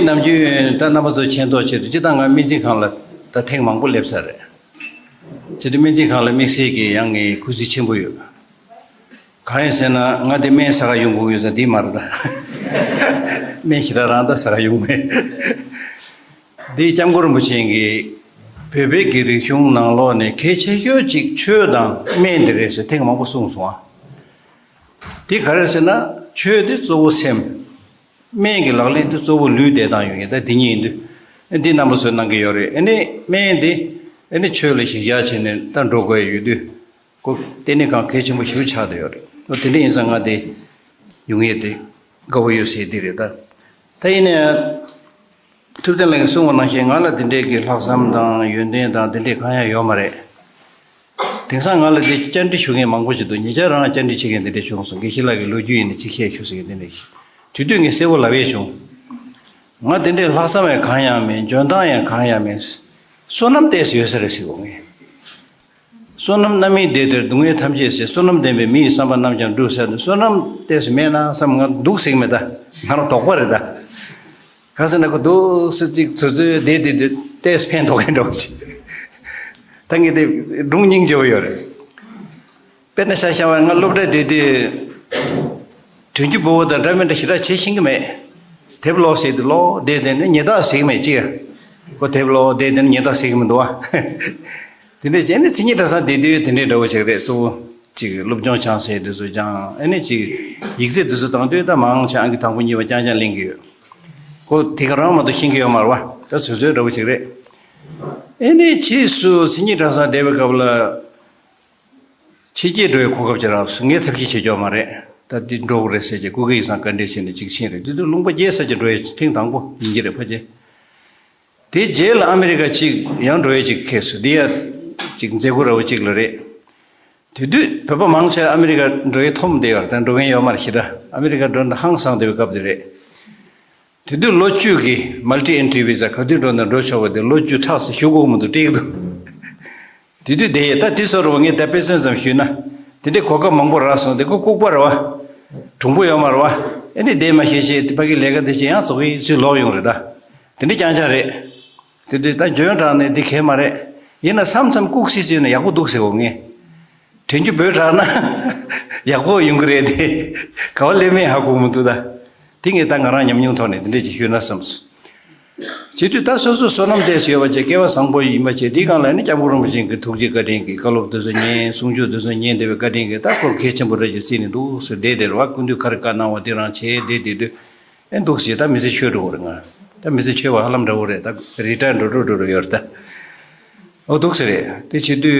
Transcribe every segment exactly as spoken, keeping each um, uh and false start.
ནམ་རྒྱུན་ད་རྣམ་པ་ཚོ་མཁྱེན་རྟོགས་ཆེད་དུ་སྤྱིར་བཏང་ང་སྨན་རྩིས་ཁང་ལ་ད་ཐེངས་མང་པོ་སླེབས་ཚར་རེད། བྱས་ཏེ་སྨན་རྩིས་ཁང་ལ་དམིགས་བསལ་གྱི་ཡང་ངས་གུས་བརྩི་ཆེན་པོ་ཡོད། གང་ཡིན་ཟེར་ན་ང་དེ་སྨན་ཟ་ག་ཡོང་དགོས་ཡོད་ས་འདི་མ་རེད་ད། སྨན་ཞེ་དྲག་རང་ད་ཟ་ག་ཡོང་མེད། འདི་སྐྱབས་མགོན་རིན་པོ་ཆེ་གིས་བོད་པའི་གི་རིག་གཞུང་ནང་ལོགས་ནས་གལ་ཆེ་ཤོས་ཅིག་ཆོས་དང་སྨན་འདི་རེད་ཟེར་ཐེངས་མང་པོ་གསུངས་སོང་ཨ། འདི་ག་རེ་ཟེར་ན་ཆོས་འདི་གཙོ་བོ་སེམས། སྨན་གྱི་ལག་ལེན་དེ་གཙོ་བོ་ལུས་བདེ་ཐང་ཡོང་ཡིན་ད་འདི་གཉིས་ཡིན་དུས། འདི་རྣམ་པ་ཚོས་གནང་གི་ཡོད་རེད། ཨ་ནི་སྨན་འདི་ཨ་ནི་ཆོས་ལ་གཞི་བཞག་བྱས་ནས་ད་འགྲོ་དགོས་ཡོད་དུས། ཁོ་ལྟེ་གནས་ཁང་གལ་ཆེན་པོ་ཞིག་ཆགས་བསྡད་ཡོད་རེད། ཨོ་དེ་འདྲ་ཡིན་ཙང་ང་དེ་ཡོང་ཡས་དེ་དགའ་བོ་ཡོད་ཟེར་འདི་རེད་ད། ད་ཡིན་ནའི་ཐུབ་བསྟན་ལགས་ཀྱིས་གསུངས་པ་ནང་བཞིན་ང་ལ་དེ་འདྲས་ཀྱི་ལྷག་བསམ་དང་ཡོན་ཏན་དང་དེ་འདྲས་གང་ཡང་ཡོད་མ་རེད། དེང་སང་ང་ལ་དེ་བཅར་འདྲི་ཞུ་མཁན་མང་པོ་ཞིག་འདུག་ཉེ་ཆར་རང་བཅར་འདྲི་བྱེད་མཁན་དེ་འདྲས་བྱུང་སོང་། དགེ་བཤེས་ལགས་ཀྱི་ལོ་རྒྱུས་ཡིན་ན་ཅིག་བཤད་ཤོག་ཟེར་མཁན་དེ་འདྲས་ཤིག་དེ་དུས་ངས་གསལ་པོ་ལབ་ཡས་བྱུང་། ང་དེ་འདྲས་ལྷག་བསམ་ཡང་གང་ཡང་མེད། འཇོན་ཐང་ཡང་གང་ཡང་མེད། བསོད་ནམས་ཏོག་ཙམ་ཡོད་ས་རེད་ཟེར་གོ་ངས། བསོད་ནམས་རྣམ་སྨིན་འདས་དེར་སྡུག་བསྔལ་ཐམས་ཅད་ཟད། བསོད་ནམས་ལྡན་པས་མི་ཡི་བསམ་པ་རྣམས་ཀྱང་འགྲུབ་ཟེར་ནས། བསོད་ནམས་ཏོག་ཙམ་མེད་ན་བསམ། ང་འདུག་ཟེར་གི་མེད་ད། ང་རང་དོགས་པ་རེད་ད། གང་ཟེར་ན་ཁོ་འདུག་སེ་ཅིག་ཚོད་ཚོད་བསྡད་བསྡད་དུས་ཏོག་ཙམ་ཕན་ཐོགས་མཁན་འདྲ་བོ་ཅིག་ད་ངས་དེ་སྒྲུང་སྙིང་རྗེ་པོ་ཡོད་རེད། དཔེར་ན་ཆ་བཞག་པ་ང་སློབ་གྲྭ་བསྡད་དུས། དོན་གྱི་བུ་བོ་དང་འདྲ་མི་འདྲ་ཞེ་དྲག་བྱེད་ཤེས་ཀྱི་མེད། དེབ་ཀློག་ཟེར་དུས་ཀློག་བསྡད་དེ་ནི་ཉན་བརྡ་ཟེར་གི་མེད་ཅི། ཁོ་དེབ་ཀློག་བསྡད་དེ་ནི་ཉན་བརྡ་ཟེར་གི་མི་འདུག་བ། དེ་འདྲས་བྱས་ནས་མཚན་ཉིད་གྲྭ་ཚང་བསྡད་དུས་དེ་འདྲས་འདྲ་བོ་ཅིག་རེད། གཙོ་བོ་ཅིག་སློབ་སྦྱོང་སྦྱང་ཟེར་དུས་ཚོད་སྦྱང་། ཨ་ནི་ཅིག་ཡིག་ཚད་དུས་ཚོད་བཏང་དུས་ད་མང་ཆེ་ཨང་ཀི་དང་པོ་གཉིས་པ་རྐྱང་རྐྱང་ལེན་གི་ཡོད། ཁོ་དེ་ག་རང་མ་གཏོགས་ཤེས་ཀྱི་ཡོད་མ་རེད་བ། ད་ཚོད་ཚོད་འདྲ་བོ་ཅིག་རེད། ཨ་ནི་ཕྱིས་སུ་མཚན་ཉིད་གྲྭ་ཚང་བསྡད་པའི་སྐབས་ལ། ཕྱི་རྒྱལ་འགྲོ་བའི་གོ་སྐབས་ཅིག་རག་སོང་། ངས་ཐབས་ཤེས་བྱེད་ཆོག་མ་རེད། ད་འདི་འགྲོ་དགོས་རེད་ཟེར་གྱི་སྐུ་སྒེར་ཡིག་ཚང་བཀའ་འདྲི་བྱས་ནས་ཅིག་ཕྱིན་རེད། དེ་དུས་ལུང་པ་བརྒྱད་ཙམ་ཅིག་འགྲོ་ཡས་ཐེངས་དང་པོ་ཡིན་གྱི་རེད་ཕལ་ཆེར། དེ་རྗེས་ལ་ཨ་མི་རི་ཀ་ཅིག་ཡང་འགྲོ་ཡས་ཅིག་ཁེལ་སོང་། འདི་ཡ་ཅིག་མཛད་སྒོ་ར་བ་ཅིག་ལ་རེད། དེ་དུས་བོད་པ་མང་ཆེ་ཨ་མི་རི་ཀ་འགྲོ་ཡས་ཐོམ་བསྡད་ཡོད་རེད། ད་འགྲོ་མཁན་ཡོད་མ་རེད་ཞེ་དྲག་ཨ་མི་རི་ཀ་འགྲོ་ན་ཧང་སངས་བསྡད་པའི་སྐབས་དེ་རེད། དེ་དུས་ལོ་བཅུ་གི་མལ་ཊི་ཨེན་ཊི་བི་ཟ་ག་དུས་འགྲོ་ན་འགྲོ་ཆོག་པ་དེ་ལོ་བཅུ་ཕྲག་ཙམ་ཞུ་དགོས་མི་འདུག་སྤྲད་ཀྱི་འདུག་དེ་དུས་དེ་ཡས་ད་དེ་སོ་རུ་ངས་ད་དཔེ་མཚོན་ཙམ་ཞུས་ན། དེ་འདྲའི་གོ་སྐབས་མང་པོ་རག་སོང་། དེ་ཁོ་ལྐུགས་པ་རེད་བ། གྲུང་པོ་ཡོད་མ་རེད་བ། ཨེ་ནི་དེ་མ་ཤེས་ཤེས་དེ་ཕ་གི་ལས་ཀ་དེ་བྱེད་ཡང་རྫོགས་ཡིན་ཚུལ་ལོག་ཡོང་རེད་ད། དེ་འདྲ་རྐྱང་རྐྱང་རེད། དེ་དུས་ད་འཇོན་དྲགས་ནས་འདི་གས་མ་རེད། ཡིན་ན་མཚམས་མཚམས་ལྐུགས་སི་སི་ཡོད་ན་ཡག་པོ་འདུག་ཟེར་གོ་ངས། དྲན་རྒྱུ་བོད་དྲགས་ན་ཡག་པོ་ཡོང་གི་རེད་དེ། ག་བ་སླེབས་མེད་ཧ་གོ་མི་འདུག་ད། དེ་ངས་ད་ང་རང་ཉམས་མྱོང་ཐོག་ནས་དེ་འདྲས་ཅིག་ཤོད་ན་བསམས་སོང་། བྱེད་དུས་ད་སོ་སོ་བསོད་ནམས་ཏོག་ཙམ་ཡོད་པ་བྱས་སྐལ་བ་བཟང་པོ་ཡིན་པ་བྱས་དེའི་སྒང་ལ་ནི་སྐྱབས་མགོན་རིན་པོ་ཆེ་གི་ཐུགས་རྗེ་བཀའ་དྲིན་གྱིས་བཀའ་སློབ་དེ་ཚོ་ཉན། གསུང་ཆོས་དེ་ཚོ་ཉན་བསྡད་པའི་བཀའ་དྲིན་གྱིས་ད་སྐོར་གལ་ཆེན་པོ་རེད་ཅེས་བརྩིས་ནས་འདུག་ཟེར་བསྡད་དེ་རེད་བ། སྐུ་མདུན་ག་རེ་བཀའ་གནང་བ་དེ་རང་བྱས་བསྡད་བསྡད་དུས། ཨེ་འདུག་ཟེར་ད་མི་ཚེ་ཆོད་འགྲོ་གི་རེད། ང་ད་མི་ཚེ་ཆོད་པ་ཧ་ལམ་འདྲ་བོ་རེད། ད་རི་ཊ་ཡར་འགྲོ་འགྲོ་འགྲོ་འགྲོ་ཡོད་རེད་ད། འོ་འདུག་ཟེར་རེད། དེ་བྱེད་དུས་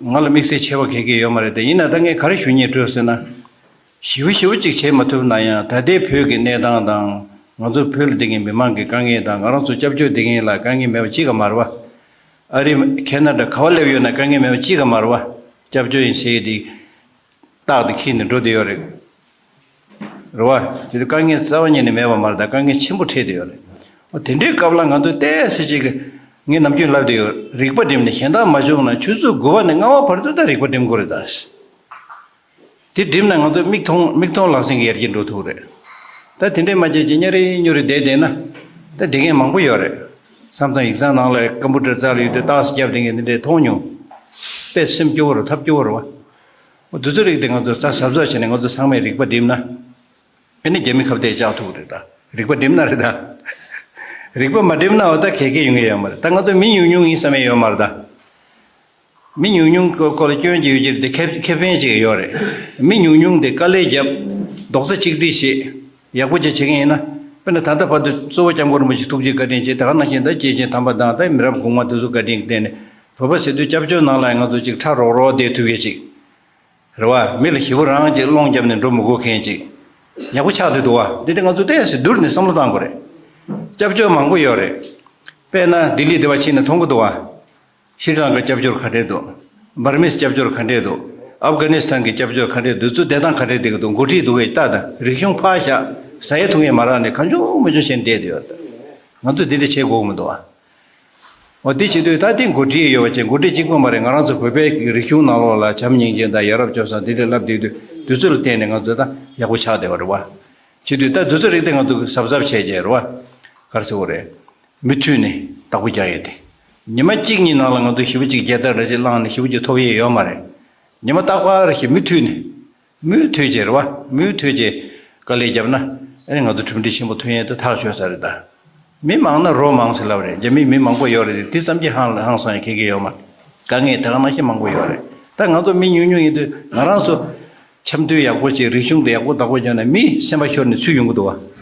ང་ལ་དམིགས་བསལ་ཆེ་བ་ག་གེ་ཡོད་མ་རེད་དེ། ཡིན་ན་ད་ངས་ག་རེ་ཞུ་སྙིང་བྲོས་ཟེར་ན། ཞེ་པོ་ཞེ་པོ་ཅིག་བྱེད་མ་ཐུབ་ན་ཡང་ད་ལྟའི་བོད་ཀྱི་གནས་སྟངས་དང་། ང་ཚོ་བོད་ལ་བསྡད་མཁན་མི་མང་གི་དཀའ་ངལ་དང་། ང་རང་ཚོ་སྐྱབས་བཅོལ་བསྡད་མཁན་ལ་དཀའ་ངལ་མེད་པ་ཅི་ག་མ་རེད་བ། ཨ་རི་ཁེ་ན་ཌ་ག་བ་སླེབས་ཡོད་ན་དཀའ་ངལ་མེད་པ་ཅི་ག་མ་རེད་བ། སྐྱབས་བཅོལ་ཡིན་ཟེར་ཡས་དེ་རྟག་ཏུ་འཁྱེར་ནས་འགྲོ་བསྡད་ཡོད་རེད། རེད་བ། དེ་དུས་དཀའ་ངལ་རྩ་བ་ཉིད་ནས་མེད་པ་མ་རེད། ད་དཀའ་ངལ་ཆེན་པོ་འཕྲད་བསྡད་ཡོད་རེད། འོ་དེ་འདྲའི་སྐབས་ལ་ང་ཚོ་ཏོག་ཙམ་ཅིག་གི་ངས་ནམ་རྒྱུན་ལབ་བསྡད་ཡོད། རིག་པ་བསྒྲིམས་ནས་གཞན་དག་མ་བྱུང་ན་ཆུ་ཚོད་དགུ་པ་ནས་ལྔ་པ་བར་དུ་ད་རིག་པ་བསྒྲིམ་དགོས་རེད་ད། དེ་བསྒྲིམས་ན་ང་ཚོ་མིག་མཐོང་མིག་མཐོང་ལག་ཟིན་གྱི་ཡར་རྒྱས་འགྲོ་ཐུབ་རེད། ད་དེ་འདྲས་མ་བྱས་ཀྱི་སྙ་རི་སྙོ་རི་བསྡད་བསྡད་ན། ད་བསྡད་མཁན་མང་པོ་ཡོད་རེད། མཚམས་མཚམས་ཡིག་ཚང་ནང་ལ་ཀམ་པུ་ཊར་རྩ་ལ་ཡོད་དུས་རྟགས་སུ་བརྒྱབ་བསྡད་མཁན་དེ་འདྲས་མཐོང་མྱོང་། དཔེ་སེམས་སྐྱོ་བོ་རེད། ཐབས་སྐྱོ་བོ་རེད་བ། འོ་དེ་ཚོ་རིགས་དེ་ང་ཚོ་ད་གཟབ་གཟབ་བྱས་ནས་ང་ཚོ་ཚང་མས་རིག་པ་བསྒྲིམས་ན། ཨ་ནི་རྒྱ་མི་ཁ་གཏད་བཅག་ཐུབ་རེད་ད། རིག་པ་བསྒྲིམས་ན་རེད་ད། རིག་པ་མ་བསྒྲིམས་ན་འོ་ད་གལ་གལ་ཡོང་གི་ཡོད་མ་རེད། ད་ང་ཚོ་མི་ཉུང་ཉུང་ཡིན་བསམ་ཡས་ཡོད་མ་རེད་ད། མི་ཉུང་ཉུང་སྐོར་སྐོར་ལ་སྐྱོན་གྱི་ཡོད་ཀྱི་རེད་དེ། ཁེ་ཁེ་ཕན་ཅིག་ཡོད་རེད། མི་ཉུང་ཉུང་དེ་དཀའ་ལས་བརྒྱབ། རྡོག་རྩ་གཅིག་སྒྲིལ་བྱེད། ཡག་པོ་ཅིག་བྱེད་མཁན་ཡིན་ན། དཔེར་ན་ད་ལྟ་བར་དུ་གཙོ་བོ་སྐྱབས་མགོན་རིན་པོ་ཆེ་ཐུགས་རྗེ་བཀའ་དྲིན་བྱས། ད་ག་ནང་བཞིན་ད་སྐྱེས་ཆེན་དམ་པ་དང་ད་མི་རབས་གོང་མ་དེ་ཚོ་བཀའ་དྲིན་གྱི་སྟེང་ནས་བོད་པ་ཟེར་དུས་སྐྱབས་བཅོལ་ནང་ལ་ང་ཚོ་ཅིག་ཁྲ་རོག་རོག་བསྡད་ཐུབ་ཡས་ཅིག་རེད་བ། མི་ལ་ཞེ་པོ་རང་གིས་སློང་བརྒྱབ་ནས་འགྲོ་མི་དགོས་མཁན་ཅིག་ཡག་པོ་ཆགས་བསྡད་འདུག་བ། འདི་འདྲ་ང་ཚོ་ཏོག་ཙམ་བསྡུར་ནས་བསམ་བློ་བཏང་དགོས་རེད། སྐྱབས་བཅོལ་མང་པོ་ཡོད་རེད། དཔེར་ན་ལྡི་ལི་དེ་བ་ཕྱིན་ན་མཐོང་གི་འདུག་བ། ཤྲི་ལང་ཀ་སྐྱབས་བཅོལ་ག་འདྲས་འདུག་འབར་མིས་སྐྱབས་བཅོལ་ག་འདྲས་འདུག་ཨབ་གྷ་ནི་སི་ཐན་གྱི་སྐྱབས་བཅོལ་ག་འདྲས་འདུག་ཚུར་བསྡད་སྟངས་ག་འདྲས་བསྡད་ཀྱི་འདུག་འགོ་ཁྲིད་འདུག་གས་ལྟ་དང་། རིག་གཞུང་ཕར་བཞག་ཟ་ཡས་འཐུང་ཡས་མ་རག་ནས་གང་བྱུང་མང་བྱུང་བྱས་ནས་བསྡད་ཡོད་རེད། ང་ཚོས་འདི་འདྲ་བྱེད་དགོས་ཀྱི་མི་འདུག་བ། འོ་དེ་བྱེད་དུས་ད་ལྟའི་འགོ་ཁྲིད་ཡོད་པ་ཅན་འགོ་ཁྲིད་གཅིག་པོ་མ་རེད། ང་རང་ཚོ་བོད་པའི་རིག་གཞུང་ནང་ལོགས་ལ་བྱམས་སྙིང་རྗེ་དང་ཡ་རབས་སྤྱོད་བཟང་དེ་འདྲ་ལབ་བསྡད་དུས་དུས་ཚོད་ལ་བརྟེན་ནས་ང་ཚོ་ད་ཡག་པོ་ཆགས་བསྡད་པ་རེད་བ། བྱེད་དུས་ད་དུས་ཚོད་རིག་སྟེ་ང་ཚོ་གཟབ་གཟབ་བྱས་བྱས་རེད་བ། ག་རེ་ཟེར་དགོས་རེད། མུ་མཐུད་ནས་བདག་པོ་རྒྱག་ཡས་དེ། ཉི་མ་གཅིག་གཉིས་ནང་ལ་ང་ཚོ་ཞེ་པོ་ཅིག་རྒྱལ་དར་རེ་ཞིག་བསླངས་ནས་ཞེ་པོ་ཅིག་ཐོབ་ཡས་ཡོད་མ་རེད། ཉི་མ་རྟག་པར་ཞིག་མུ་མཐུད་ནས། མུ་མཐུད་བྱས་རེད་བ། མུ་མཐུད་བྱས་དཀའ་ལས་བརྒྱབ་ན། ཨ་ནི་ང་ཚོ་གྲུབ་འབྲས་ཆེན་པོ་ཐོན་ཡས་དེ་ཐག་ཆོད་ས་རེད་ད། མི་མང་ན་རོ་མང་ཟེར་ལབ་རེད། རྒྱ་མི་མི་མང་པོ་ཡོད་རེད་དེ། དེ་ཙམ་གྱིས་ཧང་ཧང་སང་ཡས་ཁེ་ཁེ་ཡོད་མ་རེད། དཀའ་ངལ་ད་ག་ནང་བཞིན་མང་པོ་ཡོད་རེད། ད་ང་ཚོ་མི་ཉུང་ཉུང་ཡིན་དུས་ང་རང་ཚོ་འཆམ་མཐུན་ཡག་པོ་བྱས། རིག་གཞུང་དེ་ཡག་པོ་བདག་པོ་བརྒྱབ་ན་མི་སེམས་པ་ཤོར་ནས་ཚུར་ཡོང་གི་འདུག་བ།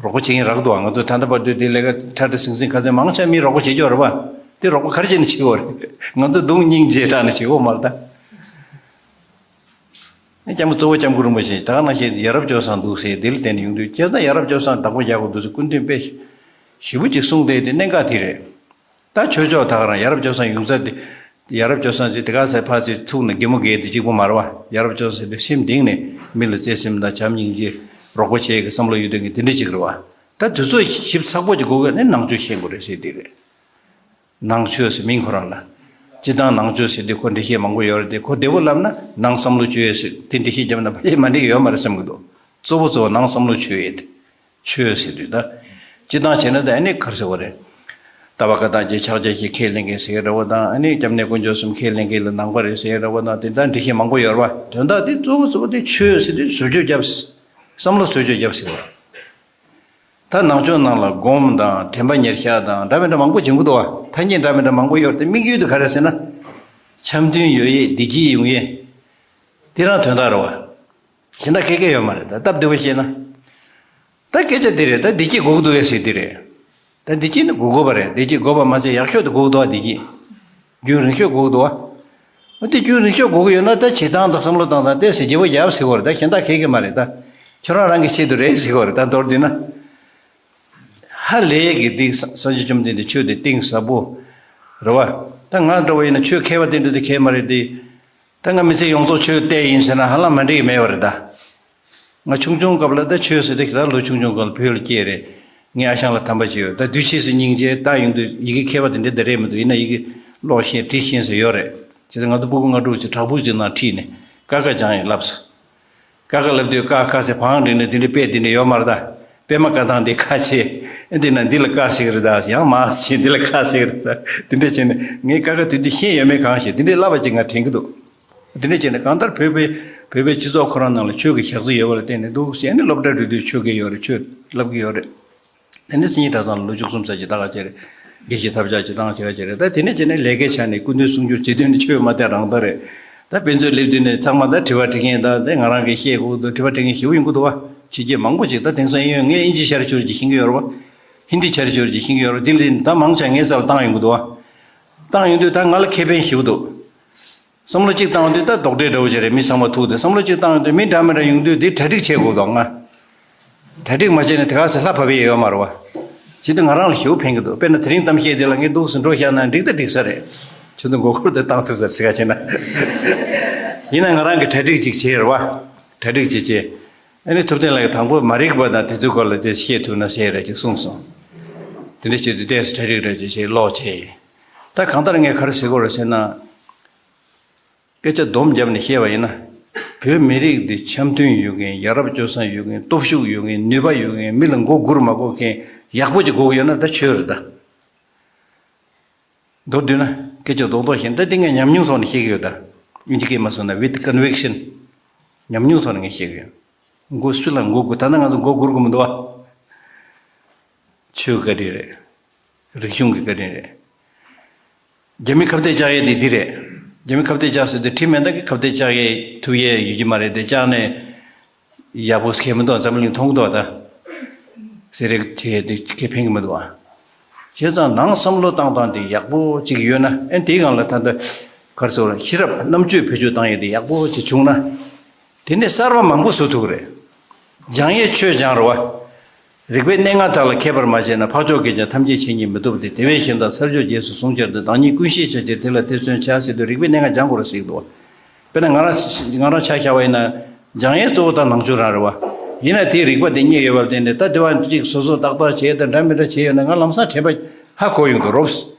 རོགས་པ་བྱེད་མཁན་རག་འདུག་བ། ང་ཚོ་ད་ལྟ་བར་དུ་དེ་ལས་ཀ་ཁྲ་ཁྲ་ཟིང་ཟིང་ག་ཚོད་མང་ཆེ་མི་རོགས་པ་བྱེད་ཀྱི་ཡོད་རེད་བ། དེ་རོགས་པ་ག་རེ་བྱས་ནས་བྱེད་དགོས་རེད། ང་ཚོ་གདོང་སྙིང་རྗེ་དྲགས་ནས་བྱེད་དགོས་མ་རེད་ད། སྐྱབས་མགོན་གཙོ་བོ་སྐྱབས་མགོན་རིན་པོ་ཆེ་ད་ག་ནང་བཞིན་ཡ་རབས་སྤྱོད་བཟང་འདུག་ཟེར། དེ་ལ་བརྟེན་ནས་ཡོང་དུས་ཁྱེད་ཚོ་ཡ་རབས་སྤྱོད་བཟང་བདག་པོ་རྒྱག་དགོས་འདུག་ཟེར་སྐུ་མདུན་དཔེ་ཞེ་པོ་ཅིག་གསུངས་བསྡད་དེ་གནད་འགག་དེ་རེད། ད་ཆོས་ཕྱོགས་ད་ག་རང་ཡ་རབས་སྤྱོད་བཟང་ཡོང་ས་དེ། ཡ་རབས་སྤྱོད་བཟང་ཟེར་དེ་ག་ཟེར་ཕར་ཚུར་ཐུག་ནས་གད་མོ་བགད་དེ་གཅིག་པོ་མ་རེད་བ། ཡ་རབས་སྤྱོད་བཟང་ཟེར་དེ་སེམས་གཏིང་ནས་མི་ལ་བརྩེ་སེམས་དང་བྱམས་སྙིང་རྗེ། རོགས་པ་བྱེད་ཀྱི་བསམ་བློ་ཡོད་དོན་གྱི་དེ་འདྲ་ཅིག་རེད་བ། ད་དེ་ཚོ་ཞིབ་ཚགས་པོ་ཅིག་དགོས་ཀྱི་ནི་ནང་ཆོས་ཤེས་དགོས་རེད་ཟེར་དེ་རེད། ནང་ཆོས་ཟེར་མིང་ཁོ་རང་ལ། སྤྱིར་བཏང་ནང་ཆོས་ཟེར་དུས་ཁོ་འགྲེལ་བཤད་མང་པོ་ཡོད་རེད་དེ། ཁོ་བདེ་པོ་ལབ་ན་ནང་བསམ་བློ་ཆོས་ཟེར་དེ་འགྲེལ་བཤད་བརྒྱབ་ན་ཕལ་ཆེར་མ་འགྲིག་གི་ཡོད་མ་རེད་བསམ་གི་འདུག། གཙོ་བོ་གཙོ་བོ་ནང་བསམ་བློ་ཆོས་ཡོད་དེ། ཆོས་ཟེར་དུས་ད། སྤྱིར་བཏང་བྱས་ན་ད་ཨ་ནི་ག་རེ་ཟེར་བ་རེད། ལྟ་བ་བཀའ་ཐམས་ཅད་ཕྱག་རྒྱ་ཞེས་ཁས་ལེན་མཁན་ཟེར་གི་འདྲ་བོ་དང་། ཨ་ནི་སྐྱབས་གནས་དཀོན་མཆོག་གསུམ་ཁས་ལེན་མཁན་ལ་ནང་པ་རེད་ཟེར་གི་འདྲ་བོ་དང་། དེ་ལྟར་འགྲེལ་བཤད་མང་པོ་ཡོད་རེད་བ། དོན་དག་དེ་གཙོ་བོ་གཙོ་བོ་དེ་ཆོས་ཟེར་དུས་བཟོ་བཅོས་བརྒྱབ། བསམ་བློ་བཟོ་བཅོས་བརྒྱབ་ཟེར་བ། ད་ནང་ཆོས་ནང་ལ་སྒོམ་དང་དྲན་པ་ཉེར་བཞག་དང་འདྲ་མི་འདྲ་མང་པོ་བྱེད་ཀྱི་འདུག་བ། ཐ་སྙད་འདྲ་མི་འདྲ་མང་པོ་ཡོད་དེ། དམིགས་ཡུལ་དེ་ག་རེ་ཟེར་ན། འཆམ་མཐུན་ཡོང་ཡས། བདེ་སྐྱིད་ཡོང་ཡས། དེ་རང་དོན་དག་རེད་བ། གཞན་དག་ག་གེ་ཡོད་མ་རེད། ད་སྟབས་བདེ་བོ་བཤད་ན། ད་སྐད་ཆ་འདི་རེད། ད་བདེ་སྐྱིད་དགོས་ཀྱི་འདུག་གས་ཟེར་འདི་རེད། ད་བདེ་སྐྱིད་ནི་དགོས་དགོས་པ་རེད། བདེ་སྐྱིད་དགོས་པ་མ་ཚད་ཡག་ཤོས་དེ་དགོས་ཀྱི་འདུག་བ། བདེ་སྐྱིད་རྒྱུན་རིང་ཤོས་དགོས་ཀྱི་འདུག་བ། འོ་དེ་རྒྱུན་རིང་ཤོས་དགོས་ཀྱི་ཡོད་ན་ད་བྱེད་སྟངས་དང་བསམ་བློ་བཏང་སྟངས་དེ་ཟེར་བརྗེ་པོ་རྒྱབ་ཟེར་དགོས་རེད། ད་གཞན་དག་ག་གེ་མ་རེད། ད་ཁྱོད་རང་རང་གི་ཆེད་དུ་རེད་ཟེར་དགོས་རེད། ད་མདོར་བསྡུས་ན། ཧ་ལས་ཀྱི་འདི་སངས་རྒྱས་བཅོམ་ལྡན་འདས་ཆོས་དེ་གཏིང་ཟབ་པོ་རེད་བ། ད་ང་འདྲ་བོ་ཡིན་ན་ཆོས་མཁས་པ་དེ་འདྲ་དེ་མཁས་མ་རེད་དེ། ད་ང་མི་ཚེ་ཡོངས་རྫོགས་ཆོས་བལྟས་ཡིན་ཟེར་ན་ཧ་ལམ་མ་འགྲིག་གི་མེད་པ་རེད་ད། ང་ཆུང་ཆུང་སྐབས་ལ་ད་ཆོས་ཟེར་དེ་ད་ལོ་ཆུང་ཆུང་སྐབས་ལ་བོད་ལ་སྐྱེས་རེད། ངའི་ཨ་ཞང་ལ་དམ་པ་ཅིག་ཡོད། ད་དུས་ཕྱིས་སུ་སྙིང་རྗེ་ད་ཡོང་དུས་ཡི་གེ་མཁས་པ་དེ་འདྲ་ད་རེད་མི་འདུག། ཡིན་ན་ཡི་གེ་ཀློག་ཤེས་འབྲི་ཤེས་སུ་ཡོད་རེད། བྱས་ཙང་ང་ཚོ་སྤུ་གུ་ལྔ་དྲུག་ཅིག་བྲག་ཕུག་ཅིག་ནང་ཁྲིད་ནས་ཀ་ཁ་སྦྱང་ཡིན་ལབ་སོང་། ཀ་ཁ་ལབ་དུས་ཀ་ཁ་ཟེར་བང་འགྲིག་ནས་དེ་འདྲའི་དཔེ་དེ་འདྲ་ཡོད་མ་རེད་ད། པད་མ་བཀའ་ཐང་དེ་ཁ་ཕྱེ། ཨེ་འདི་ན་འདི་ལ་ཀ་ཟེར་གི་རེད་ད། ཡང་མ་ཟེར་འདི་ལ་ཁ་ཟེར་གི་རེད་ད། དེ་འདྲ་བྱས་ནས་ངས་ཀ་ཁ་དེ་དུས་ཤེས་ཡོད་མེད་གང་ཤེས། དེ་འདྲའི་བསླབ་པ་ཅིག་ང་དྲན་གི་འདུག། དེ་འདྲ་བྱས་ནས་གང་ལྟར་བོད་པའི་བོད་པའི་སྤྱི་ཚོགས་ཁོ་རང་ནང་ལ་ཆོས་ཀྱི་ཞག་རྩི་ཡོད་པ་ལ་བརྟེན་ནས་འདུག་ཟེར་ནས་སློབ་གྲྭ་འགྲོ་དུས་ཆོས་དགེ་ཡོད་རེད། ཆོས་བསླབ་གི་ཡོད་རེད། དེ་ནས་སེང་གེ་གྲྭ་ཚང་ལ་ལོ་བཅུ་གསུམ་ཙམ་ཅིག་ལྟ་ག་བྱས་རེད། དགེ་བཤེས་ཐབས་ཆག་ཅིག་བཏང་བྱས་ར་བྱས་རེད། ད་དེ་ནས་བྱས་ནས་ལས་ཀའི་ཆ་ནས་སྐུ་མདུན་གསུང་སྒྱུར་བྱེད་དུས་ནས་ཆོས་མ་བསྟན་རང་དག་རེད། ད་དཔེ་མཛོད་སླེབས་དུས་ནས་ཚང་མ་ད་དྲི་བ་དྲི་མཁན་དང་དེ་ང་རང་གིས་བཤད་དགོས་འདུག། དྲི་བ་དྲི་མཁན་ཞེ་པོ་ཡོང་གི་འདུག་བ། ཕྱི་རྒྱལ་མང་པོ་ཅིག་ད་དེང་སང་ཨེ་ཡོད། ངས་ཨིན་ཇི་ཤར་ཕྱོགས་ཅིག་ཤེས་ཀྱི་ཡོད་རེད་བ། ཧིན་དི་ཤར་ཕྱོགས་ཅིག་ཤེས་ཀྱི་ཡོད་རེད། དེ་ལས་ད་མང་ཆེ་ངའི་རྩ་ལ་བཏང་ཡོང་གི་འདུག་བ། བཏང་ཡོང་དུས་ད་ང་ལ་ཁེ་ཕན་ཞེ་པོ་འདུག། བསམ་བློ་གཅིག་བཏང་དུས་ད་རྡོག་ཁྲེས་འདྲ་བོ་ཅིག་རེད། མི་ཚང་མ་ཐུག་སྟེ་བསམ་བློ་གཅིག་བཏང་དུས་མི་འདྲ་མི་འདྲ་ཡོང་དུས་འདི་གྲ་སྒྲིག་བྱེད་དགོས་འདུག། ང་གྲ་སྒྲིག་མ་བྱས་ན་དེ་ག་ཚོད་ལྷ་བབས་ཡས་ཡོད་མ་རེད་བ། བྱེད་དུས་ང་རང་ལ་ཞེ་པོ་ཕན་གི་འདུག། དཔེར་ན་དེ་རིང་གཏམ་བཤད་དེ་ལ་ངས་འདུག་སེ་འགྲོ་བཞག་ན་འགྲིག་ད་འགྲིག་ས་རེད། ཁྱོད་ཚོ་མགོ་སྐོར་དེ་བཏང་ཐུབ་ས་རེད་ཟེར་ག་བྱས་ན། ཡིན་ན་ང་རང་གིས་གྲ་སྒྲིག་ཅིག་བྱས་རེད་བ། གྲ་སྒྲིག་ཅིག་བྱས། ཨ་ནི་ཐུབ་བསྟན་ལགས་ཀྱིས་དང་པོ་མ་རིག་པ་དང་དེ་ཚོའི་སྐོར་ལ་དེ་བཤད་ཐུབ་ན་ཟེར་རེད་ཅིག་གསུངས་སོང་། དེ་འདྲ་བྱས་དུས་ཏོག་ཙམ་གྲ་སྒྲིག་འདྲ་ཅིག་བྱས་ཀློག་བྱས། ད་གང་ལྟར་ངས་ག་རེ་ཟེར་དགོས་རེད་ཟེར་ན། སྐད་ཆ་སྡོམ་བརྒྱབ་ནས་བཤད་པ་ཡིན་ན། བོད་མི་རིགས་འདི་འཆམ་མཐུན་ཡོད་མཁན། ཡ་རབས་སྤྱོད་བཟང་ཡོད་མཁན། སྟོབས་ཤུགས་ཡོད་མཁན། ནུས་པ་ཡོད་མཁན། མི་ལ་མགོ་སྒུར་མ་དགོས་མཁན་ཡག་པོ་ཅིག་དགོས་ཀྱི་ཡོད་ན་ད་ཆོས་རེད་ད། མདོར་བསྡུས་ན་སྐད་ཆ་རྡོག་རྡོག་བཤད་ན་ད་འདི་ངས་ཉམས་མྱོང་ཐོག་ནས་བཤད་ཀྱི་ཡོད་ད། ཨིན་ཇི་སྐད་མ་སོང་ན་with conviction། ཉམས་མྱོང་ཐོག་ནས་ངས་བཤད་ཀྱི་ཡོད། མགོ་སུ་ལ་མགོ་སྒུར། ད་ལྟ་ང་ཚོ་མགོ་སྒུར་དགོས་མི་འདུག་བ། ཆོས་བཀའ་དྲིན་རེད། རིག་གཞུང་གི་བཀའ་དྲིན་རེད། རྒྱ་མི་ཁ་གཏད་བཅག་ཡས་དེ་འདི་རེད། རྒྱ་མི་ཁ་གཏད་བཅག་ཟེར་དུས་ཁྲིམས་མེད་ན་ཁ་གཏད་བཅག་ཡས་ཐུབ་ཡས་ཡོད་ཀྱི་མ་རེད་དེ། བཅག་ནས་ཡག་པོ་ཁེལ་མི་འདུག། འཛམ་བུ་གླིང་མཐོང་གི་འདུག་ད། ཟེར་རེད་བྱས་དེ་ཁེ་ཕན་གྱི་མི་འདུག་ཨ། བྱས་ཙང་ནང་བསམ་བློ་བཏང་སྟངས་དེ་ཡག་པོ་ཅིག་ཡོད་ན། ཨེ་དེའི་སྒང་ལ་ད་ལྟ་ག་རེ་ཟེར་དགོས་རེད། ཤེས་རབ་རྣམ་དཔྱོད་བེད་སྤྱོད་བཏང་ཡས་དེ་ཡག་པོ་ཅིག་བྱུང་ན། དེ་ནས་གསར་པ་མང་པོ་བཟོ་ཐུབ་ཀྱི་རེད། སྦྱང་ཡས་ཆོས་སྦྱང་རེད་བ། རིག་པའི་གནས་ལྔ་དག་ལ་མཁས་པར་མ་བྱས་ན། འཕགས་མཆོག་གིས་ཀྱང་ཐམས་ཅད་མཁྱེན་ཉིད་མི་ཐོབ་སྟེ། དེ་བས་གཞན་དག་ཚར་གཅོད་རྗེས་སུ་བཟུང་ཕྱིར་དང་། བདག་ཉིད་ཀུན་ཤེས་བྱ་ཕྱིར་དེ་ལ་དེ་བརྩོན་བྱ་ཟེར་དུས་རིག་པའི་གནས་ལྔ་སྦྱང་དགོས་རེད་ཟེར་གྱི་འདུག་བ། དཔེར་ན་ང་རང་ང་རང་ཆ་བཞག་པ་ཡིན་ན། སྦྱང་ཡས་གཙོ་བོ་ད་ནང་ཆོས་རང་རེད་བ། ཡིན་ན་དེའི་རིག་པ་དེ་རྙེད་ཡོད་པ་ལ་བརྟེན་ནས། ད་དེ་བ་ཅིག་བཟོ་བཟོ་ཏག་ཏག་བྱས་དང་འདྲ་མི་འདྲ་བྱས་ཡོད་ན། ང་ལམ་སང་དྲན་པ་ཧ་གོ་ཡོང་འདུག་རོབ།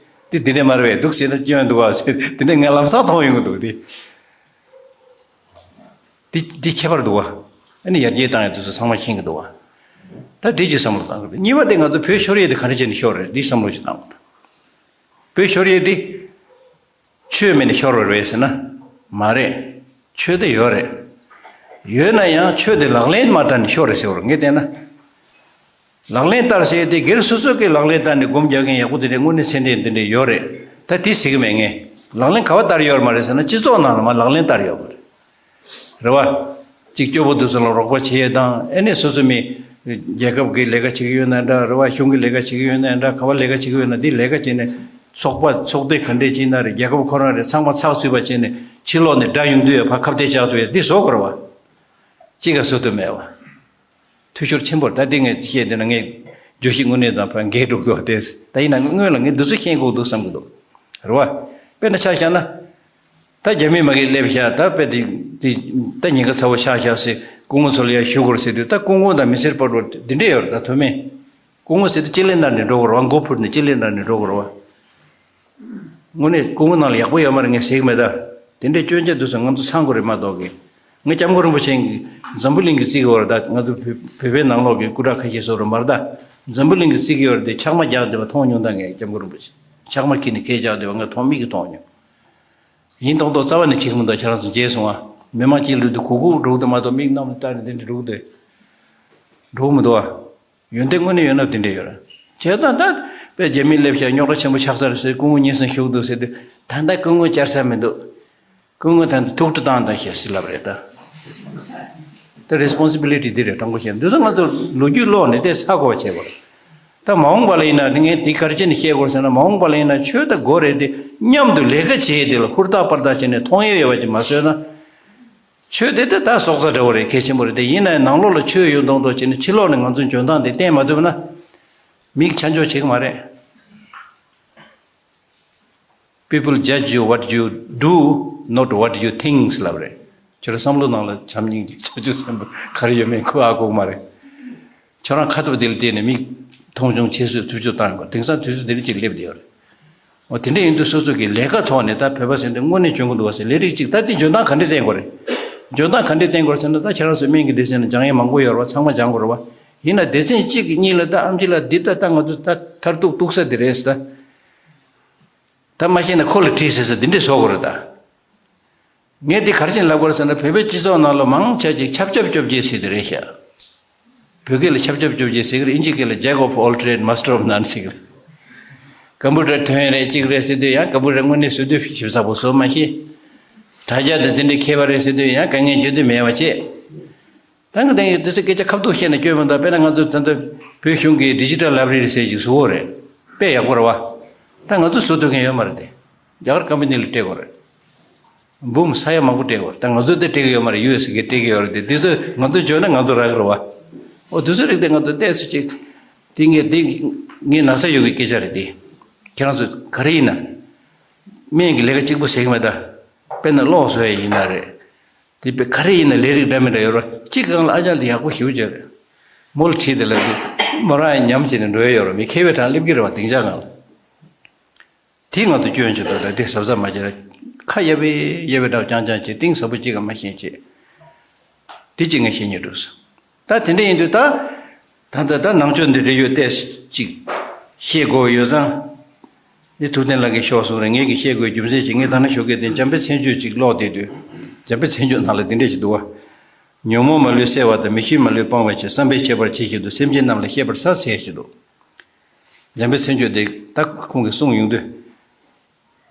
དེ་འདི་འདྲ་མ་རེད་པས། འདུག་ཟེར་ན་སྐྱོན་འདུག་བ་ཟེར། དེ་འདྲ་ངས་ལམ་སང་མཐོང་ཡོང་གི་འདུག་དེ། འདི་འདི་ཁྱད་པར་འདུག་བ། ཨ་ནི་ཡར་རྒྱས་བཏང་ཡས་དེ་ཚོ་ཚང་མ་ཤེས་ཀྱི་འདུག་བ། ད་དེ་ཅིག་བསམ་བློ་བཏང་དགོས། གཉིས་པ་དེ་ང་ཚོ་བོད་ཤོར་ཡས་དེ་ག་འདྲ་བྱས་ནས་ཤོར་རེད། འདི་བསམ་བློ་ཞིག་བཏང་དགོས། བོད་ཤོར་ཡས་དེ་ཆོས་མེད་ནས་ཤོར་བ་རེད་ཟེར་ན་མ་རེད། ཆོས་དེ་ཡོད་རེད། ཡོད་ན་ཡང་ཆོས་དེ་ལག་ལེན་མ་བསྟར་ནས་ཤོར་རེད་ཟེར་བ་རེད། ངས་བལྟས་ན། ལག་ལེན་བསྟར་ཟེར་དེ་སྒེར་སོ་སོ་གིས་ལག་ལེན་བསྟར་ནས་སྒོམ་རྒྱག་མཁན་ཡག་པོ་དེ་འདྲའི་དངོས་གནས་ཚད་ལྡན་དེ་འདྲའི་ཡོད་རེད། ད་དེ་ཟེར་གི་མེད། ངས་ལག་ལེན་ག་བ་བསྟར་ཡོད་མ་རེད་ཟེར་ན། སྤྱི་ཚོགས་ནང་ལ་མར་ལག་ལེན་བསྟར་ཡོད་པ་རེད། རེད་བ། གཅིག་སྐྱོ་པོ་འདུག་ས་ལ་རོགས་པ་བྱེད་ཡས་དང་། ཨེ་ནས་སོ་སོ་མི་རྒྱལ་ཁབ་ཀྱི་ལས་ཀ་བྱེད་ཀྱི་ཡོད་ན་འདྲ། རེད་བ། གཞུང་གི་ལས་ཀ་བྱེད་ཀྱི་ཡོད་ན་འདྲ། ག་བ་ལས་ཀ་བྱེད་ཀྱི་ཡོད་ན། འདི་ལས་ཀ་བྱེད་ནས་ཚོགས་པ་ཚོགས་སྡེ་ག་འདྲས་ཅིག་ན་རེད། རྒྱལ་ཁབ་ཁོ་རང་རེད། ཚང་མ་ཚགས་ཚུད་པ་བྱས་ནས་ཕྱི་ལོགས་ནས་དགྲ་ཡོང་དུས་ཡ་ཕར་ཁ་གཏད་བཅག་ཐུབ་ཡ་འདི་བཟོ་དགོས་རེད་བ། གཅིག་ག་བཟོ་ཐུབ་མེད་བ། འཐུས་ཤོར་ཆེན་པོ་རེད། ད་འདི་ངས་བཤད་དེ་ན་ངས་བརྗོད་གཞི་དངོས་གནས་དང་ཕར་འགལ་འགྲོ་གི་འདུག་བ། དེ་ད་ཡིན་ན་སྔོན་ལ་ངས་འདི་ཚོ་ཤེས་དགོས་འདུག་བསམ་གི་འདུག་རེད་བ། དཔེར་ན་ཆ་བཞག་ན། ད་རྒྱ་མི་མ་གིར་སླེབས་ཤག་ད་དཔེ་དེ་དེ་ད་ཉེན་ཁ་ཚ་བོ་ཆགས་ཤག་ཟེར། སྐུ་ངོ་ཚོ་ལ་ཡ་ཞུ་དགོས་རེད་ཟེར་དུས། ད་སྐུ་ངོ་དང་མི་སེར་བར་དུ་འདི་འདྲས་ཡོད་རེད། ད་མཐོ་དམན་སྐུ་ངོ་ཟེར་དུས་ལྕེ་ལེ་འདར་ནས་འགྲོ་དགོས་རེད་བ། མགོ་འཕུར་ནས་ལྕེ་ལེ་འདར་ནས་འགྲོ་དགོས་རེད་བ། དངོས་གནས་སྐུ་ངོ་ནང་ལ་ཡག་པོ་ཡོད་མ་རེད། ངས་ཟེར་གི་མེད་ད། དེ་འདྲའི་སྐྱོན་ཆ་འདུག་ས་ང་ཚོ་ཚང་དགོས་རེད་མ་གཏོགས་གི། ངས་སྐྱབས་མགོན་རིན་པོ་ཆེ་གི་འཛམ་བུ་གླིང་གི་རྩིས་ཀྱི་བར་ད་ང་ཚོ་བོད་བོད་པའི་ནང་ལོགས་ཀྱི་སྐུ་དྲག་ཁ་ཤས་སོགས་རེད་མ་རེད་ད། འཛམ་བུ་གླིང་གི་རྩིས་ཀྱི་བར་དེ་ཕྱགས་མ་རྒྱག་བསྡད་པ་མཐོང་མྱོང་ད། ངས་སྐྱབས་མགོན་རིན་པོ་ཆེ་ཕྱགས་མ་འཁྱེར་ནས་སྐད་རྒྱག་བསྡད་པ་ངས་མཐོང་། མིག་གིས་མཐོང་མྱོང་། ཡིན་མདོག་མདོག་རྩ་བ་ནས་བྱེད་ཀྱི་མི་འདུག་ཁྱེད་རང་ཚོ་མཇལ་སོང་ང་། མི་མང་ཅིག་ལུས་དུས་གུག་གུག་འགྲོ་གི་འདུག་མ་གཏོགས་མིག་གནམ་ལ་བལྟས་ནས་དེ་འདྲ་འགྲོ་གི་འདུག་འགྲོ་གི་མི་འདུག་བ། ཡོན་ཏན་དངོས་གནས་ཡོད་ན་དེ་འདྲས་ཡོད་རེད། བྱས་ཙང་ད་དཔེ་རྒྱ་མི་སླེབས་ཤག་རྙོག་དྲ་ཆེན་པོ་ཆགས་ས་རེད་ཟེར། སྐུ་ངོ་སྙན་སེང་ཞུ་གི་འདུག་ཟེར་དུས། ད་ལྟ་སྐུ་ངོ་བཅར་ས་མི་འདུག་སྐུ་ངོ་ད་ལྟ་ཐུགས་སྤྲོ་བཏང་དང་ཞེས་ཟེར་ལབ་རེད་ད། ད་རེ་སི་པོན་སི་བི་ལི་ཊི་འདི་རེད། དྲང་པོ་བཤད་ན་འདི་ཚོ་ང་ཚོ་ལོ་རྒྱུས་ཀློག་ནས་དེ་ཚ་གོ་བ་བྱེད་དགོས་རེད། ད་མ་འོངས་པ་ལ་ཡིན་ན་ངས་འདི་ག་རེ་བྱས་ནས་བཤད་དགོས་ཟེར་ན། མ་འོངས་པ་ལ་ཡིན་ན་ཆོས་དང་སྒོ་རེད་དེ། མཉམ་དུ་ལས་ཀ་བྱེད་དེ་ལ་ཧུར་ཐག་པར་ཐག་བྱས་ནས་མཐོང་ཡས་ཡོད་པ་ཅིག་མ་བཟོས་ན། ཆོས་དེ་ད་ད་སྲོག་རྩ་འདྲ་བོ་རེད། གལ་ཆེན་པོ་རེད་དེ། ཡིན་ན་ནང་ལོགས་ལ་ཆོས་ཡོད་མདོག་མདོག་བྱས་ནས་ཕྱི་ལོགས་ནས་ང་ཚོ་འཇོན་ཐང་དེ་བསྟན་མ་ཐུབ་ན། མིག་ཆ་འཇོག་བྱེད་ཀྱི་མ་རེད། People judge you what you do, not what you think ལབ་རེད། ཁྱོད་རང་བསམ་བློ་ནང་ལ་བྱམས་སྙིང་རྗེ་བྱང་ཆུབ་སེམས་དཔའ་ག་རེ་ཡོད་མེད་ཁོ་ཨ་གོ་གི་མ་རེད། ཁྱོད་རང་ཁ་ཐུབ་དེ་ལ་བལྟས་ནས་མིག་མཐོང་ཆུང་བྱེད་སྲོལ་ཐུབ་ཚོད་བཏང་དགོས། དེང་སང་དུས་ཚོད་འདི་འདྲ་ཅིག་སླེབས་བསྡད་ཡོད་རེད། འོ་དེ་འདྲ་ཡིན་དུས་སོ་སོ་གི་ལས་ཀ་ཐོག་ནས་ད་བོད་པ་ཟེར་དུས་དངོས་གནས་འཇོན་གི་འདུག་བ་ཟེར། ལས་རིགས་གཅིག་ད་དེ་འཇོན་ཐང་ག་འདྲས་བསྟན་དགོས་རེད། འཇོན་ཐང་ག་འདྲས་བསྟན་དགོས་རེད་ཟེར་ན། ད་ཁྱེད་རང་ཚོ་སྨན་གྱི་སྡེ་ཚན་ནང་སྦྱང་ཡས་མང་པོ་ཡོད་རེད་བ། ཚང་མ་སྦྱང་དགོས་རེད་བ། ཡིན་ན་སྡེ་ཚན་གཅིག་གི་གཉིས་ལ་ད་ཨམ་ཆི་ལགས་འདི་ད་ད་ང་ཚོ་ད་མཐར་ཐུག་གཏུག་ས་འདི་རེད་ཟེར། ད་ད་མ་ཤེས་ན་ཁོ་ལ་དྲིས་ཟེར་ཟེར་འདི་འདྲས་བཟོ་དགོས་རེད་ད། ངས་འདི་ག་རེ་བྱས་ནས་ལབ་དགོས་རེད་ཟེར་ན། བོད་པའི་སྤྱི་ཚོགས་ནང་ལ་མང་ཆེ་ཅིག་ཆབ་ཆབ་ཅོབ་ཅེས་ཟེར་དེ་རེད་ཤག་བོད་སྐད་ལ་ཆབ་ཆབ་ཅོབ་ཅེས་ཟེར་གི་རེད། ཨིན་ཇི་སྐད་ལ་Jack of all trade, master of none ཟེར་གི་རེད། ཀམ་པུ་ཊར་ཐོན་ཡས་རེད་གཅིག་རེད་ཟེར་དུས་ཡང་། ཀམ་པུ་ཊར་དངོས་གནས་བཟོ་དུས་ཞིབ་ཚགས་པོ་བཟོ་མ་ཤེས། དྲ་རྒྱ་དང་དེ་འདྲའི་མཁས་པ་རེད་ཟེར་དུས་ཡང་དཀའ་ངལ་ཡོད་དུས་མེད་པ་བྱས། ད་ང་དེང་དེ་ཚོ་སྐད་ཆ་ཁ་ཐུག་བཤད་ན་སྐྱོན་མི་འདུག་དཔེར་ན་ང་ཚོ་ད་ལྟ་བོད་གཞུང་གིས་ཌི་ཇི་ཊལ་ལའེ་བྷ་རེ་རི་ཟེར་ཅིག་བཟོ་གི་རེད། དཔེ་ཡག་པོ་རེད་བ། ད་ང་ཚོ་བཟོ་ཐུབ་མཁན་ཡོད་མ་རེད་དེ། རྒྱ་གར་ཀམ་པ་ནི་ལ་སྤྲད་དགོས་རེད། འབུམ་ས་ཡ་མང་པོ་སྤྲད་དགོས་རེད། ད་ང་ཚོ་དེ་སྤྲད་ཀྱི་ཡོད་མ་རེད། ཡུ་ཨེས་གིས་སྤྲད་ཀྱི་ཡོད་རེད་དེ། དེ་ཚོ་ང་ཚོ་འཇོན་ན་ང་ཚོ་རག་གི་རེད་བ། ཨོ་དེ་ཚོ་རིགས་དེ་ང་ཚོ་ཏོག་ཙམ་ཅིག་དེ་ངས་དེ་ངས་ན་ཚ་ཡོད་ཀྱི་སྐད་ཆ་རེད་དེ། ཁྱེད་རང་ཚོ་ག་རེ་ཡིན་ན། སྨན་གྱི་ལས་ཀ་གཅིག་པུ་ཟེར་གྱི་མེད་ད། དཔེར་ན་གློག་བཟོ་ཡ་ཡིན་ན་རེད། དེ་དཔེ་ག་རེ་ཡིན་ན་ལས་རིགས་འདྲ་མི་འདྲ་ཡོད་རེད། གཅིག་སྒང་ལ་ཨ་ཅག་འདི་ཡག་པོ་ཞེ་པོ་ཅིག་རེད། མོ་ལ་དྲིས་ཏེ་ལབ་དུས་མོ་རང་ཡང་ཉམས་བྱས་ནས་འགྲོ་ཡ་ཡོད་རེད། མི་མཁས་པའི་གྲས་སླེབས་ཀྱི་རེད་བ། སྡིངས་ཆ་སྒང་ལ། དེ་ང་ཚོ་སྐྱོན་ཆེ་འདུག་ད་དེ་གཟབ་གཟབ་མ་བྱས་ན། ཁ་གཡར་བའི་གཡར་བའི་འདྲ་བོ་རྐྱང་རྐྱང་བྱས། གཏིང་ཟབ་པོ་གཅིག་ག་མ་ཤེས་བྱས། དེ་གཅིག་ངས་བཤད་སྙིང་འདོད་སོང་། ད་དེ་འདྲ་ཡིན་དུས་ད། ད་ད་ད་ནང་ཆོས་འདི་འདྲ་ཡོད་ཏེ་གཅིག་ཤེས་དགོས་ཡོད་ཙང་། འདི་ཐུབ་བསྟན་ལགས་ཀྱིས་ཤོག་གསུངས་རེད། ངས་ཀྱིས་བཤད་དགོས་རྒྱུ་མཚན་ཅིག་ངས་ད་ནི་ཞོགས་ཀས་དེ་འཇམ་དཔལ་མཚན་བརྗོད་ཅིག་ཀློག་བསྡད་དུས། འཇམ་དཔལ་མཚན་བརྗོད་ནང་ལ་འདི་འདྲ་ཞིག་འདུག་བ། ཉོན་མོངས་མ་ལུས་སེལ་བ་དང་། མི་ཤེས་མ་ལུས་སྤང་བའི་ཕྱིར། བསམ་པས་ཁྱད་པར་ཇི་བཞིན་དུ། སེམས་ཅན་རྣམས་ལ་བཤད་པར་འཚལ་ཟེར་ཞིག་འདུག་འཇམ་དཔལ་མཚན་བརྗོད་དེ་ད་ཁོང་གིས་གསུངས་ཡོང་དུས།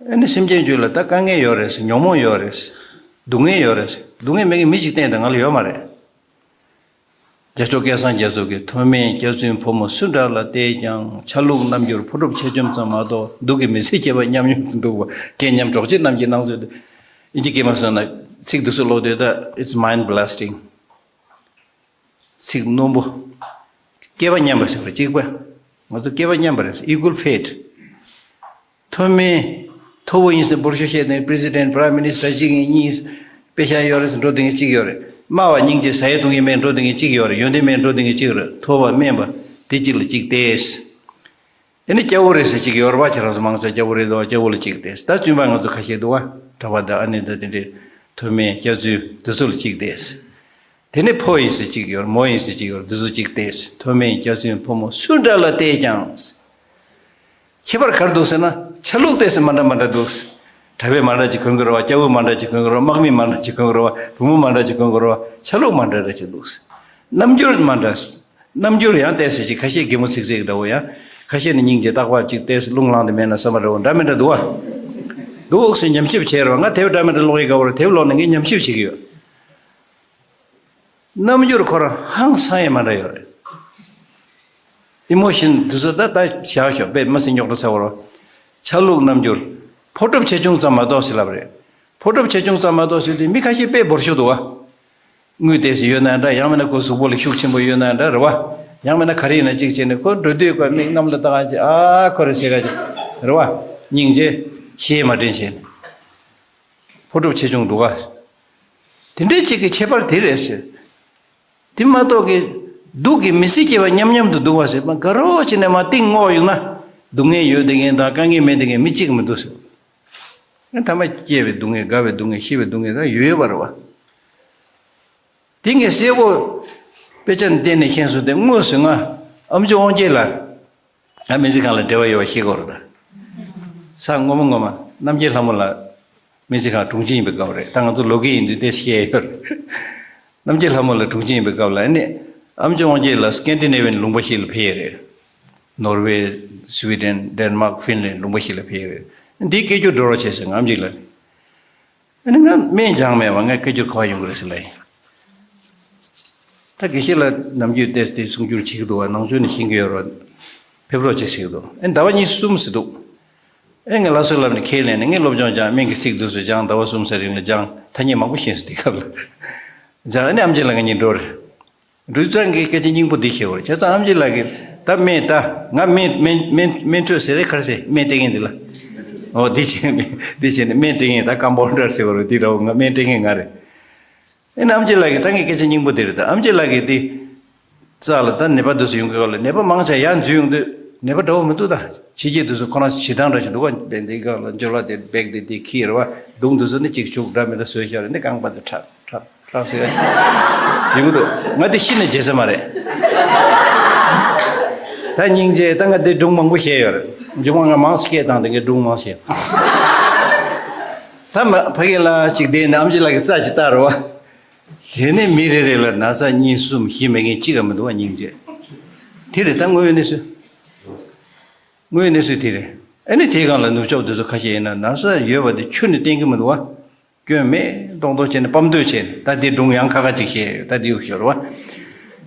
ཨ་ནི་སེམས་ཅན་རྒྱུད་ལ་ད་དཀའ་ངལ་ཡོད་རེད་ཟེར། ཉོན་མོངས་ཡོད་རེད་ཟེར། སྡུག་བསྔལ་ཡོད་རེད་ཟེར། སྡུག་བསྔལ་མེད་མཁན་མི་གཅིག་བསྟན་དང་ང་ལ་ཡོད་མ་རེད། རྒྱལ་མཆོག་སྐལ་བཟང་རྒྱ་མཚོ་གིས། མཐོ་དམན་སྐྱག་རྫུན་ཕོ་མོ་སུ་འདྲ་ལ་བལྟས་ཀྱང་། ཆ་ལུགས་རྣམ་འགྱུར་ཕོ་གྲུབ་ཆེ་ཆུང་ཙམ་མ་གཏོགས། སྡུག་གི་མི་ཚེ་སྐྱེལ་བ་མཉམ་མྱོང་དུ་འདུག་པ། རྐྱེན་ཉམས་གྲོགས་བྱེད་རྣམས་ཀྱི་སྣང་ཚུལ་དུ། ཨིན་ཇི་སྐད་མ་སོང་ན་ཚིག་འདི་ཚོ་ཀློག་དུས་ད་it's mind blasting། ཚིག་རྣོན་པོ། སྐལ་བ་མཉམ་པ་ཟེར་བ་གཅིག་པ། ང་ཚོ་སྐལ་བ་མཉམ་པ་རེད། Equal fate། མཐོ་དམན། མཐོ་པོ་ཡིན་ཟེར་འབོར་ཤོག་བཤད་ནས་President, Prime Minister གཅིག་ཡིན་གཉིས། དཔེ་ཤ་ཡོད་རེད་ཟེར་འགྲོ་བསྡད་མཁན་གཅིག་ཡོད་རེད། དམའ་བ་སྙིང་རྗེ་ཟ་ཡས་བཏུང་ཡས་མེད་འགྲོ་བསྡད་མཁན་གཅིག་ཡོད་རེད། ཡོན་ཏན་མེད་འགྲོ་བསྡད་མཁན་གཅིག་རེད། མཐོ་བ་དམན་པ་དེ་གཅིག་ལ་གཅིག་ཏེས། ཨ་ནི་སྐྱ་བོ་རེད་ཟེར་གཅིག་ཡོད་རེད་བ། ཁྱེད་རང་ཚོ་མང་ཚོགས་སྐྱ་བོ་རེད་དོ། སྐྱ་བོ་ལ་གཅིག་ཏེས། ད་བཙུན་པ་ང་ཚོ་ཁ་ཤས་འདུག་བ། གྲྭ་པ་དང་ཨ་ནེ་དང་དེ་འདྲའི་མཐོ་དམན་སྐྱག་རྫུན་དེ་ཚོ་ལ་གཅིག་ཏེས། དེ་ནས་ཕོ་ཡིན་ཟེར་གཅིག་ཡོད། མོ་ཡིན་ཟེར་གཅིག་ཡོད། འདི་ཚོ་གཅིག་བལྟས། མཐོ་དམན་རྒྱ་ཆེན་ཕོ་མོ་སུ་འདྲ་ལ་བལྟས་ཀྱང་། ཁྱད་པར་ག་རེ་འདུག་ཟེར་ན། ཆ་ལུགས་ཏོག་ཙམ་མ་འདྲ་མ་འདྲ་འདུག། གྲྭ་པས་མ་འདྲ་ཅིག་གོན་གྱི་རེད་བ། སྐྱ་བོས་མ་འདྲ་ཅིག་གོན་གྱི་རེད་བ། དམག་མིས་མ་འདྲ་ཅིག་གོན་གྱི་རེད་བ། བུ་མོས་མ་འདྲ་ཅིག་གོན་གྱི་རེད་བ། ཆ་ལུགས་མ་འདྲ་འདྲ་ཅིག་འདུག། རྣམ་འགྱུར་མ་འདྲ། རྣམ་འགྱུར་ཡང་ཏོག་ཙམ་ཅིག་ཁ་ཤས་གད་མོ་ཚིག་ཚིག་འདྲ་བོ་ཡང་། ཁ་ཤས་ནི་སྙིང་རྗེ། རྟག་པར་ཅིག་ཏོག་ཙམ་རླུང་ལངས་ཏེ་མེད་ན་བསམ་པ་འདྲ་བོ་འདྲ་མི་འདྲ་འདུག་བ། འདུག་ཟེར་ཉམས་ཞིབ་བྱས་རེད་བ། ང་དེབ་འདྲ་མི་འདྲ་ཀློག་ཡི་ག་བོར་དེབ་ཀློག་ནས་ངས་ཉམས་ཞིབ་བྱེད་ཀྱི་ཡོད། རྣམ་འགྱུར་ཁོ་རང་ཧང་སང་ཡས་མ་འདྲ་ཡོད་རེད། ཨི་མོ་ཤན་འདི་ཚོ་ད་ལྟ་བཞག་ཤོག། དཔེ་མ་སྲིད་རྙོག་དྲ་ཚ་བོ་རེད། ཆ་ལུགས་རྣམ་འགྱུར། ཕོ་གྲུབ་ཆེ་ཆུང་ཙམ་མ་གཏོགས་ཟེར་ལབ་རེད། ཕོ་གྲུབ་ཆེ་ཆུང་ཙམ་མ་གཏོགས་ཟེར་དུས་མི་ཁ་ཤས་དཔེ་འབོར་ཤོག་འདུག་བ། དངུལ་ཏོག་ཙམ་ཡོད་ན་འདྲ། ཡང་མིན་ན་ཁོ་གཟུགས་པོ་ལ་ཤུགས་ཆེན་པོ་ཡོད་ན་འདྲ་རེད་བ། ཡང་མིན་ན་ག་རེ་ཡིན་ན་གཅིག་བྱས་ནས་ཁོ་འགྲོ་དུས་ཁོ་མིག་གནམ་ལ་ལྟ་ག་ཅིག། ཨ་ཁོ་རེ་ཟེར་ག་ཅིག་རེད་བ། སྙིང་རྗེ། ཤེས་མ་དྲན་བྱས་ནས། ཕོ་གྲུབ་ཆེ་ཆུང་འདུག་ག། དེ་འདྲའི་གཅིག་གི་ཁྱད་པར་དེ་རེད་ཟེར། དེ་མ་གཏོགས་ཀྱི། སྡུག་གིས་མི་སྲིད་སྐྱེ་བ་མཉམ་མཉམ་དུ་འདུག་པ་ཟེར། མ་དགའ་རོགས་བྱས་ནས་མ་གཏིང་སྔོག་ཡོང་ན། སྡུག་བསྔལ་ཡོད་བསྡད་མཁན་དང་དཀའ་ངལ་མེད་བསྡད་མཁན་མི་གཅིག་མི་འདུག་ཟེར། ཨ་ཐ་མ་སྐྱེ་བའི་སྡུག་བསྔལ། རྒ་བའི་སྡུག་བསྔལ། ཤི་བའི་སྡུག་བསྔལ་ད་ཡོད་ཡོད་པ་རེད་བ། དེ་ངས་གསལ་པོ་དཔེ་ཆ་ནས་བལྟས་ནས་ཤེས་སོང་སྟེ། དངོས་སུ་ང་ཨམ་ཆི་དབང་རྒྱལ་ལགས། ང་སྨན་རྩིས་ཁང་ལ་འབྲེལ་བ་ཡོད་པ་ཤེས་ཀྱི་ཡོད་རེད་ད། ས་སྔོན་མ་སྔོན་མ་རྣམ་རྒྱལ་ལྷ་མོ་ལགས་སྨན་རྩིས་ཁང་དྲུང་ཆེ་ཡིན་པའི་སྐབས་རེད། ད་ང་ཚོ་ལོ་རྒས་ཡིན་དུས་དེ་བཤད་ཡོད་རེད། རྣམ་རྒྱལ་ལྷ་མོ་ལགས་དྲུང་ཆེ་ཡིན་པའི་སྐབས་ལ་ཨ་ནི། ཨམ་ཆི་དབང་རྒྱལ་ལགས་སི་ཀན་ཌི་ནེ་ཝི་ཡན་ལུང་པ་ཞིག་ལ་ཕེབས་ཡོད་རེད། ནོར་ཝེ། སི་ཝི་ཌེན། ཌེན་མཱག་ཧྥིན་ལན། ལུང་པ་ཞིག་ལ་ཕེབས་ཡོད་རེད། འདིའི་སྐད་སྒྱུར་འགྲོ་རོགས་བྱེད་ཟེར་ང་ཨམ་ཆི་ལགས་ལ། ཨ་ནི་ང་སྨན་སྦྱངས་མེད་པ། ང་སྐད་སྒྱུར་ག་པར་ཡོང་གི་རེད་ཟེར་ལབ་ཡིན། ད་དགེ་བཤེས་ལགས་ནམ་རྒྱུན་ཏོག་ཙམ་གསུང་སྒྱུར་བྱེད་ཀྱི་འདུག་བ། ནང་ཆོས་ནི་ཤེས་ཀྱི་ཡོད་རེད། ཕེབས་རོགས་བྱེད་ཟེར་གྱི་འདུག། ཨ་ནི་ཟླ་བ་གཉིས་གསུམ་ཟེར་འདུག། ཨ་ནི་ང་ལགས་སོ་ལབ་ནས་ཁས་ལེན་ནས། ངས་སློབ་སྦྱོང་སྦྱངས། སྨན་གྱི་ཚིག་འདི་ཚོ་སྦྱངས། ཟླ་བ་གསུམ་ཙམ་རིང་ལ་སྦྱངས། ཐ་སྙད་མང་པོ་ཤེས་སོང་དེ་སྐབས་ལ། སྦྱངས། ཨ་ནི་ཨམ་ཆི་ལགས་ང་གཉིས་འགྲོ་རེད། འབྲུག་ཚང་གིས་སྐད་ཆ་སྙིང་པོ་འདི་བཤད་པ་རེད། བྱས་ཙང་ཨམ་ཆི་ལགས་ཀྱིས་ད་སྨན་ད། ང་སྨན་སྨན་སྨན་སྨན་སྤྲོད་ཟེར་རེད། ག་རེ་ཟེར། སྨན་སྤྲད་མཁན་འདི་ལ། འོ་འདི་བྱས་ནས། འདི་བྱས་ནས་སྨན་སྤྲད་མཁན་ད་ཀམ་པའུན་ཌར་ཟེར་བ་རེད། འདི་ར་བ། ང་སྨན་སྤྲད་མཁན་ང་རེད། ཨེ་ནི་ཨམ་ཆི་ལགས་ཀྱིས་ད་ངས་སྐད་ཆ་སྙིང་པོ་འདི་རེད། ད་ཨམ་ཆི་ལགས་ཀྱིས་འདི། རྩ་ལ་ད་ནད་པ་འདུག་སེ་ཡོང་གི་སྐབས་ལ། ནད་པ་མང་ཆེ་ཡར་འཛུལ་ཡོང་དུས་ནད་པ་འདྲ་བོ་མི་འདུག། ད་ཕྱི་རྒྱལ་འདུག་སེ་ཁོ་རང་བྱེད་སྟངས་འདྲ་ཞིག་འདུག་ག། བན་དེ་སྒང་ལ་འཇོ་ལ་དེ་བེག་དེ་དེ་ཁྱེར་བ། མདུང་འདུག་སེ་ནི་གཅིག་བྱུག། འདྲ་མི་འདྲ་བཟོས་བཞག་རེད། ནི་རྐང་པ་དེ་ཁྲག་ཁྲག་ཁྲག་ཟེར་ཡོང་གི་འདུག། ང་དེ་ཤི་ནས་བརྗེད་ས་མ་རེད། ད་སྙིང་རྗེ། ད་ང་དེ་སྒྲུང་མང་པོ་བཤད་ཡོད་རེད། མཇུག་མ་ང་མང་སྐད་བཏང་དེ་ངས་སྒྲུང་མང་བཤད། ད་མ་ཕ་གི་ལ་གཅིག་བསྡད་ནས་ཨམ་ཆི་ལགས་ཀྱི་རྩ་ཅིག་བལྟ་རོགས། དེ་ནས་མི་རེ་རེ་ལ་ན་ཚ་གཉིས་གསུམ་བཞི་མེད་མཁན་གཅིག་ཀྱང་མི་འདུག་བ། སྙིང་རྗེ། དེ་རེད་ད་དངོས་ཡོད་གནས་ཚུལ། དངོས་ཡོད་གནས་ཚུལ་དེ་རེད། ཨ་ནི་དེའི་སྒང་ལ་ནུབ་ཕྱོགས་དེ་ཚོ་ཁ་ཤས་ཡིན་ན་ན་ཚ་ཡོད་པ་དེ་ཁྱོན་ནས་བསྟན་གྱི་མི་འདུག་བ། སྐྱོན་མེད་མདོག་མདོག་བྱས་ནས་སྤམ་སྡོད་བྱས་ནས། ད་དེ་སྒྲུང་ཡང་ཁ་ཁ་ཅིག་བཤད་ཡོད། ད་དེའུ་ཤོར་བ།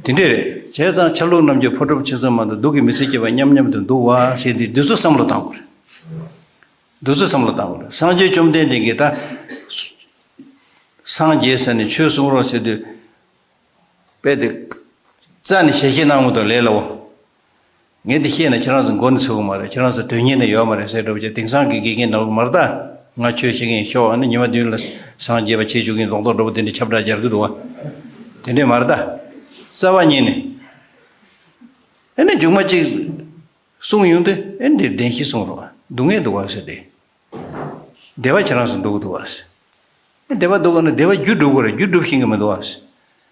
དེ་འདྲས་རེད། བྱས་ཙང་ཆ་ལུགས་རྣམ་འགྱུར། ཕོ་གྲུབ་ཆེ་ཆུང་མ་གཏོགས། སྡུག་གིས་མི་སྲིད་སྐྱེ་བ་མཉམ་མཉམ་དུ་འདུག་བ་ཞེས་འདི་འདི་ཚོ་བསམ་བློ་བཏང་དགོས་རེད། འདི་ཚོ་བསམ་བློ་བཏང་དགོས་རེད། སངས་རྒྱས་བཅོམ་ལྡན་འདས་ཀྱིས་ད། སངས་རྒྱས་ཟེར་ནས་ཆོས་གསུང་རོགས་ཟེར་དུས། དཔེ་དེ། རྩ་ནས་ཞལ་བཞེས་གནང་མི་འདུག་ལས་སླ་བོ། ངས་འདི་བཤད་ན་ཁྱེད་རང་ཚོ་མགོ་ནས་ཚོས་ཀྱི་མ་རེད། ཁྱེད་རང་ཚོ་དོན་གཉེར་ནས་ཡོད་མ་རེད་ཟེར་འགྲོ་བྱས། དེང་སང་གི་དགེ་རྒན་འདྲ་བོ་མ་རེད་ད། ང་ཆོས་བཤད་མཁན་ཤོག། ཨ་ནི་ཉི་མ་བདུན་ལ་སངས་རྒྱས་པ་བྱེད་བཅུག་གིན་རྡོག་རྡོག་འདྲ་བོ་དེ་འདྲ་ཁྱབ་བསྒྲགས་རྒྱག་གི་འདུག་བ། དེ་འདྲས་མ་རེད་ད། རྩ་བ་ཉིད་ནས། ཨ་ནི་མཇུག་མ་གཅིག་གསུང་ཡོང་དུས། ཨེ་འདིར་བདེན་བཞི་གསུང་རོགས། སྡུག་བསྔལ་འདུག་བ་ཟེར་ཏེ། བདེ་བ་ཁྱེད་རང་ཚོ་འདུག་འདུག་བ་ཟེར། ཨེ་བདེ་བ་འདུག་ག་ན་བདེ་བ་རྒྱུ་སྒྲུབ་དགོས་རེད། རྒྱུ་སྒྲུབ་ཤེས་ཀྱི་མི་འདུག་བ་ཟེར།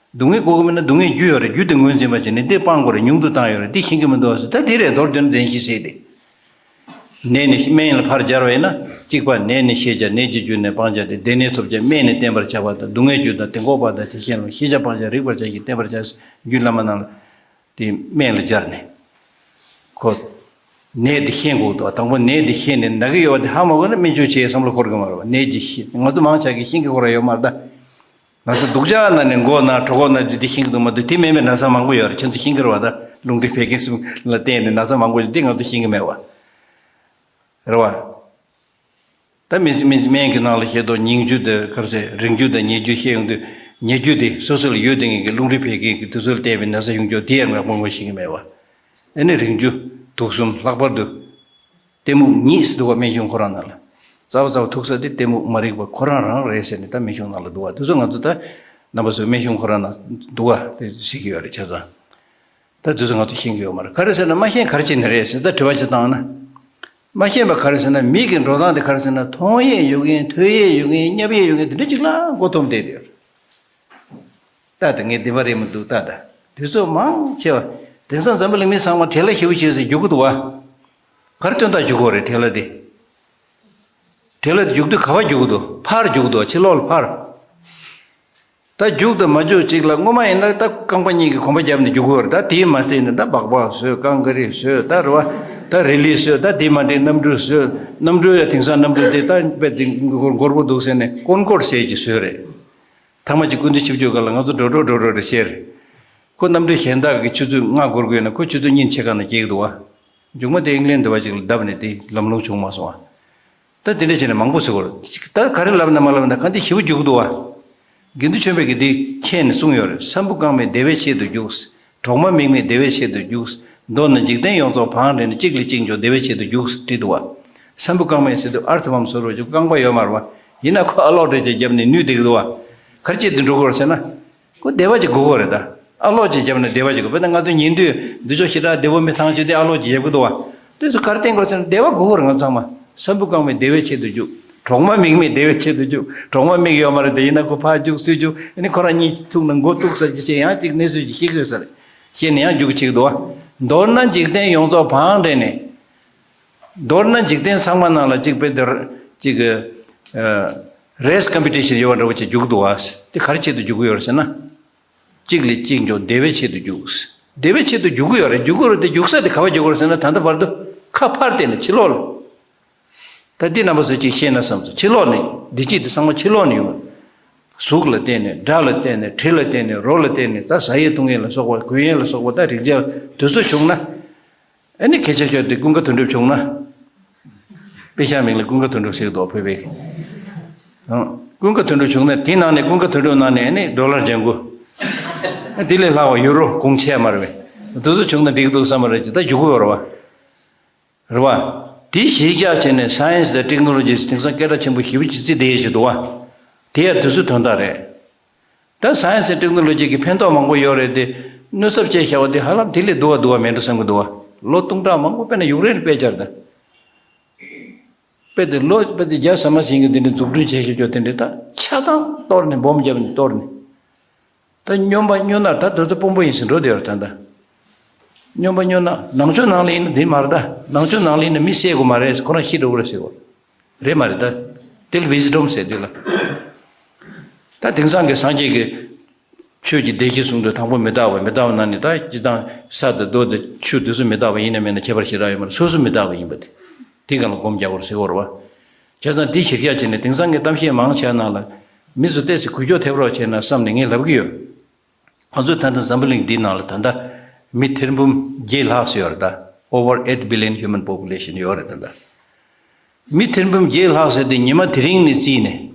སྡུག་བསྔལ་དགོས་ཀྱི་མིན་ན་སྡུག་བསྔལ་རྒྱུ་ཡོད་རེད། རྒྱུ་དེ་ངོས་འཛིན་པ་བྱས་ནས་འདི་སྤང་དགོས་རེད། ཉུང་དུ་བཏང་ཡོད་རེད། འདི་ཤེས་ཀྱི་མི་འདུག་བ་ཟེར། ད་དེ་རེད། མདོར་བསྡུས་ན་བདེན་བཞི་ཟེར་ཏེ། ནད་ནི་སྨན་ལ་ཕར་སྦྱར་བས་ན། གཅིག་པ་ནད་ནི་ཤེས་བྱ། ནད་ཀྱི་རྒྱུ་ནི་སྤང་བྱ་སྟེ། བདེ་གནས་ཐོབ་བྱ་སྨན་ནི་བསྟེན་པར་བྱ་བ་དང་། སྡུག་བསྔལ་རྒྱུ་དང་དེ་འགོག་པ་དང་། དེ་གཞན་ལ་ཤེས་བྱ་སྤང་བྱ་རིག་པར་བྱ་ཞིང་བསྟེན་པར་བྱ་ཟེར། རྒྱུད་བླ་མ་རྣམས་ལ། དེ་སྨན་ལ་སྦྱར་ནས། ཁོ། ནད་དེ་ཤེས་དགོས་འདུག། དང་པོ་ནད་དེ་ཤེས་ནས་ན་གི་ཡོད་པ་དེ་ཧ་མ་གོ་ན་སྨན་བཅོས་བྱེད་བསམ་བློ་འཁོར་གི་མ་རེད་པ། ནད་ཀྱི་ཤེས། ང་ཚོ་མང་ཆེ་གིས་ཤེས་ཀྱི་ཁོ་རང་ཡོད་མ་རེད་ད། ང་ཚོ་སྡུག་ཅག་ན་ནས་མགོ་ན་གྲོད་ཁོག་ན་རྒྱུ་དེ་ཤེས་ཀྱི་འདུག་མ་གཏོགས། དེ་མིན་པའི་ན་ཚ་མང་པོ་ཡོད་རེད། ཁྱེད་ཚོ་ཤེས་ཀྱི་རེད་པ། ད་རླུང་མཁྲིས་བད་ཀན་གསུམ་ལ་བརྟེན་ནས་ན་ཚ་མང་པོ་ཡོད། དེ་ང་ཚོ་ཤེས་ཀྱི་མེད་པ། རེད་པ། ད་མི་མི་སྨན་གྱི་ནང་ལ་བཤད་དོ། ཉིང་རྒྱུ་དེ་ག་རེ་ཟེར། རེང་རྒྱུ་དང་ཉེ་རྒྱུ་བཤད་ཡོང་དུས། ཉེ་རྒྱུ་དེ་སོ་སོ་ལ་ཡོད་དེ་ངེས་ཀྱི་རླུང་མཁྲིས་བད་ཀན་གྱི་དེ་ཚོ་ལ་བརྟེན་པའི་ན་ཚ་ཡོང་རྒྱུ་དེ་ཡང་ང་དངོས་པོ་ཤེས་ཀྱི་མེད་པ། ཨ་ནི་རེང་རྒྱུ་དུག་གསུམ། ལྷག་པར་དུ་གཏི་མུག་ཉིད་ཟེར་འདུག་པ། སྨན་གཞུང་ཁོ་རང་ནང་ལ། རྩ་བ་རྩ་བ་ཐུག་ས་དེ་གཏི་མུག་མ་རིག་པ་ཁོ་རང་རང་རེད་ཟེར་ནས་ད་སྨན་གཞུང་ནང་ལ་འདུག་པ། དེ་ཚོ་ང་ཚོ་ད་རྣམ་པ་ཚོ་སྨན་གཞུང་ཁོ་རང་ནང་འདུག་པ་དེ་གཟིགས་ཀྱི་ཡོད་རེད། བྱས་ཙང་། ད་དེ་ཚོ་ང་ཚོ་ཤེས་ཀྱི་ཡོད་མ་རེད། ག་རེ་ཟེར་ན་མ་ཤེས་ག་རེ་བྱས་ནས་རེད་ཟེར། ད་དྲི་བ་ཅིག་བཏང་ན། མ་ཤེས་པ་ག་རེ་ཟེར་ན། མི་གི་འགྲོ་སྟངས་དེ་ག་རེ་ཟེར་ན། མཐོང་ཡས་ཡོད་མཁན། ཐོས་ཡས་ཡོད་མཁན། མཉམ་ཡས་ཡོད་མཁན་དེ་འདྲ་ཅིག་ལ་མགོ་འཐོམས་བསྡད་དེ། ད་ད་ངས་བདེན་པ་རེད་མི་འདུག་ད་ད་དུས་ཚོད་མང་ཆེ་བ། དེང་སང་འཛམ་བུ་གླིང་མི་ཚང་མ་བྲེལ་བ་ཞེ་པོ་བྱས་ཟེར་རྒྱུག་གི་འདུག་བ། ག་རེ་དོན་དག་རྒྱུག་གི་ཡོད་རེད་བྲེལ་བ་དེ། བྲེལ་བ་རྒྱུག་དུས་ག་པར་རྒྱུག་གི་འདུག་ཕར་རྒྱུག་གི་འདུག་བ། ཕྱི་ལོགས་ལ་ཕར། ད་རྒྱུག་དང་མ་རྒྱུག་ཅིག་ལ་སྔོན་མ་ཡིན་ན་ད་རྐང་པ་གཉིས་ཀྱི་གོམ་པ་བརྒྱབ་ནས་རྒྱུག་གི་ཡོད་རེད། ད་དེའི་མ་ཟད་ནས་ད་སྦག་སྦག་བཟོས། རྐང་ག་རེ་བཟོས། ད་རེད་བ། ད་རི་ལི་བཟོས། ད་དེ་མ་འདྲའི་གནམ་གྲུ་བཟོས། གནམ་གྲུ་ཡང་དེང་སང་གནམ་གྲུ་དེ་ད་དཔེ་དེ་མགོ་མགོར་པོ་འདུག་ཟེར་ནས་ཀོན་ཀོར་ཟེར་གྱི་བཟོས་རེད། ཐ་མ་གཅིག་སྐུ་མདུན་ཆིབས་བསྒྱུར་སྐབས་ལ་ང་ཚོ་འགྲོ་འགྲོ་འགྲོ་འགྲོ་རེད་ཟེར། ཁོ་གནམ་གྲུ་གཞན་དག་གི་ཆུ་ཚོད་ལྔ་འགོར་དགོས་ན་ཁོ་ཆུ་ཚོད་གཉིས་ཕྱེད་ཀ་ནང་སྐྱེལ་གྱི་འདུག་བ། མཇུག་མ་དེ་ཨིང་ལན་འདྲ་བ་ཅིག་ལ་བརྡབས་ནས་དེ་ལམ་ལྷོང་བྱུང་མ་སོང་བ། ད་དེ་འདྲ་བྱས་ནས་མང་པོ་ཟེར་བ་རེད། ད་ག་རེ་ལབ་ན་མ་ལབ་ན་ག་འདི་ཞེ་པོ་རྒྱུག་གི་འདུག་བ། དགེ་འདུན་ཆོས་འཕེལ་གྱིས་འདི་མཁྱེན་ནས་གསུངས་ཡོད་རེད། ས་འབུ་རྐང་མའི་བདེ་བའི་ཆེད་དུ་རྒྱུགས། གྲོག་མ་མིག་མའི་བདེ་བའི་ཆེད་དུ་རྒྱུགས། མདོར་ན་འཇིག་རྟེན་ཡོངས་རྫོགས་བང་བསྒྲིགས་ནས་གཅིག་ལས་གཅིག་མགྱོགས་བདེ་བའི་ཆེད་དུ་རྒྱུགས་བྲིས་འདུག་བ། ས་འབུ་རྐང་མའི་ཟེར་དུས་ཨར་ཐི་བམ་བཟོ་རོགས་ཀྱི་རྐང་པ་ཡོད་མ་རེད་བ། ཡིན་ན་ཁོ་ཨ་ལོག་འདྲེ་ཅེས་བརྒྱབ་ནས་ནུས་བསྡད་ཀྱི་འདུག་བ། ག་རེ་བྱས་དེ་འགྲོ་དགོས་རེད་ཟེར་ན། ཁོ་བདེ་བ་ཅིག་དགོས་ཀྱི་རེད་ད། ཨ་ལོག་ཅིག་བརྒྱབ་ན་བདེ་བ་ཅིག་དགོས། དཔེར་ན་ང་ཚོ་ཉལ་དུས་འདི་ཕྱོགས་ཞེ་དྲག་བདེ་བོ་མི་ཐང་ཆུ་དེ་ཨ་ལོག་ཅིག་བརྒྱབ་ཀྱི་འདུག་བ། དེ་ཚོ་ག་རེ་བསྟན་དགོས་ཟེར་ན་བདེ་བ་དགོས་ཀྱི་རེད། ང་ཚང་མ་ས་འབུ་རྐང་མའི་བདེ་བའི་ཆེད་དུ་རྒྱུགས། གྲོག་མ་མིག་མའི་བདེ་བའི་ཆེད་དུ་རྒྱུགས། གྲོག་མ་མིག་ཡོད་མ་རེད་དེ། ཡིན་ན་ཁོ་ཕར་རྒྱུགས་ཚུར་རྒྱུགས། ཨ་ནི་ཁོ་རང་གཉིས་ཐུག་ན་མགོ་གཏུག་ས་ཅི་བྱེད། ཡང་ཅིག་གནས་ཚུལ་ཅིག་ཤེས་ཀྱི་ཡོད་ས་རེད། ཤེས་ནས་ཡང་རྒྱུགས་ཀྱི་ཆེད་དུ་འདུག་བ། མདོར་ན་འཇིག་རྟེན་ཡོངས་རྫོགས་བང་བསྒྲིགས་ནས། མདོར་ན་འཇིག་རྟེན་ཚང་མ་ནང་ལ་གཅིག་དཔེ་དེར་གཅིག་གི་རེས་ཀམ་པི་ཊི་ཤན་ཡོད་པ་འདྲ་བོ་ཅིག་རྒྱུག་འདུག་བ། དེ་ག་རེ་ཆེད་དུ་རྒྱུག་གི་ཡོད་རེད་ཟེར་ན། གཅིག་ལས་གཅིག་མགྱོགས་བདེ་བའི་ཆེད་དུ་རྒྱུགས། བདེ་བའི་ཆེད་དུ་རྒྱུག་གི་ཡོད་རེད། རྒྱུག་གི་ཡོད་རེད་དེ་རྒྱུག་ས་དེ་ག་པར་རྒྱུག་གི་རེད་ཟེར་ན། ད་ལྟ་བར་དུ་ཁ་ཕར་བལྟས་ནས་ཕྱི་ལོགས་ལ། ད་འདི་རྣམ་པ་ཚོས་ཅིག་ཤེས་ན་བསམ་སོང་། ཕྱི་ལོགས་ནས་འདི་གཅིག་དེ་ཚང་མ་ཕྱི་ལོགས་ནས་ཡོང་། གཟུགས་ལ་བརྟེན་ནས། སྒྲ་ལ་བརྟེན་ནས། དྲི་ལ་བརྟེན་ནས། རོ་ལ་བརྟེན་ནས། ད་ཟ་ཡས་བཏུང་ཡས་ལ་སོགས་པ། གོན་ཡས་ལ་སོགས་པ། ད་རེག་བྱ་དེ་ཚོ་བྱུང་ན། ཨ་ནི་སྐད་ཆ་ཤོད་དེ་ཀུན་དགའ་དོན་གྲུབ་བྱུང་ན། དཔེ་ཤག་མིང་ལ་ཀུན་དགའ་དོན་གྲུབ་ཟེར་གི་འདུག་བོད་པའི་གི། ཨང་། ཀུན་དགའ་དོན་གྲུབ་བྱུང་ན། དེའི་ནང་ནས་ཀུན་དགའ་དོན་གྲུབ་ནང་ནས་ཨ་ནི་ཌོ་ལར་ལྗང་གུ། ཨ་དེ་ལས་ལྷག་པ་ཡུ་རོ་གོང་ཆེ་མ་རེད་པས། དེ་ཚོ་བྱུང་ན་འགྲིག་གི་འདུག་བསམ་པ་རེད་ཅེས་ད་རྒྱུག་གི་ཡོད་རེད་བ། རེད་བ། དེ་གཞི་བཞག་བྱས་ནས་སའེན་སི་དང་ཊེག་ནོ་ལོ་ཇི་དེང་སང་སྐད་གྲགས་ཆེན་པོ་ཞེ་པོ་ཅིག་བརྩི་བསྡད་ཡས་ཅིག་འདུག་བ། དེ་ཡང་དུས་ཚོད་དོན་དག་རེད། ད་སའེན་སི་དང་ཊེག་ནོ་ལོ་ཇི་གི་ཕན་ཐོགས་མང་པོ་ཡོད་རེད་དེ། གནོད་ཚབས་བཅས་བཞག་པ་དེ་ཧ་ལམ་དེ་ལས་སྡུག་པ་སྡུག་པ་མེད་འགྲོ་བསམ་གྱི་འདུག་བ། ལོ་སྟོང་ཕྲག་མང་པོ་དཔེར་ན་ཡུཀ་རེན་དཔེ་བྱས་ན། དཔེ་དེ་ལོ་དཔེ་དེ་བརྒྱ་ཟ་མ་ཟིན་གྱི་དེ་འདྲ་འཛུགས་སྐྲུན་བྱས་བཞག་ཆོག་དེ་འདྲ་ད་ཆ་ཚང་གཏོར་ནས་སྦོམ་བརྒྱབ་ནས་གཏོར་ནས། ད་སྨྱོན་པ་སྨྱོ་ནག་ད་དེ་ཚོ་དཔོན་པོ་ཡིན་ཟེར་འགྲོ་བསྡད་ཡོད་རེད་ད་ལྟ། སྨྱོན་པ་སྨྱོ་ནག་ནང་ཆོས་ནང་ལ་ཡིན་ན་དེ་མ་རེད་ད། ནང་ཆོས་ནང་ལ་ཡིན་ན་མི་བསད་དགོས་མ་རེད། ཁོ་རང་ཤི་འགྲོ་གི་རེད་ཟེར་གོ། རེད་མ་རེད་ད། དེ་ལ་ཝི་སི་ཌམ་ཟེར་དེ་ལ། ད་དེང་སང་གི་སངས་རྒྱས་ཀྱི་ཆོས་ཀྱི་བདེན་བཞི་གསུངས་དུས་དང་པོ་མི་རྟག་པ། མི་རྟག་པ་ནང་ནས་ད་སྤྱིར་བཏང་ས་དང་རྡོ་དང་ཆུ་དེ་ཚོ་མི་རྟག་པ་ཡིན་ན་མིན་ན་ཁྱད་པར་ཞེ་དྲག་ཡོད་མ་རེད། སོ་སོ་མི་རྟག་པ་ཡིན་པ་དེ། དེ་སྒང་ལ་སྒོམ་རྒྱག་དགོས་རེད་ཟེར་གོ་རེད་བ། བྱས་ཙང་འདི་གཞིར་བཞག་བྱས་ནས་དེང་སང་གི་གཏམ་བཤད་མང་ཆེ་བ་ནང་ལ་མི་ཚོ་ཏོག་ཙམ་འགུལ་སྐྱོད་ཐེབས་རོགས་བྱས་ན་བསམ་ནས་ངས་ལབ་ཀྱི་ཡོད། ང་ཚོའི་ད་ལྟ་འཛམ་བུ་གླིང་འདིའི་ནང་ལ་ད་ལྟ་མི་ཐེར་འབུམ་བརྒྱད་ལྷག་ཙམ་ཡོད་རེད་ད། Over eight billion human population ཡོད་རེད་ད་ལྟ། མི་ཐེར་འབུམ་བརྒྱད་ལྷག་ཙམ་དེ་ཉི་མ་དེ་རིང་ནས་བརྩིས་ནས།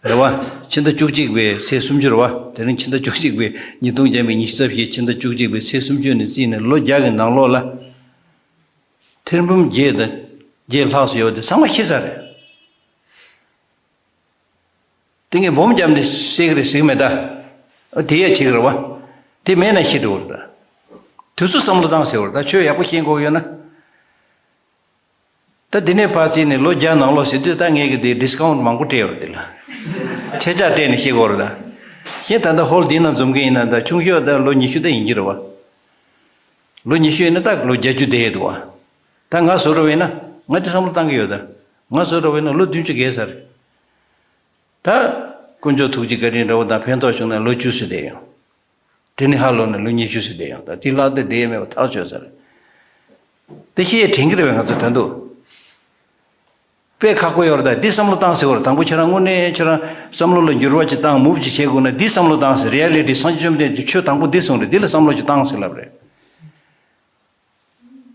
རེད་བ། ཕྱི་ཟླ་བཅུ་གཅིག་པའི་ཚེས་སུམ་ཅུ་རེད་བ། དེ་རིང་ཕྱི་ཟླ་བཅུ་གཅིག་པའི་ཉིས་སྟོང་བརྒྱ་མེད་ཉི་ཤུ་རྩ་བཞི་ཕྱི་ཟླ་བཅུ་གཅིག་པའི་ཚེས་སུམ་ཅུ་ནས་བརྩིས་ནས་ལོ་བརྒྱ་གི་ནང་ལོགས་ལ། ཐེར་འབུམ་བརྒྱད་དང་བརྒྱད་ལྷག་ཙམ་ཡོད་དེ་ཚང་མ་ཤི་ཚར་རེད། དེ་ངས་སྦོམ་བརྒྱབ་ནས་བཤད་ཀྱི་རེད་ཟེར་གྱི་མེད་ད། ཨ་དེ་ཡས་བྱེད་ཀྱི་རེད་བ། དེ་མེད་ན་ཤི་འགྲོ་གི་རེད་ད། དུས་ཚོད་བསམ་བློ་བཏང་ཟེར་བ་རེད་ད། ཆོས་ཡག་པོ་ཤེས་དགོས་ཡོད་ན། ད་འདི་ནས་ཕར་བརྩིས་ནས་ལོ་བརྒྱ་ནང་ལོགས་ཟེར་དུས་ད་ངས་ཀྱི་དེ་ཌི་སི་ཀའུན་ཊི་མང་པོ་སྤྲད་ཡོད་རེད་དེ་ལ། ཆད་ཆག་སྤྲད་ནས་བཤད་དགོས་རེད་ད། གཞན་ད་ལྟ་ཧོལ་འདི་ནང་འཛོམས་མཁན་ཡིན་ན་ད་ཆུང་ཤོས་ད་ལོ་ཉི་ཤུ་ད་ཡིན་གྱི་རེད་བ། ལོ་ཉི་ཤུ་ཡིན་ན་ད་ལོ་བརྒྱད་ཅུ་བསྡད་ཡོད་འདུག་བ། ད་ང་བཟོ་འདྲ་བ་ཡིན་ན། ང་དེ་བསམ་བློ་བཏང་གི་ཡོད་ད། ང་བཟོ་འདྲ་བ་ཡིན་ན་ལོ་བདུན་ཅུ་བརྒལ་ཚར་རེད། ད་དཀོན་མཆོག་ཐུགས་རྗེ་བཀའ་དྲིན་འདྲ་བོ་དང་ཕན་ཐོགས་བྱུང་ན་ལོ་བཅུ་ཙམ་བསྡད་ཡོང་། དེ་ནས་ཧ་ལོ་ནས་ལོ་ཉི་ཤུ་ཙམ་བསྡད་ཡོང་། ད་དེ་ལྷག་དེ་བསྡད་མེད་པ་ཐག་ཆོད་ས་རེད། དེ་ཤེས་དྲན་གྱི་རེད་བས་ང་ཚོ་ད་དུང་། དཔེ་ཁག་པོ་ཡོད་རེད་ད། འདི་བསམ་བློ་བཏང་ཟེར་བ་རེད། དང་པོ་ཁྱེད་རང་དངོས་གནས་ཁྱེད་རང་བསམ་བློ་ལ་འགྱུར་བ་ཅིག་བཏང་མུབ་ཅིག་བྱེད་དགོས་ན་འདི་བསམ་བློ་བཏང་ཟེར། རི་ཡ་ལི་ཊི་སངས་རྒྱས་བཅོམ་ལྡན་འདས་ཀྱིས་ཆོས་དང་པོ་འདི་གསུངས་རེད། འདི་ལ་བསམ་བློ་ཅིག་བཏང་ཟེར་ལབ་རེད།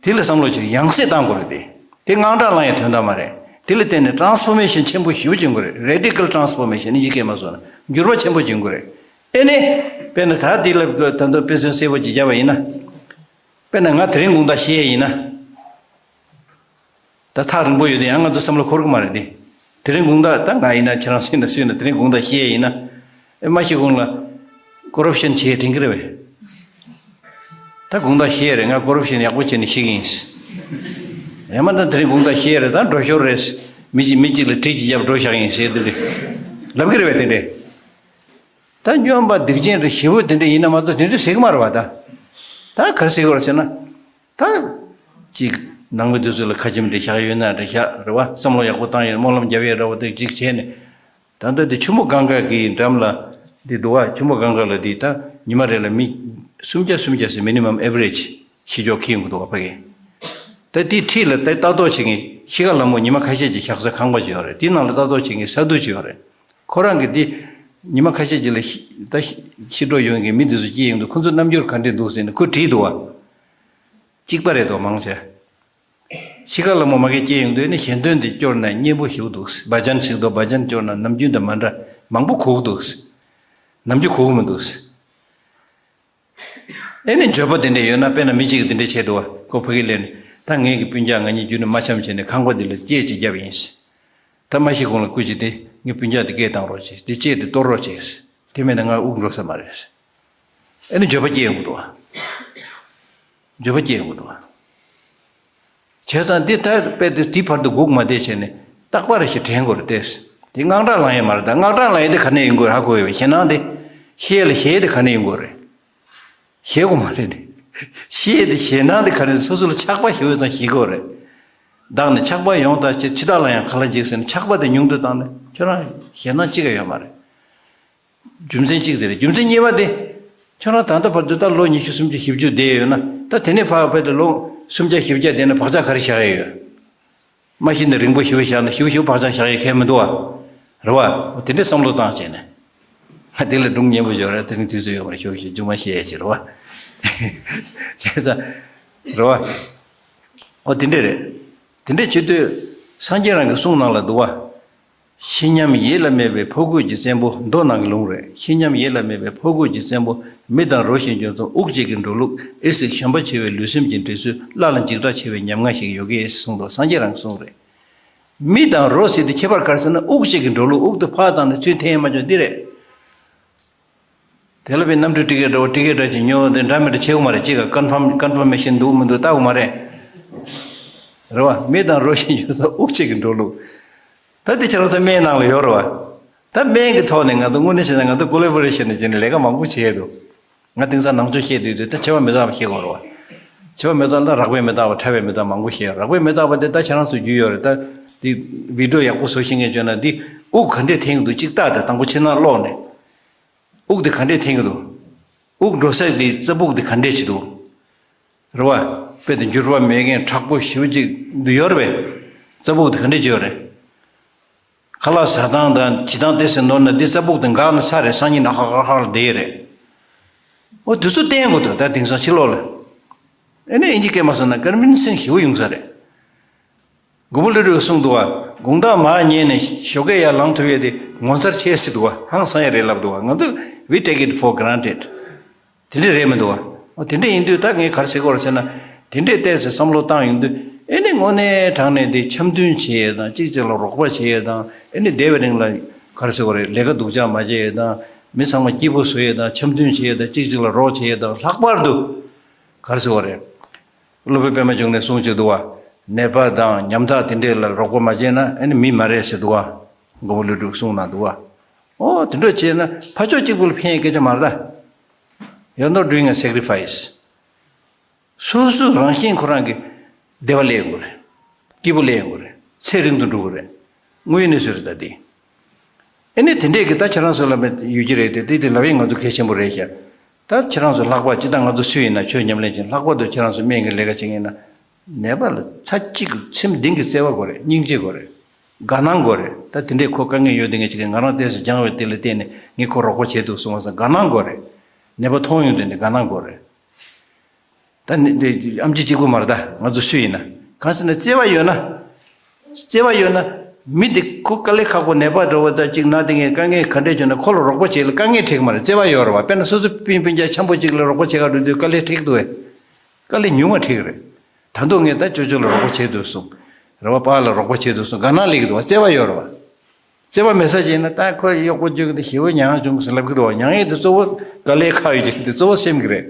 དེ་ལ་བསམ་བློ་ཅིག་ཡང་སེ་བཏང་དགོས་རེད་དེ། དེ་དངངས་སྐྲག་ལངས་ཡའི་དོན་དག་མ་རེད། དེ་ལ་བརྟེན་ནས་ཊ་རན་སི་ཕོར་མེ་ཤན་ཆེན་པོ་ཞེ་པོ་ཅིག་ཡོང་གི་རེད། རེ་ཌི་ཀལ་ཊ་རན་སི་ཕོར་མེ་ཤན་ཨིན་ཇི་སྐད་མ་སོང་ན་འགྱུར་བ་ཆེན་པོ་ཅིག་ཡོང་གི་རེད། ཨེ་ནས། དཔེར་ན་ད་དེ་ལ་ད་དུང་དཔེ་མཚོན་གསལ་པོ་ཅིག་བརྒྱབ་པ་ཡིན་ན། དཔེར་ན་ང་དེ་རིང་དགོང་དག་ཤི་ཡས་ཡིན་ན། ད་ཐག་རིང་པོ་ཡོད་དུས་ཡང་ང་ཚོ་བསམ་བློ་འཁོར་གི་མ་རེད་དེ། དེ་རིང་དགོང་དག་ད་ང་ཡིན་ན་ཁྱེད་རང་སུ་ཡིན་ན་སུ་ཡིན་ན་དེ་རིང་དགོང་དག་ཤི་ཡས་ཡིན་ན། ཨེ་མ་ཤི་གོང་ལ་ཀོ་རབ་ཤན་བྱེད་ཡས་དྲན་གི་རེད་བས། ད་དགོང་དག་ཤི་ཡས་རེད། ང་ཀོ་རབ་ཤན་ཡག་པོ་བྱས་ནས་ཤི་གི་ཡིན། ཡང་མ་ད་དེ་རིང་དགོང་དག་ཤི་ཡས་རེད། ད་འགྲོ་ཞོར་རེད། མི་གཅིག་མི་གཅིག་ལ་གྲི་གཅིག་བརྒྱབ་འགྲོ་བཞག་ཡིན་ཟེར་དེ་རེད། ལབ་གི་རེད་བས་དེ་འདྲས། ད་སྨྱོན་པ་སྡིག་ཅན་རེད། ཞེ་པོ་དེ་འདྲ་ཡིན་ན་མ་གཏོགས་དེ་འདྲ་ཟེར་གི་མ་རེད་བ། ད་ད་ག་རེ་ཟེར་གི་རེད་ཟེར་ན། ད་ཅིག་ནང་མི་དེ་ཚོ་ལ་ཁ་ཆེམས་དེ་བཞག་ཡོད་ན་རེད་བཞག་རེད་བ། བསམ་བློ་ཡག་པོ་བཏང་ཡོད། སྨོན་ལམ་རྒྱབ་ཡོད་འདྲ་བོ་དེ་ཅིག་བྱས་ནས། ད་ལྟ་དེ་ཆུ་མོ་གངྒཱ་གི་འགྲམ་ལ་དེ་འདུག་བ། ཆུ་མོ་གངྒཱ་ལ་དེ་ད་ཉི་མ་རེ་ལ་མི་སུམ་བརྒྱ་སུམ་བརྒྱ་ཟེར། མི་ནི་མམ་ཨེ་ཝ་རེཇ་ཤི་ཆོག་ཁེལ་ཡོང་གི་འདུག་བ། ཕ་གི་ད་དེའི་འཁྲིས་ལ་ད་ལྟ་རྟོག་བྱེད་མཁན་ཤི་ཁ་ལ་མོ་ཉི་མ་ཁ་ཤས་ཀྱི་ཤག་ས་ཁང་པ་ཅིག་ཡོད་རེད། དེའི་ནང་ལ་ལྟ་རྟོག་བྱེད་མཁན་ས་འདུག་ཅིག་ཡོད་རེད། ཁོ་རང་གི་དེ་ཉི་མ་ཁ་ཤས་ཀྱི་ལ་ཤི་ད་ཤི་འགྲོ་ཡོང་མཁན་མི་དེ་ཚོ་སྐྱེལ་ཡོང་དུས་ཁོ་ཚོ་རྣམ་འགྱུར་ག་འདྲས་འདུག་ཟེར་ནས་ཁོས་དྲིས་འདུག་བ། གཅིག་པ་རེད་དོ། མང་ཆེ་ཤི་ཁ་ལ་མོ་མ་གི་སྐྱེལ་ཡོང་དུས་ནི་ཞལ་འདོན་དེ་སྐྱོར་ན་སྙན་པོ་ཞིག་འདུག་བ་ཇན་ཟེར་དོ། བ་ཇན་སྐྱོར་ན་ནམ་རྒྱུན་དང་མ་འདྲ་མང་པོ་གོ་གི་འདུག་ནམ་རྒྱུན་གོ་གི་མི་འདུག་ཨེ་ནི་འགྱོད་པ་དེ་འདྲ་ཡོད་ན། དཔེར་ན་མི་གཅིག་གིས་དེ་འདྲ་བྱས་འདུག་བ། ཁོ་ཕ་གི་ལས་ནས་ད་ངེད་ཀྱི་སྤུན་ཀྱག་ང་གཉིས་རྒྱུན་ནས་མ་འཆམ་བྱས་ནས་ཁང་པ་འདི་ལ་སྐྱེལ་ཅིག་བརྒྱབ་ཡིན། ད་མ་ཤི་གོང་ལ་སྐུ་མཁྱེན་དེ་ངའི་སྤུན་ཀྱག་དེ་སྐད་བཏང་རོགས་བྱེད། དེ་ལྕེ་དེ་གཏོར་རོགས་བྱེད། དེ་མེད་ན་ང་དབུགས་འགྲོ་ས་མ་རེད། ཨེ་ནི་འགྱོད་པ་སྐྱེ་ཡོང་གི་འདུག་བ། འགྱོད་པ་སྐྱེ་ཡོང་གི་འདུག་བ། བྱས་ཙང་དེ་ད་དཔེ་དེ་དེའི་བར་དུ་སྒུག་མ་བསྡད་བྱས་ནས་རྟག་པར་ཞིག་དྲན་དགོས་རེད་དེ། དེ་དངངས་སྐྲག་ལངས་ཡས་མ་རེད། ད་དངངས་སྐྲག་ལངས་ཡས་དེ་ག་ནས་ཡོང་གི་རེད། ཧ་གོ་ཡོད་པས། ཞེད་སྣང་དེ། ཤི་ཡས་ལ་ཞེད་ཡས་དེ་ག་ནས་ཡོང་གི་རེད། ཤེས་དགོས་མ་རེད་དེ། ཤེས་དེ་ཞེད་སྣང་དེ་ག་རེ། སོ་སོ་ལ་ཆགས་པ་ཞེ་པོ་ཙམ་ཞིག་དགོས་རེད། བདག་ནི་ཆགས་པ་ཡོངས་དག་ཕྱིར། འཆི་བདག་ལ་ཡང་ག་ལ་འཇིགས་ཟེར་ནས་ཆགས་པ་དེ་ཉུང་དུ་བཏང་ནས་ཁྱོད་རང་ཞེད་སྣང་གཅིག་ཀྱང་ཡོད་མ་རེད། རྒྱུ་མཚན་གཅིག་དེ་རེད། རྒྱུ་མཚན་གཉིས་པ་དེ། ཁྱོད་རང་ད་ལྟ་བར་དུ་ད་ལོ་ཉི་ཤུ་སུམ་ཅུ་བཞི་བཅུ་བསྡད་ཡོད་ན། ད་དེ་ནས་ཕར་བལྟས་ཏེ་ལོ་སུམ་བརྒྱ་བཞི་བརྒྱ་བསྡད་ན་བག་ཆགས་ག་རེ་བཞག་ཡས་ཡོད། མ་གཞི་ནས་རིང་པོ་ཞེ་པོ་བཞག་ན་ཞེ་པོ་ཞེ་པོ་བག་ཆགས་བཞག་ཡས་གང་ཡང་མི་འདུག་བ། རེད་བ། འོ་དེ་འདྲའི་བསམ་བློ་བཏང་བྱས་ནས། ང་དེ་ལས་སྒྲུང་སྙན་པོ་ཞིག་ཡོད་རེད། དེ་རིང་དུས་ཚོད་ཡོད་མ་རེད། ཞོགས་ཞོགས་མཇུག་མ་བཤད་ཡས་ཅིག་རེད་བ། བྱས་ཙང་། རེད་བ། འོ་དེ་འདྲས་རེད། དེ་འདྲས་བྱེད་དུས་སངས་རྒྱས་རང་གི་གསུང་ནང་ལ་འདུག་བ། ཤི་མཉམ་ཡིད་ལ་མེད་པའི་ཕོ་རྒོད་ཀྱི་བཙན་པོ། མདོ་ནང་གི་ལུང་རེད། ཤི་མཉམ་ཡིད་ལ་མེད་པའི་ཕོ་རྒོད་ཀྱི་བཙན་པོ། མི་དང་རོ་བཞིན་འགྱུར་ཙམ་དབུགས་གཅིག་གིས་འགྲོ་ལུགས། ཨེ་སྲིད་གཞོན་པ་ཆེ་བའི་ལུས་སེམས་ཀྱི་འདྲེས་ཚུལ། བླ་ལ་འཇིགས་སྐྲག་ཆེ་བའི་ཉམ་ང་ཞིག་ཡོད་ཀྱི་ཨེ་སྲིད་གསུངས་འདུག་སངས་རྒྱས་རང་གི་གསུང་རེད། མི་དང་རོ་ཟེར་དེ་ཁྱད་པར་ག་རེ་ཟེར་ན། དབུགས་གཅིག་གིས་འགྲོ་ལུགས། དབུགས་དེ་ཕར་བཏང་ནས་ཚུར་འཐེན་ཡས་མ་བྱུང་འདི་རེད། དེ་ལ་བའི་གནམ་གྲུ་ཊི་ཀེ་ཊི་འདྲ་བོ། ཊི་ཀེ་ཊི་འདྲ་ཅིག་ཉོ་དེ་འདྲ་མི་འདྲ་བྱེད་དགོས་མ་རེད། གཅིག་ག་ཀོན་ཕམ་ཀོན་ཕར་མེ་ཤིན་འདུག་མི་འདུག་ལྟ་དགོས་མ་རེད། རེད་བ། མི་དང་རོ་བཞིན་འགྱུར་ཙམ་དབུགས་གཅིག་གིས་འགྲོ་ལུགས། ད་དེ་ཁྱེད་རང་ཚོ་སྨན་ནང་ལ་ཡོད་རེད་བ། ད་སྨན་གྱི་ཐོག་ནས་ང་ཚོ་དངོས་གནས་བྱས་ན་ང་ཚོ་ཀོ་ལེ་བོ་རེ་ཤན་ནས་བྱས་ནས་ལས་ཀ་མང་པོ་བྱས་འདུག་ང་དེང་སང་ནང་ཆོས་བཤད་དུས་དུས་ད་འཆི་བ་མི་རྟག་པ་བཤད་དགོས་རེད་བ། འཆི་བ་མི་རྟག་ལ་རགས་པའི་མི་རྟག་པ། ཕྲ་བའི་མི་རྟག་པ་མང་པོ་བཤད། རགས་པའི་མི་རྟག་པ་དེ་ད་ཁྱེད་རང་ཚོ་རྒྱུས་ཡོད་རེད། ད་དེ་བི་ཌི་ཡོ་ཡག་པོ་བཟོ་ཤེས་མཁན་བྱུང་ན། འདི་དབུགས་ག་འདྲས་འཐེན་གྱི་འདུག་གཅིག་ལྟ་དང་། དང་པོ་ཕྱི་ནང་ཀློག་ནས། དབུགས་དེ་ག་འདྲས་འཐེན་གྱི་འདུག་དབུགས་འགྲོ་ས་དེ་རྩ་སྦུག་དེ་ག་འདྲས་བྱེད་འདུག་རེད་བ། དཔེ་དེ་འགྱུར་བ་མེད་མཁན་དྲག་པོ་ཞེ་པོ་ཅིག་འདུག་ཡོད་རེད་པས། རྩ་སྦུག་དེ་ག་འདྲས་ཅིག་ཡོད་རེད། ཁ་ལག་ཟ་སྟངས་དང་བྱེད་སྟངས་དེ་ཚོ་ནོར་ན་འདི་རྩ་སྦུག་དེ་འགག་ན་ཚར་རེད། སང་ཉིན་ཧ་ཧ་ཧ་ལ་བསྡད་ཡོད་རེད། འོ་དེ་ཚོ་བསྟན་དགོས་འདུག་ད་དེང་སང་ཕྱི་ལོགས་ལ། ཨེ་ནས་ཨིན་ཇི་སྐད་མ་སོང་ན་ཀོན་བིན་སིང་ཞེ་པོ་ཡོང་ས་རེད། མགོན་པོ་ཀླུ་སྒྲུབ་གསུངས་འདུག་བ། དགུང་ཐག་མར་ཉལ་ནས་ཞོགས་ཀས་ཡར་ལངས་ཐུབ་ཡས་དེ་ངོ་མཚར་ཆེ་ཟེར་འདུག་བ། ཧང་སང་ཡས་རེད་ལབ་འདུག་བ། ང་ཚོ་we take it for granted། དེ་འདྲས་རེད་མི་འདུག་བ། འོ་དེ་འདྲས་ཡིན་དུས་ད་ངས་ག་རེ་ཟེར་དགོས་རེད་ཟེར་ན། དེ་འདྲས་བལྟས་ཚེ་བསམ་བློ་བཏང་ཡོང་དུས། ཨེ་ནི་དངོས་གནས་དྲང་གནས་དེ་འཆམ་མཐུན་བྱེད་ཡས་དང་། གཅིག་གཅིག་ལ་རོགས་པ་བྱེད་ཡས་དང་། ཨེ་ནི་བསྡད་པའི་རིང་ལ་ག་རེ་ཟེར་དགོས་རེད། ལས་ཀ་སྡུག་ཅག་མ་བྱེད་ཡས་དང་། མི་ཚང་མ་སྐྱིད་པོ་བཟོ་ཡས་དང་། འཆམ་མཐུན་བྱེད་ཡས་དང་། གཅིག་གཅིག་ལ་རོགས་བྱེད་ཡས་དང་། ལྷག་པར་དུ་ག་རེ་ཟེར་དགོས་རེད། སློབ་དཔོན་པད་མ་འབྱུང་གནས་གསུང་གཅིག་འདུག་བ། ནད་པ་དང་ཉམ་ཐག་དེ་འདྲས་ལ་རོགས་པ་མ་བྱས་ན་ཨེ་ནི་མི་མ་རེད་ཟེར་འདུག་བ། མགོན་པོ་ཀླུ་སྒྲུབ་གསུང་ནང་འདུག་བ། ཨོ་དེ་འདྲ་བྱས་ན་ཕར་ཕྱོགས་གཅིག་པུ་ལ་ཕན་ཡས་སྐད་ཆ་མ་རེད་ད། You're not doing a sacrifice། སོ་སོ་རང་བཞིན་ཁོ་རང་གི་བདེ་བ་སླེབས་ཡོང་གི་རེད། སྐྱིད་པོ་སླེབས་ཡོང་གི་རེད། ཚེ་རིང་དུ་འགྲོ་གི་རེད། དངོས་ཡོད་གནས་ཚུལ་རེད་ད་འདི། ཨེ་ནི་དེ་འདྲས་ཀྱི་ད་ཁྱེད་རང་ཚོ་ལ་མེད་ཡོད་ཀྱི་རེད་དེ། དེ་དེ་ལབ་ཡས་ང་ཚོ་གལ་ཆེན་པོ་རེད་ཤག་ད་ཁྱེད་རང་ཚོ་ལྷག་པར་སྤྱིར་བཏང་ང་ཚོ་སུ་ཡིན་ན་ཆོས་ཉམས་ལེན་བྱེད། ལྷག་པར་དུ་ཁྱེད་རང་ཚོ་སྨན་གྱི་ལས་ཀ་བྱེད་མཁན་ཡིན་ན། ནད་པ་ལ་ཚར་གཅིག་སེམས་གཏིང་གི་བརྩེ་བ་དགོས་རེད། སྙིང་རྗེ་དགོས་རེད། དགའ་སྣང་དགོས་རེད། ད་དེ་འདྲས་ཁོ་དཀའ་ངལ་ཡོད་དེ་ངས་ཅིག་ང་རང་ཏོག་ཙམ་སྦྱངས་པའི་དེ་ལ་བརྟེན་ནས་ངས་ཁོ་རོགས་པ་བྱས་འདུག་གསུངས་པ་སང་དགའ་སྣང་དགོས་རེད། ནད་པ་མཐོང་ཡོང་དུས་ནས་དགའ་སྣང་དགོས་རེད། ད་ནི་འདི་ཨམ་ཆི་གཅིག་པུ་མ་རེད་ད། ང་ཚོ་སུ་ཡིན་ན། གང་ཟེར་ན་བརྩེ་བ་ཡོད་ན། བརྩེ་བ་ཡོད་ན། མི་འདི་ཁོ་དཀའ་ལས་ཁག་པོ་ནད་པ་འདྲ་བོ་ད་ཅིག་ན་དེ་ངས་དཀའ་ངལ་ག་འདྲས་བྱུང་ན་ཁོ་ལ་རོགས་པ་བྱེད་ལ་དཀའ་ངལ་འཕྲད་ཀྱི་མ་རེད། བརྩེ་བ་ཡོད་རེད་བ། དཔེར་ན་སོ་སོ་སྤུན་སྤུན་ཀྱག་འཆམ་པོ་གཅིག་ལ་རོགས་པ་བྱེད་ག་འགྲོ་དུས་དཀའ་ལས་འཕྲད་ཀྱི་འདུག་བས། དཀའ་ལས་ཉུང་བ་འཕྲད་ཀྱི་རེད། ད་དུང་ངས་ད་ཅོ་ཅོ་ལ་རོགས་པ་བྱེད་འདུག་གསུངས། རེད་བ། པཱ་ལ་རོགས་པ་བྱེད་འདུག་གསུངས། དགའ་སྣང་སླེབས་ཀྱི་འདུག་བ། བརྩེ་བ་ཡོད་རེད་བ། བརྩེ་བ་མེད་ས་ཅིག་ན་ད་ཁོ་གཡོག་པོ་རྒྱུག་གི་འདུག་ཞེ་པོ་མྱངས་བྱུང་ཟེར་ལབ་ཀྱི་འདུག་བ། མྱངས་ཡས་དེ་གཙོ་བོ་དཀའ་ལས་ཁག་ཡོད་ཀྱི་དེ་གཙོ་བོ་སེམས་ཀྱི་རེད།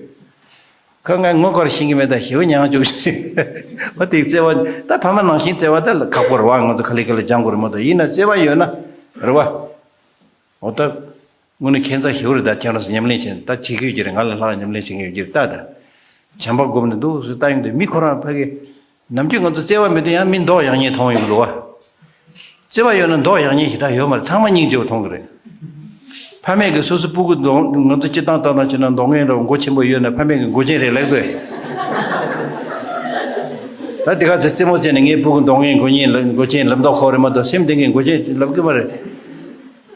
ཁོ་ང་ངོ་དཀར་ཤེས་ཀྱི་མེད་ད། ཞེ་པོ་མྱངས་བྱུང་ཟེར། བ་དེ་བརྩེ་བ་ད་ཕ་མ་ནང་བཞིན་བརྩེ་བ་ད་ཁག་པོ་རེད་བ། ང་ཚོ་ཁ་ལེ་ཁ་ལེ་སྦྱང་དགོས་རེད་མ་གཏོགས། ཡིན་ན་བརྩེ་བ་ཡོད་ན་རེད་བ། འོ་ད། དངོས་གནས་ཁྱད་མཚར་ཞེ་པོ་རེད། ད་ཁྱེད་རང་ཚོ་ཉམས་ལེན་བྱས་ནས་ད་བྱེད་ཀྱི་ཡོད་ཀྱི་རེད། ང་ལས་ལྷག་ཉམས་ལེན་བྱེད་མཁན་ཡོད་ཀྱི་རེད། ད་ད་བྱམས་པ་སྒོམ་ནས་འདུག་ཟེར་ལྟ་ཡོང་དུས་མི་ཁོ་རང་ཕ་གི་ནམ་རྒྱུན་ང་ཚོ་བརྩེ་བ་མེད་དུས་ཡང་མི་མདོག་ཡག་ཉེས་མཐོང་ཡོང་གི་འདུག་བ། བརྩེ་བ་ཡོད་ན་མདོག་ཡག་ཉེས་ཞེ་དྲག་ཡོད་མ་རེད། ཚང་མ་སྙིང་རྗེ་པོ་མཐོང་གི་རེད། ཕ་མས་ཀྱི་སོ་སོ་སྤུ་གུ་མདོག་ང་ཚོ་སྤྱིར་བཏང་ལྟ་སྟངས་བྱས་ན་མདོག་ངན་འདྲ་བོ་མགོ་ཆེན་པོ་ཡོད་ན་ཕ་མས་ཀྱི་མགོ་ཆེན་རེད་ལབ་དགོས། ད་དེ་ག་ཚོད་རྩེད་མོ་བྱས་ནས་ངའི་སྤུ་གུ་མདོག་ངན་མགོ་ངན་ལ་མགོ་ཆེན་ལབ་མདོག་ཁོག་རེད་མ་གཏོགས་སེམས་གཏིང་གི་མགོ་ཆེན་ལབ་གི་མ་རེད།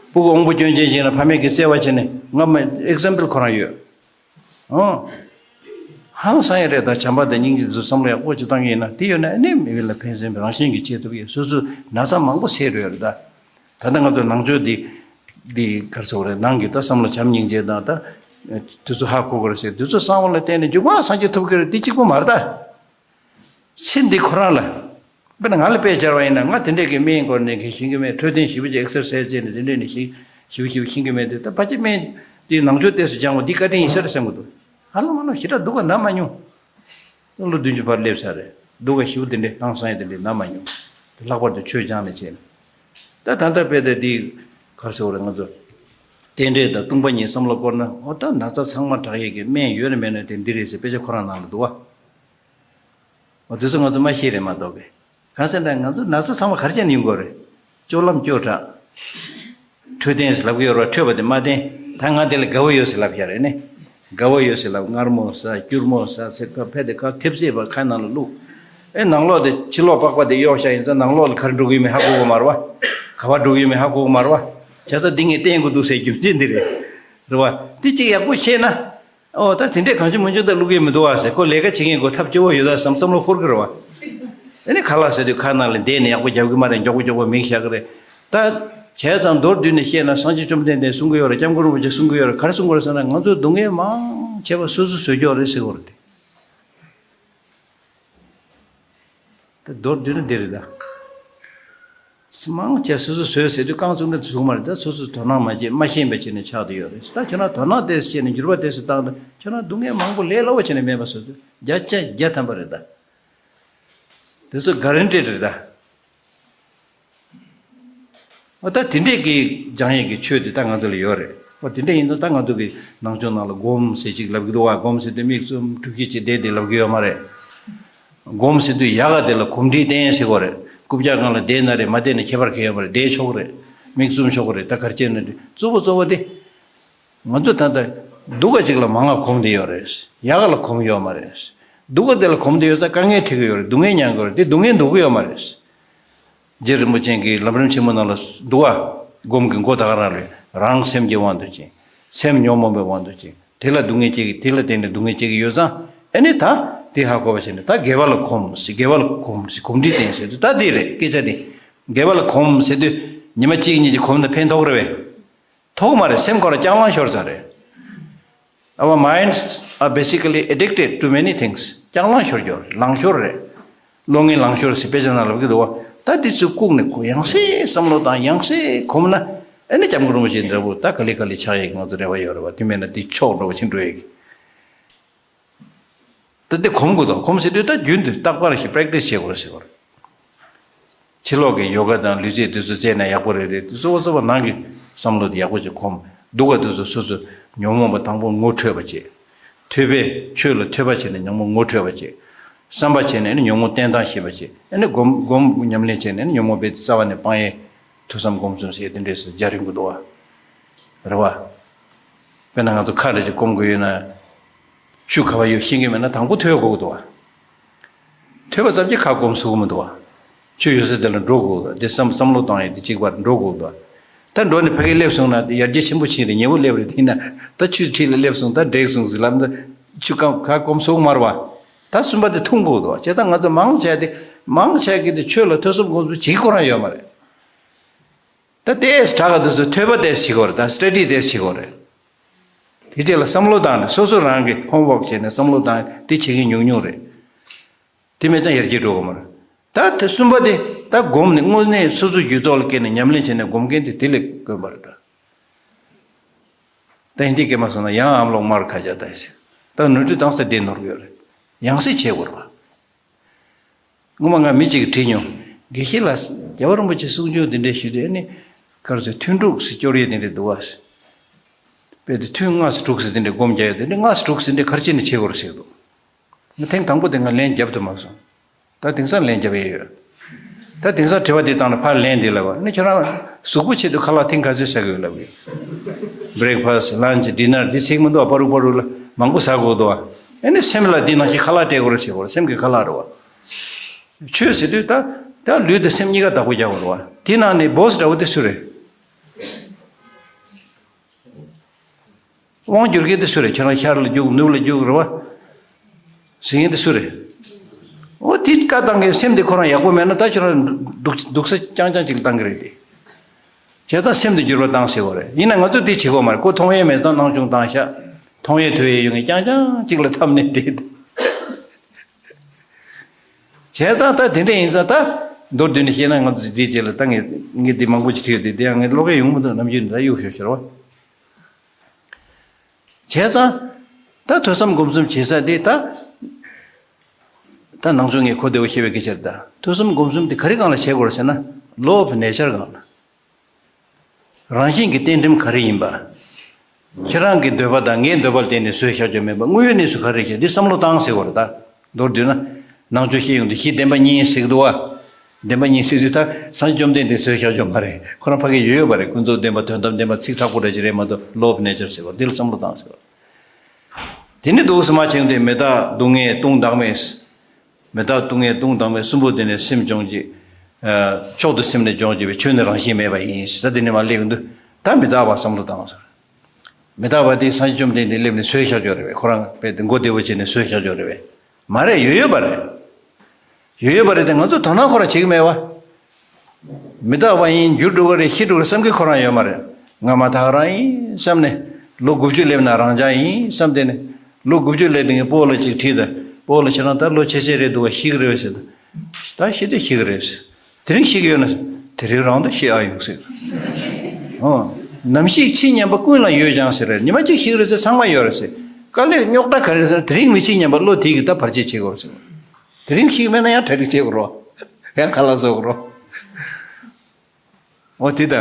སྤུ་གུ་དབང་པོ་སྐྱོན་ཅན་ཞིག་ན་ཕ་མས་ཀྱི་བརྩེ་བ་བྱས་ནས་ང་མ་ཨེག་ཛམ་པལ་ཁོ་རང་ཡོད། ཨོ། ཧང་སང་ཡ་རེད། ད་བྱམས་པ་དང་སྙིང་རྗེ་ཚོ་བསམ་བློ་ཡག་པོ་ཅིག་བཏང་གི་ཡིན་ན་དེ་ཡོད་ན་ཨ་ནི་མི་ལ་ཕན་སེམས་རང་བཞིན་གྱིས་སྐྱེ་ཐུབ་ཀྱི། སོ་སོ་ན་ཚ་མང་པོ་སེལ་རོགས་ཡོད་རེད། ད་ད་ལྟ་ང་ཚོ་ནང་ཆོས་འདི་འདི་གར་སོགས་རེད། ནང་གི་ད་བསམ་བློ་བྱམས་སྙིང་རྗེ་དང་ད་དེ་ཚོ་ཧ་གོ་དགོས་རེད་ཟེར། དེ་ཚོ་གསང་བ་ལ་བརྟེན་ནས་མཇུག་མ་སངས་རྒྱས་ཐུབ་ཀྱི་རེད། དེ་གཅིག་པུ་མ་རེད་ད། ཚེ་འདི་ཁོ་རང་ལ། དཔེར་ན་ང་ལ་དཔེ་སྦྱར་བ་ཡིན་ན་ང་དེ་འདྲས་ཀྱི་སྨན་སྐོར་ནས་གི་ཤེས་ཀྱི་མེད། འཕྲོད་བསྟེན་ཞིབ་པོ་ཅིག་ཨེག་སར་སའི་ཛི་བྱས་ནས་དེ་འདྲས་ནས་ཤེས་ཞིབ་པོ་ཞིབ་པོ་ཤེས་ཀྱི་མེད་དེ། ད་ཕལ་ཆེར་སྨན་དེ་ནང་ཆོས་ཏོག་ཙམ་སྦྱང་བ་འདི་བཀའ་དྲིན་ཡིན་ས་རེད་བསམ་གྱི་འདུག་ཧ་ལམ་ཧ་ལམ་ཞེ་དྲག་སྡུག་ག་ན་མ་མྱོང་། ལོ་བདུན་ཅུ་བར་སླེབས་ས་རེད། སྡུག་ག་ཞེ་པོ་དེ་འདྲས་ཧང་སང་ཡ་དེ་འདྲས་ན་མ་མྱོང་། དེ་ལྷག་པར་དུ་ཆོས་སྦྱང་ནས་བྱས་ནས། ད་ད་ལྟ་དཔེ་དེ་འདི་གར་ཟེར་བ་རེད། ང་ཚོ་རྟེན་འབྲེལ་དང་ལྟུང་བ་གཉིས་བསམ་བློ་བསྐོར་ན་འོ་ད་ན་ཚ་ཚང་མ་དྲག་ཡས་ཀྱི་སྨན་ཡོད་རེད་མེད་ན་དེ་འདི་རེད་ཟེར་དཔེ་ཆ་ཁོ་རང་ནང་ལ་འདུག་བ། འོ་དེ་ཚོ་ང་ཚོ་མ་ཤེས་རེད་མ་གཏོགས་གི། གང་ཟེར་ན་ང་ཚོ་ན་ཚ་ཚང་མ་ག་རེ་བྱས་ནས་ཡོང་གི་ཡོད་རེད། སྤྱོད་ལམ་སྐྱོ་དྲགས། འཕྲོད་བསྟེན་ཟེར་ལབ་ཀྱི་ཡོད་རེད་བ། འཕྲོད་པ་དེ་མ་བསྟེན། ད་ང་དེ་ལ་དགའ་བོ་ཡོད་ཟེར་ལབ་ཤག་རེད་ནི། དགའ་བོ་ཡོད་ཟེར་ལབ། མངར་མོ་ཟ་སྐྱུར་མོ་ཟ་ཟེར་ཁ་ཕེ་དེ་ཁ་ཐེབས་ཟེར་བ་ཁ་ནང་ལ་བླུགས། ཨེ་ནང་ལོགས་དེ་ཕྱི་ལོགས་པགས་པ་དེ་གཡོག་ཤག་ཡིན་ཙང་ནང་ལོགས་ལ་ག་རེ་འགྲོ་གི་ཡོད་མེད་ཧ་གོ་གི་མ་རེད་བ། ག་པར་འགྲོ་གི་ཡོད་མེད་ཧ་གོ་གི་མ་རེད་བ། བྱས་ཙང་འདི་ངས་བསྟེན་དགོས་འདུག་ཟེར་རྒྱུ་མཚན་འདི་རེད། རེད་བ། འདི་གཅིག་ཡག་པོ་ཤེས་ན། ཨོ་ད་དེ་འདྲས་གང་བྱུང་མང་བྱུང་ད་བླུག་གི་མི་འདུག་ཨ་ཟེར། ཁོ་ལས་ཀ་བྱེད་མཁན་ཁོ་ཐབས་སྐྱོ་བོ་ཡོད་ད་བསམ་བསམ་བློ་འཁོར་གི་རེད་བ། ཨ་ནི་ཁ་ལག་ཟེར་དུས་ཁ་ནང་ལ་བསྡད་ནས་ཡག་པོ་རྒྱབ་གི་མ་རེད། མགྱོགས་པོ་མགྱོགས་པོ་མིག་བཞག་གི་རེད། ད་བྱས་ཙང་མདོར་བསྡུས་ནས་བཤད་ན་སངས་རྒྱས་བཅོམ་ལྡན་འདས་གསུང་གི་ཡོད་རེད། སྐྱབས་མགོན་རིན་པོ་ཆེ་གསུང་གི་ཡོད་རེད། ག་རེ་གསུང་གི་རེད་ཟེར་ན་ང་ཚོས་སྡུག་བསྔལ་མང་ཆེ་བ་སོ་སོས་བཟོས་ཀྱི་ཡོད་རེད་ཟེར་གི་རེད་དེ། ད་མདོར་བསྡུས་ན་འདི་རེད་ད། མང་ཆེ་སོ་སོ་བཟོས་ཟེར་དུས་རྐང་བཙུགས་ན་བཙུགས་མ་རེད། ད་སོ་སོ་དོ་སྣང་མ་བྱེད་མ་ཤེས་པ་བྱས་ནས་ཆགས་བསྡད་ཡོད་རེད། ད་ཁྱོད་རང་དོ་སྣང་དེ་བྱས་ནས་འགྱུར་བ་དེ་ཚོ་བཏང་ད་ཁྱོད་རང་སྡུག་བསྔལ་མང་པོ་ལས་སླ་བོ་བྱས་ནས་མེད་པ་བཟོ་དུས་བརྒྱ་ཆ་བརྒྱ་ཐམ་པ་རེད་ད། དེ་ཚོ་ག་རན་ཊི་རེད་ད། འོ་ད་དེ་འདྲས་ཀྱི་སྦྱང་ཡས་ཀྱི་ཆོས་དེ་ད་ང་ཚོ་ལ་ཡོད་རེད། འོ་དེ་འདྲས་ཡིན་ན་ད་ང་ཚོ་གི་ནང་ཆོས་ནང་ལ་སྒོམ་ཟེར་ཅིག་ལབ་ཀྱི་འདུག་བ། སྒོམ་ཟེར་དུས་མིག་བཙུམ་དྲུག་ཅུ་ཅིག་བསྡད་དེ་ལབ་ཀྱི་ཡོད་མ་རེད། སྒོམ་ཟེར་དུས་ཡག་ག་དེ་ལ་གོམས་འདྲིས་བསྟེན་ཟེར་གོ་རེད། རྐུབ་བཀྱག་སྒང་ལ་བསྡད་ན་རེད་མ་བསྡད་ན་ཁྱད་པར་གང་ཡོད་མ་རེད། བསྡད་ཆོག་གི་རེད། མིག་བཙུམ་ཆོག་གི་རེད། ད་ག་རེ་བྱས་ན་རེད། གཙོ་བོ་གཙོ་བོ་དེ། ང་ཚོ་ད་ལྟ་སྡུག་ག་ཅིག་ལ་མང་ང་གོམས་བསྡད་ཡོད་རེད། ཡག་ག་ལ་གོམས་ཡོད་མ་རེད། སྡུག་ག་དེ་ལ་གོམས་བསྡད་ཡོད་ཙང་དཀའ་ངལ་འཕྲད་ཀྱི་ཡོད་རེད། སྡུག་བསྔལ་མྱང་གི་ཡོད་རེད། དེ་སྡུག་བསྔལ་འདོར་གི་ཡོད་མ་རེད། རྗེ་རིན་པོ་ཆེ་གིས་ལམ་རིམ་ཆེན་མོ་ནང་ལ་འདུག་བ། སྒོམ་གྱི་མགོ་ད་ག་རང་རེད། རང་སེམས་ཀྱི་དབང་དུ་བྱས། སེམས་ཉོན་མོངས་པའི་དབང་དུ་བྱས། དེ་ལ་སྡུག་བསྔལ་སྐྱེ་གི། དེ་ལ་བརྟེན་ནས་སྡུག་བསྔལ་སྐྱེ་གི་ཡོད་ཙང་ཨ་ནི་ད་དེ་ཧ་གོ་བ་བྱས་ནས་ད་དགེ་བ་ལ་གོམས་ཟེར། དགེ་བ་ལ་གོམས་ཟེར། གོམས་འདྲིས་བསྟེན་ཟེར་དུས་ད་དེ་རེད་སྐད་ཆ་དེ། དགེ་བ་ལ་གོམས་ཟེར་དུས་ཉི་མ་གཅིག་གཉིས་ཀྱི་གོམས་ན་ཕན་ཐོགས་རེད་བས། ཐོགས་མ་རེད། སེམས་ཁོ་རང་ལྕགས་ལང་ཤོར་ཚར་རེད། Our minds are basically addicted to many things. ལྕགས་ལང་ཤོར་གྱི་ཡོད་རེད། ལང་ཤོར་རེད། བློ་ངན་ལང་ཤོར་ཟེར་དཔེ་ཆ་ནང་ལབ་ཀྱི་འདུག་བ། ད་འདི་ཚོ་བཀུག་ནས་ཁོ་ཡང་སེ་བསམ་བློ་བཏང་ཡང་སེ་གོམས་ན་ཨ་ནི་སྐྱབས་མགོན་རིན་པོ་ཆེ་འདྲ་པོ་ད་ག་ལེ་ག་ལེ་ཆགས་ཡས་ཀྱི་ང་ཚོ་རེ་བ་ཡོད་རེད་བ། དེ་མེད་ན་འདི་ཆོག་འགྲོ་བ་ཕྱིན་འགྲོ་ཡས་ཀྱི། ད་དེ་གོམས་དགོས་དང་། གོམས་ཟེར་དུས་ད་རྒྱུན་དུ་རྟག་པར་ཞིག་པེ་རེག་ཊི་སི་བྱེད་དགོས་རེད་ཟེར་བ་རེད། ཕྱི་ལོགས་ཀྱི་ཡོ་ག་དང་ལུས་རྩལ་དེ་ཚོ་རྩེས་ན་ཡག་པོ་རེད་རེད། དེ་གཙོ་བོ་གཙོ་བོ་ནང་གི་བསམ་བློ་དེ་ཡག་པོ་ཅིག་གོམས། སྡུག་ག་དེ་ཚོ་སོ་སོ་ཉོན་མོངས་པ་དང་པོ་ངོ་འཕྲོད་པ་བྱེད། ཐོས་པས་ཆོས་ལ་ཐོས་པ་བྱས་ནས་ཉོན་མོངས་ངོ་འཕྲོད་པ་བྱེད། བསམ་པ་བྱས་ནས་ནི་ཉོན་མོངས་བསྟེན་སྟངས་ཤེས་པ་བྱེད། ཨ་ནི་སྒོམ་སྒོམ་ཉམས་ལེན་བྱས་ནས་ནི་ཉོན་མོངས་དཔེ་རྩ་བ་ནས་སྤང་ཡས། ཐོས་བསམ་སྒོམ་གསུམ་ཟེར་དེ་འདྲས་སུ་སྦྱར་ཡོང་གི་འདུག་བ། རེད་བ། དཔེར་ན་ང་ཚོ་ཁ་རེ་ཅིག་སྐོམ་དགོས་ཡོད་ན། ཆུ་ག་བ་ཡོད་ཤེས་ཀྱི་མེད་ན་དང་པོ་ཐོས་དགོས་ཀྱི་འདུག་བ། ཐོས་པ་ཙམ་གྱིས་ཁ་སྐོམ་སོང་གི་མི་འདུག་བ། ཆུ་ཡོད་ས་དེ་ལ་འགྲོ་དགོས་ཀྱི་འདུག་དེ་བསམ་བསམ་བློ་བཏང་ཡས་དེ་གཅིག་པར་འགྲོ་དགོས་ཀྱི་འདུག་ད་འགྲོ་ནས་ཕ་གིར་སླེབས་སོང་ན་དེ་ཡར་རྒྱས་ཆེན་པོ་ཕྱིན་རེད། ཉེ་བོ་སླེབས་རེད། དེ་ཡིན་ན་ད་ཆུ་འཁྲིས་ལ་སླེབས་སོང་ད་འགྲིག་སོང་ཟེར་ལབ་ན་ཆུ་སྐམ་ཁ་སྐོམ་སོང་མ་རེད་བ། ད་གསུམ་པ་དེ་འཐུང་དགོས་ཀྱི་འདུག་བ། བྱས་ཙང་ང་ཚོ་མང་ཆེ་དེ་མང་ཆེ་གི་དེ་ཆོས་ལ་ཐོས་བསམ་སྒོམ་གསུམ་བྱེད་ཀྱི་ཁོ་རང་ཡོད་མ་རེད། ད་ཏེས་དྲག་ག་དུས་སུ་ཐོས་པ་ཏེས་བྱེད་དགོས་རེད། ད་སི་ཊ་ཌི་ཏེས་བྱེད་དགོས་རེད། དེ་རྗེས་ལ་བསམ་བློ་བཏང་ནས་སོ་སོ་རང་གི་ཧོམ་ཝོག་བྱས་ནས་བསམ་བློ་བཏང་དེ་བྱེད་མཁན་ཉུང་ཉུང་རེད། དེ་མེད་ཙང་ཡར་རྒྱས་འགྲོ་གི་མ་རེད། ད་དེ་གསུམ་པ་དེ་ད་སྒོམ་ནས་དངོས་གནས་སོ་སོའི་རྒྱུད་ཚོགས་ལ་བསྐྱེད་ནས་ཉམས་ལེན་བྱས་ནས་སྒོམ་མཁན་དེ་དེ་ལས་དཀོན་པ་རེད་ད། ད་ཧིན་དི་སྐད་མ་སོང་ན་ཡང་ཨམ་ལོག་མར་ཁ་ཇ་ད་ཟེར། ད་ནོར་འཁྲུལ་དང་ས་དེ་ནོར་གི་ཡོད་རེད། ཡང་སེ་བྱེད་དགོས་རེད་བ། སྔོན་མ་ང་མི་གཅིག་གིས་དྲིས་མྱོང་། དགེ་བཤེས་ལགས། རྒྱལ་བ་རིན་པོ་ཆེ་གསུང་ཆོས་འདི་འདྲ་ཞུས་དུས་ཨ་ནི། ག་རེ་ཟེར། ཐུན་དྲུག་ཟེར་སྐྱོར་ཡས་འདི་འདྲ་འདུག་བ། དཔེ་དེ་ཐུན་ལྔ་ཙམ་དྲུག་ཙམ་དེ་འདྲའི་སྒོམ་རྒྱག་ཡ་དེ་འདྲ་ལྔ་ཙམ་དྲུག་ཙམ་དེ་ག་རེ་བྱས་ནས་བྱེད་དགོས་རེད་ཟེར་འདུག་ང་ཐེངས་དང་པོ་དེ་ང་ལན་རྒྱབ་ཐུབ་མ་སོང་། ད་དེང་སང་ལན་རྒྱབ་ཡས་ཡོད། ད་དེང་སང་དྲི་བ་འདི་བཏང་ནས་ཕར་ལན་འདི་ལབ་པ་ནི། ཁྱོད་རང་གཟུགས་པོ་ཆེད་དུ་ཁ་ལག་ཐེངས་ག་ཚོད་ཟ་གི་ཡོད་ལབ་གི་ཡོད། བྷི་རེག་ཕ་སི་ལན་ཆི་ཌི་ནར་འདི་ཚིག་མི་འདུག་པ། པ་རུ་པ་རུ་ལ་མང་པོ་ཟ་དགོས་འདུག་པ། ཨ་ནི་སེམས་ལ་འདི་ནང་བཞིན་ཁ་ལག་སྤྲད་དགོས་རེད་ཟེར་དགོས་རེད། སེམས་ཀྱི་ཁ་ལག་རེད་པ། ཆོས་ཟེར་དུས་ད་ད་ལུས་དང་སེམས་གཉིས་ཀ་བདག་པོ་རྒྱག་དགོས་རེད་པ། དེ་ནང་ནས་བྷོ་སི་འདྲ་བོ་དེ་སུ་རེད། དབང་སྒྱུར་མཁན་དེ་སུ་རེད། ཁྱོད་རང་ཤར་ལ་རྒྱུག་ནུབ་ལ་རྒྱུག་རེད་པ། ཟེར་མཁན་དེ་སུ་རེད། འོ་དེ་བཀའ་བཏང་མཁན་སེམས་དེ་ཁོ་རང་ཡག་པོ་མེད་ན་ད་ཁྱོད་རང་སྡུག་སྡུག་ས་རྐྱང་རྐྱང་ཅིག་བཏང་གི་རེད་དེ། བྱས་ཙང་སེམས་དེ་འགྱུར་བ་བཏང་ཟེར་བ་རེད། ཡིན་ན་ང་ཚོས་དེ་བྱེད་དགོས་མ་རེད། ཁོ་མཐོང་ཡས་མེད་ཙང་སྣང་ཆུང་བཏང་ཤག་མཐོང་ཡས་ཐོས་ཡས་ཡོད་མཁན་རྐྱང་རྐྱང་ཅིག་ལ་འཐམས་ནས་བསྡད། བྱས་ཙང་ད་དེ་འདྲ་ཡིན་ཙང་ད་མདོར་བསྡུས་ནས་བཤད་ན་ང་ཚོ་དེའི་རྗེས་ལ་ད་ངས་ངས་འདི་མང་པོ་ཅིག་བྲིས་ཡོད་དེ། དེ་ཡང་ངས་ཀློག་ཡས་ཡོང་མི་འདུག་ནམ་རྒྱུན་ད་གཡུག་ཞོག་ཞོར་བ། བྱས་ཙང་། ད་ཐོས་བསམ་སྒོམ་གསུམ་བྱེད་ས་དེ་ད། ད་ནང་ཆོས་ངས་གོ་བདེ་བོ་ཤེས་པའི་སྐད་ཆ་རེད། ད་ཐོས་བསམ་སྒོམ་གསུམ་དེ་ག་རེ་སྒང་ལ་བྱེད་དགོས་རེད་ཟེར་ན། Law of Nature སྒང་ལ། རང་བཞིན་གྱི་གཏན་ཁྲིམས་ག་རེ་ཡིན་པ། ཁྱེད་རང་གི་འདོད་པ་དང་ངའི་འདོད་པ་ལ་བརྟེན་ནས་བཟོས་བཞག་རྒྱུ་མེད་པ། དངོས་ཡོད་གནས་ཚུལ་ག་རེ་རེད་ཟེར་འདི་བསམ་བློ་བཏང་ཟེར་བ་རེད་ད། མདོར་བསྡུས་ན། ནང་ཆོས་བཤད་ཡོང་དུས་གཞི་བདེན་པ་གཉིས་ཟེར་གི་འདུག་བ། བདེན་པ་གཉིས་ཟེར་དུས་ད་སངས་རྒྱས་བཅོམ་ལྡན་འདས་བཟོས་བཞག་རྒྱུ་མ་རེད། ཁོ་རང་ཕ་གི་ཡོད་ཡོད་པ་རེད། ཀུན་རྫོབ་བདེན་པ། དོན་དམ་བདེན་པ། ཚིག་དྲག་པོ་འདྲ་ཞིག་རེད་མ་གཏོགས། Law of Nature ཟེར་བ་འདི་ལ་བསམ་བློ་བཏང་ཟེར་བ། དེ་ནི་འདུག་སེ་མ་བྱུང་སྟེ། མི་རྟག་སྡུག་བསྔལ་ལྟུང་བདག་མེད། མི་རྟག་སྡུག་བསྔལ་ལྟུང་བདག་མེད་གསུམ་པོ་དེ་ནས་སེམས་སྦྱོང་བྱེད། ཨ། མཆོག་ཏུ་སེམས་ནི་སྦྱོང་བྱེད་པའི། ཆོས་ནི་རང་བཞིན་མེད་པ་ཡིན། ད་དེ་ནས་མར་སླེབས་ཀྱི་འདུག་ད་མི་རྟག་པ་བསམ་བློ་བཏང་ཟེར། མི་རྟག་པ་དེ་སངས་རྒྱས་བཅོམ་ལྡན་འདས་སླེབས་ནས་བཟོས་བཞག་ཡོད་རེད་པས། ཁོ་རང་དཔེ་དེ་མགོ་བདེ་བོ་བྱས་ནས་བཟོས་བཞག་ཡོད་རེད་པས། མ་རེད། ཡོད་ཡོད་པ་རེད། ཡོད་ཡོད་པ་རེད་དེ་ང་ཚོས་དོ་སྣང་ཁོ་རང་བྱེད་ཀྱི་མེད་པ། མི་རྟག་པ་ཡིན། འགྱུར་འགྲོ་གི་རེད། ཤི་འགྲོ་གི་རེད་བསམ་གྱི་ཁོ་རང་ཡོད་མ་རེད། སྔ་མ་ད་ག་རང་ཡིན་བསམ་ནས། ལོ་དགུ་བཅུ་སླེབས་ན་རང་འཇགས་ཡིན་བསམ་སྟེ་ནས། ལོ་དགུ་བཅུ་སླེབས་དུས་སྤོ་ལོ་ཅིག་དྲིས་དང་། སྤོ་ལོ་ཁྱེད་རང་ད་ལོ་ཆེ་ཆེ་རེད་འདུག་ག་ཤི་གི་རེད་པས་ཟེར་དང་། ད་ཤི་དུས་ཤི་གི་རེད། དེ་རིང་ཤི་གི་ཡོད་ན། དེ་རིང་རང་དུ་ཤི་ཨ་ཡོང་ཟེར། ཨོ། ནམ་ཞིག་འཆི་སྙམ་པ་ཀུན་ལ་ཡོད་ཀྱང་ཟེར། ཉི་མ་གཅིག་ཤི་གི་རེད་ཟེར། ཚང་མ་ཡོད་རེད་ཟེར། དཀའ་ལས་རྙོག་དྲ་ག་རེ་ཟེར་ན་དེ་རིང་མི་འཆི་སྙམ་པ་བློ་དེ་གིས་ད་བར་ཆད་བྱེད་དགོས་རེད་ཟེར། དེ་རིང་ཤི་གི་མེད་ན་ཡང་གྲ་སྒྲིག་བྱེད་དགོས་རེད། ཡང་ཁ་ལག་བཟོ་དགོས་རེད། ཨོ་དེ་ད།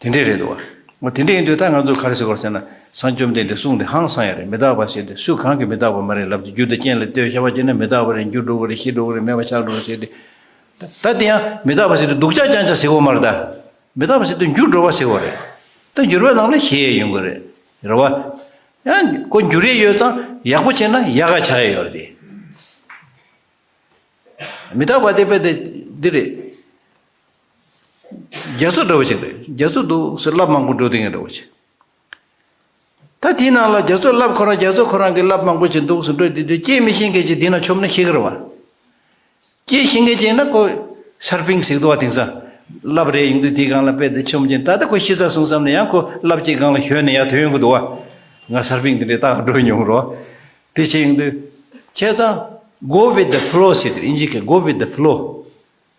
དེ་འདྲས་རེད་འདུག་བ། ཨོ་དེ་འདྲས་ཡིན་དུས་ད་ང་ཚོ་ག་རེ་ཟེར་དགོས་རེད་ཟེར་ན། སངས་རྒྱས་བཅོམ་ལྡན་འདས་གསུང་དེ་ཧང་སང་ཡ་རེད། མི་རྟག་པ་ཟེར་དེ་སུ་གང་གིས་མི་རྟག་པ་མ་རེད་ལབ་དེ། རྒྱུ་དང་རྐྱེན་ལ་ལྟོས་ཤ་བ་བྱས་ན་མི་རྟག་པ་རེད། འགྱུར་འགྲོ་གི་རེད། ཤི་འགྲོ་གི་རེད། མེད་པ་ཆགས་འགྲོ་གི་རེད་ཟེར་དེ། ད་དེ་ཡང་མི་རྟག་པ་ཟེར་དེ་སྡུག་ཅག་རྐྱང་ཅག་ཟེར་དགོས་མ་རེད་ད། མི་རྟག་པ་ཟེར་དེ་འགྱུར་འགྲོ་བ་ཟེར་དགོས་རེད། ད་འགྱུར་བའི་ནང་ལ་ཞི་ཡས་ཡོང་གི་རེད། རེད་བ། ཡང་ཁོ་འགྱུར་ཡས་ཡོད་ཙང་ཡག་པོ་བྱས་ན་ཡག་ག་ཆགས་ཡས་ཡོད་རེད་དེ། མི་རྟག་པ་དེ་དཔེ་དེ་འདི་རེད། རྒྱ་མཚོ་འདྲ་བོ་ཅིག་རེད། རྒྱ་མཚོ་འདུག་སེ་རླབས་མང་པོ་འགྲོ་དེ་ངས་འདྲ་བོ་ཅིག་ད་དེའི་ནང་ལ་རྒྱ་མཚོ་རླབས་ཁོ་རང་རྒྱ་མཚོ་ཁོ་རང་གི་རླབས་མང་པོ་ཅིག་འདུག་སེ་འགྲོ་དེ་དུས་སྐྱེ་མི་ཤེས་མཁན་ཅིག་དེ་ན་མཆོངས་ན་ཤི་གི་རེད་བ། སྐྱེ་ཤེས་མཁན་ཅིག་ན་ཁོ་སར་ཕིང་ཟེར་འདུག་བ། དེང་སང་རླབས་རེ་ཡོང་དུས་དེའི་སྒང་ལ་དཔེ་དེ་མཆོངས་ཅིང་། ད་ལྟ་ཁོ་ཤི་ཚར་སོང་བསམ་ནས་ཡང་ཁོ་རླབས་ཅིག་སྒང་ལ་ཞོན་ནས་ཡར་ཐོན་ཡོང་གི་འདུག་བ། ང་སར་ཕིང་དེ་འདྲའི་རྟགས་འགྲོ་མྱོང་རོགས། དེ་བྱས་ཡོང་དུས། བྱས་ཙང་go with the flow ཟེར་དེ་ཨིན་ཇི་སྐད་go with the flow།